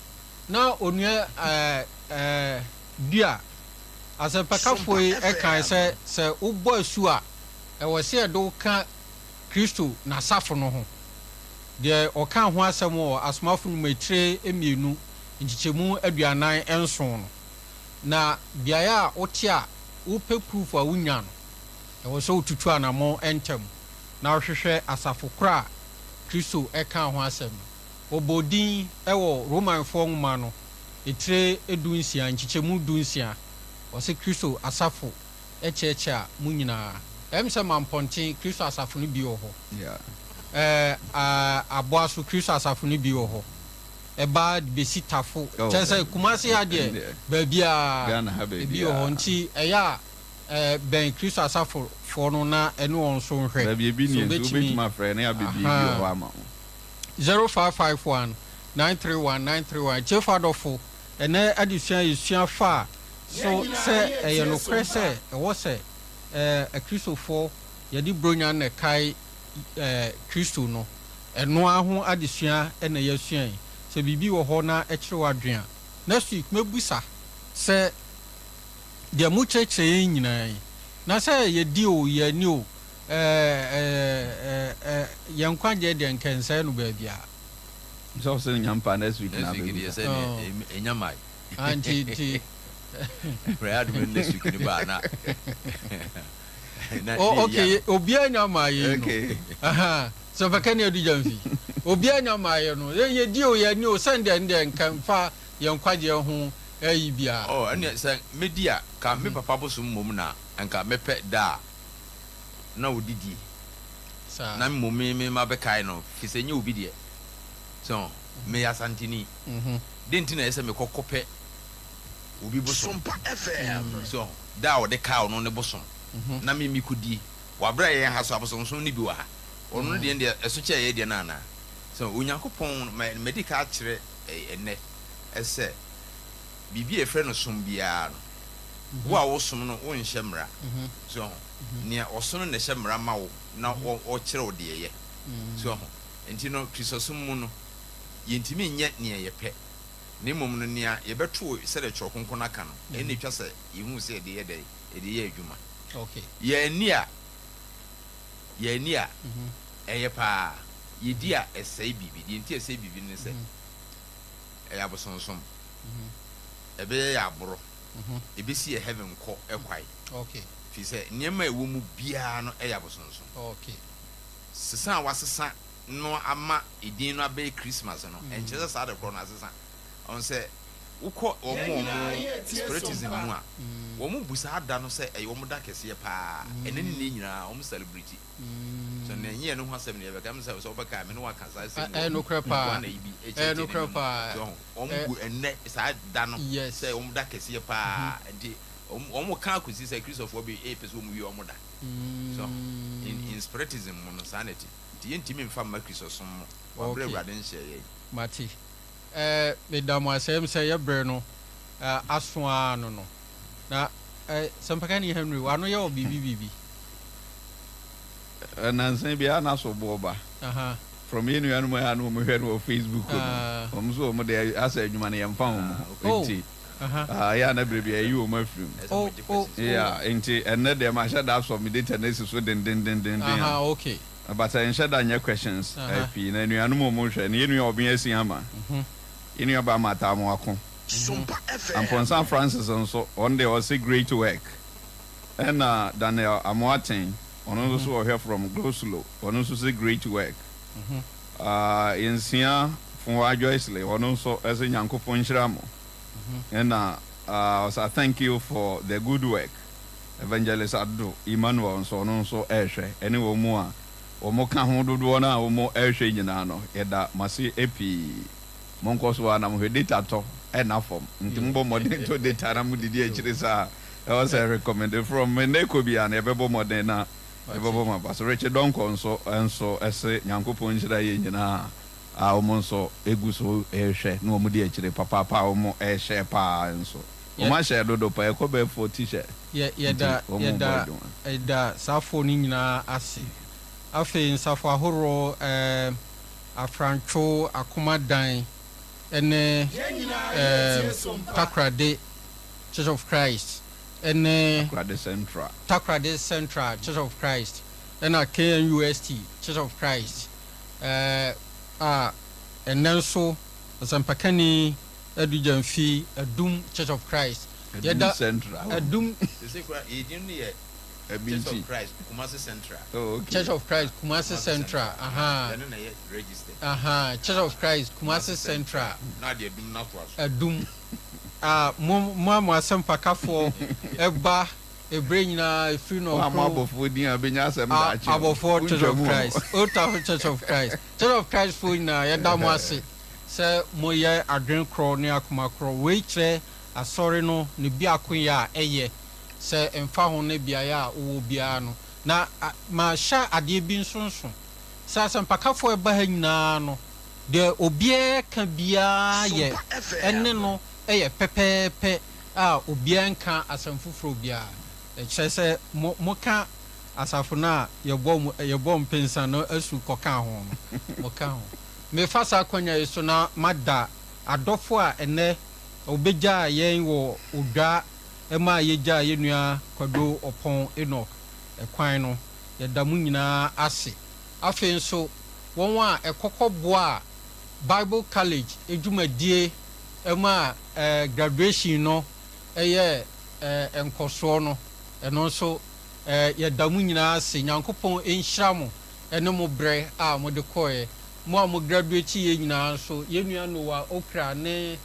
na onua eh, eh, Dua, asɛmpakafoɔ yi kae sɛ, sɛ wobɔ asu a, ɛwɔ sɛ yɛde wo ka Kristo n'asafo no ho. Deɛ ɔkaa ho asɛm wɔ Asomafo Nnwuma etire mmienu nkyekyɛmu 47 no. Na beaeɛ a wote a wopɛ proof a wonya no, ɛwɔ sɛ wotutu anammɔn ntɛm na wohwehwɛ asafo korɔ a Kristo kaa ho asɛm no. Wɔbɔɔ din wɔ Romanfoɔ nwoma no etire 16 nkyekyɛmu 16, ɔse Kristo asafo kyerɛkyerɛ mo nyinaa. Ɛyɛ me sɛ Mampɔnten Kristo Asafo no bi wɔ hɔ. Ɛɛ, Aboaso Kristo Asafo no bi wɔ hɔ. Ɛba de bɛsi Tafo. Oh, Kyerɛ sɛ Kumasi ha deɛ, baabiara ebi wɔ hɔ. Nti ɛyɛ a ɛɛ, bɛn Kristo Asafofoɔ no na ɛne wɔn nso nhwɛ. Baabi ebi Sɛ nie nso, wobɛtumi. wobɛtumi afrɛ na yɛabɛbie bi wɔ hɔ ama wo. 0551 931 931 Atiefo adɔfo, ɛnnɛ adesua a yɛsua faa So sɛ ɛyɛ nokorɛ sɛ ɛwɔ sɛ Akristofoɔ yɛde Buronya na ɛkae Kristo no? Ɛno ara ho adesua na yɛasua yi. Sɛ biribi wɔ hɔ na ɛkyere w'adwene a, next week mɛbusa sɛ deɛ mokyerɛkyerɛ yɛn nyinaa yi, na sɛ yɛdi o, yɛanni o, yɛn nkwagyeɛ deɛ nka ɛnsɛe no baabiara. Sɛ ɔsɛ nya mpa next week na Next week deɛ abɛbusa. sɛ deɛ ɛnya mae. Ah, nti nti. Awurade adom no next week no ba a na na Oh, ne yɛyi okay, ano. obiara nya maa yei no. Okay. Aha, sɛ ɔbɛka ne adu gyamfi. Obiara nya maa yɛ no. Yɛ yɛdi o, yɛnni o, sɛn deɛ ɛndeɛ nka mfa yɛn nkwagyeɛ ho ayi biara. Oh, ɛnneɛ sɛ mɛdi a, ka me papa bosom mmom na nka mɛpɛ da a na ɔdi die. Saa. Na mmom me me mabɛkae no, firi sɛ ɛnyɛ obi deɛ. So, meyɛ Asanteni. Dɛn nti na ɛsɛ sɛ mekɔ kɔpɛ obi bosom? So da a ɔde kaa ɔno ne bosom na me mekodie? Wɔ abere a yɛn ha so abosonsom no bi wɔ ha. Ɔno no deɛ deɛ ɛso kyɛɛ yɛn deɛ no anaa? So Onyankopɔn ma madi ka akyerɛ ɛnnɛ sɛ biribi a yɛfrɛ no som biara no, wo a wosom no wonhyɛ mmara. So ho? Nea ɔsom no na ɛhyɛ mmara ma wo na ɔkyerɛ wo deɛ yɛ. So ho? Nti no Kristosom mu no yentumi nyɛ nea yɛpɛ, na mmom no, nea yɛbɛto sɛdeɛ Twerɛ Kronkron no aka no, ɛno na ɛtwa sɛ yɛhu sɛ yɛde yɛ dɛn? Yɛde yɛ adwuma. Yɛanni a, yɛanni a, ɛyɛ paa. Yɛdi a, ɛsɛe biribi. Deɛ nti a ɛsɛe biribi no ne sɛ, ɛyɛ abosonsom. Ɛbɛyɛ yɛn aborɔ. Ɛbɛsi yɛn heaven kɔ kwan. Firi sɛ, nneɛma a ɛwɔ mu biara no yɛ abosonsom. Sesa a wɔasesa no ama edin no abɛyɛ Christmas no, ɛnkyerɛ sɛ saa ade korɔ no asesa. Ɔn sɛ wokɔ wɔn a wɔn spiritism mu a, wɔn bu saa da no sɛ ɛyɛ wɔn da kɛseɛ paa. Ɛnɛ ne nnɛ nyinaa wɔn celebrate. So nea ɛnyɛ ɛno ho asɛm na yɛbɛka. Ɛm sɛ sɛ wobɛka a, me ne wo aka saa asɛm Ɛyɛ wɔ nokorɛ paa. Ghana yi bi Ɛyɛ kyerɛkyerɛ nokorɛ ne mu. paa. So wɔn bu ɛnɛ saa da no Yes. sɛ wɔn da kɛseɛ paa. Nti. Wɔn ka akɔsi sɛ Kristofoɔ bi pɛ sɛ wɔn wie wɔn da. So in in spiritism mu no saa na ɛte. Nti yɛntumi nfa mma Kristosom mu wɔ abere Awurade nhyɛɛ yɛn. Mate. Eh, meda mo ase. Ɛyɛ me sɛ yɛ berɛ no aso ara no no. Na eh, Sɛmpakani Henry, w'ano yɛ wɔ biribi biribi. Nnansa yi biara na soboɔ ba from yɛn nuanom a na wɔn hwɛ no wɔ Facebook no, wɔn nso wɔn deɛ asɛ adwuma no yɛn fa wɔn ho nti yɛ a na bere bi yɛyi wɔn afiri mu. Yeah, nti ɛnnɛ deɛ mahyɛ da asɔ me data no asi so dendendendenden a, but ɛnhyɛ da nyɛ questions pii na anuanom a wɔn hwɛ no, yɛn nua Ɔben Asiamah, yɛn nua baa Martha Amoako, Amponsah Francis nso ɔno deɛ ɔse great work, ɛna Daniel Amoateng. Ɔno nso so ɔhwɛ from Goslow ɔno nso se great work ah Nsia Fowa Joyceley ɔno nso se Nyankopɔn nhyira mo ɛna ah ɔse I thank you for the good work Evangelist Addo Emmanuel nso ɔno nso ɛrehwɛ ɛne wɔn mu a wɔn ka ho dodoɔ no a wɔn ɛrehwɛ nyinaa no yɛda mo ase pii. Monkɔ so ara na mohwɛ data tɔ ɛnna fam nti mobɔ mmɔden tɔ data na modidi akyire saa ɛwɔ sɛ recommend from nnɛ kɔ biara no yɛbɛbɔ mmɔden na yɛbɛbɔ mo aba so Richard Donkor nso nso se Nyankopɔn nhyira yɛn nyinaa a wɔn nso gu so rehwɛ na wɔn di akyire papaapa a wɔn rehyɛ paa nso wɔn ahyɛ dodo paa ɛkɔ bɛyɛ 40 hyɛ Yɛ nti yɛda wɔn rebɔ yɛda adwuma. yɛda saa foɔ no nyinaa ase. Afei nsafo ahoroɔ ɛɛ. Afrantwo Akomadan ne Takoradi Church of Christ ne Takoradi Central. Takoradi Central Church of Christ ɛna KNUST Church of Christ a ɛnnɛ nso Ɔsɛmpakani Adu Gyamfi Adum Church of Christ. Adum Central. Adum. Sese kura yɛ din no yɛ Church of Christ Kumasi Central. Oh, okay. Church of Christ Kumasi Central. Aha. Yɛne na yɛ registered. Aha. Church of Christ Kumasi Central. Na de adum na to aso. Adum. Ah, mo mo a mo asɛmpakafoɔ ɛba ebere nyinaa efiri na ɔkoro. Wɔn abɔfoɔ din a benya asɛm daakye. Abɔfoɔ Church of Christ. Old Tafo Church of Christ. Church of Christ foɔ nyinaa yɛda mo ase sɛ mo yɛ adwene korɔ ne akoma korɔ. Wei kyerɛ asɔre no ne biakoyɛ a ɛyɛ. sɛ ɛmfa ho ne beaeɛ a wowɔ biara no. Na mahyɛ adeɛ bi nso nso, sɛ asɛmpakafoɔ a ɛba ha nyinaa no, deɛ obiara ka biara yɛ ɛne no yɛ pɛpɛɛpɛ a obiara nka asɛm foforɔ biara. Ɛkyerɛ sɛ mo, moka asafo no a yɛbɔ mo, yɛbɔ mpensa no asu kɔka ho no, moka ho. Mefa saa akwanya yi so na mada adɔfoɔ a ɛnnɛ wɔbɛgyaa yɛn wɔ odwa maa yɛgyaa yɛn nua Kwadwo Ɔpɔn Enoch kwan no, yɛda mo nyinaa ase. Afei nso, wɔn a ɛkɔkɔ boaa Bible College dwumadie maa graduation no yɛɛ nkɔsoɔ no, ɛno nso yɛda mo nyinaa ase. Nyankopɔn nhyira mo ne mo berɛ a mode kɔeɛ. Mo a mo graduate yɛ nyinaa nso, yɛn nua Noah Okra ne.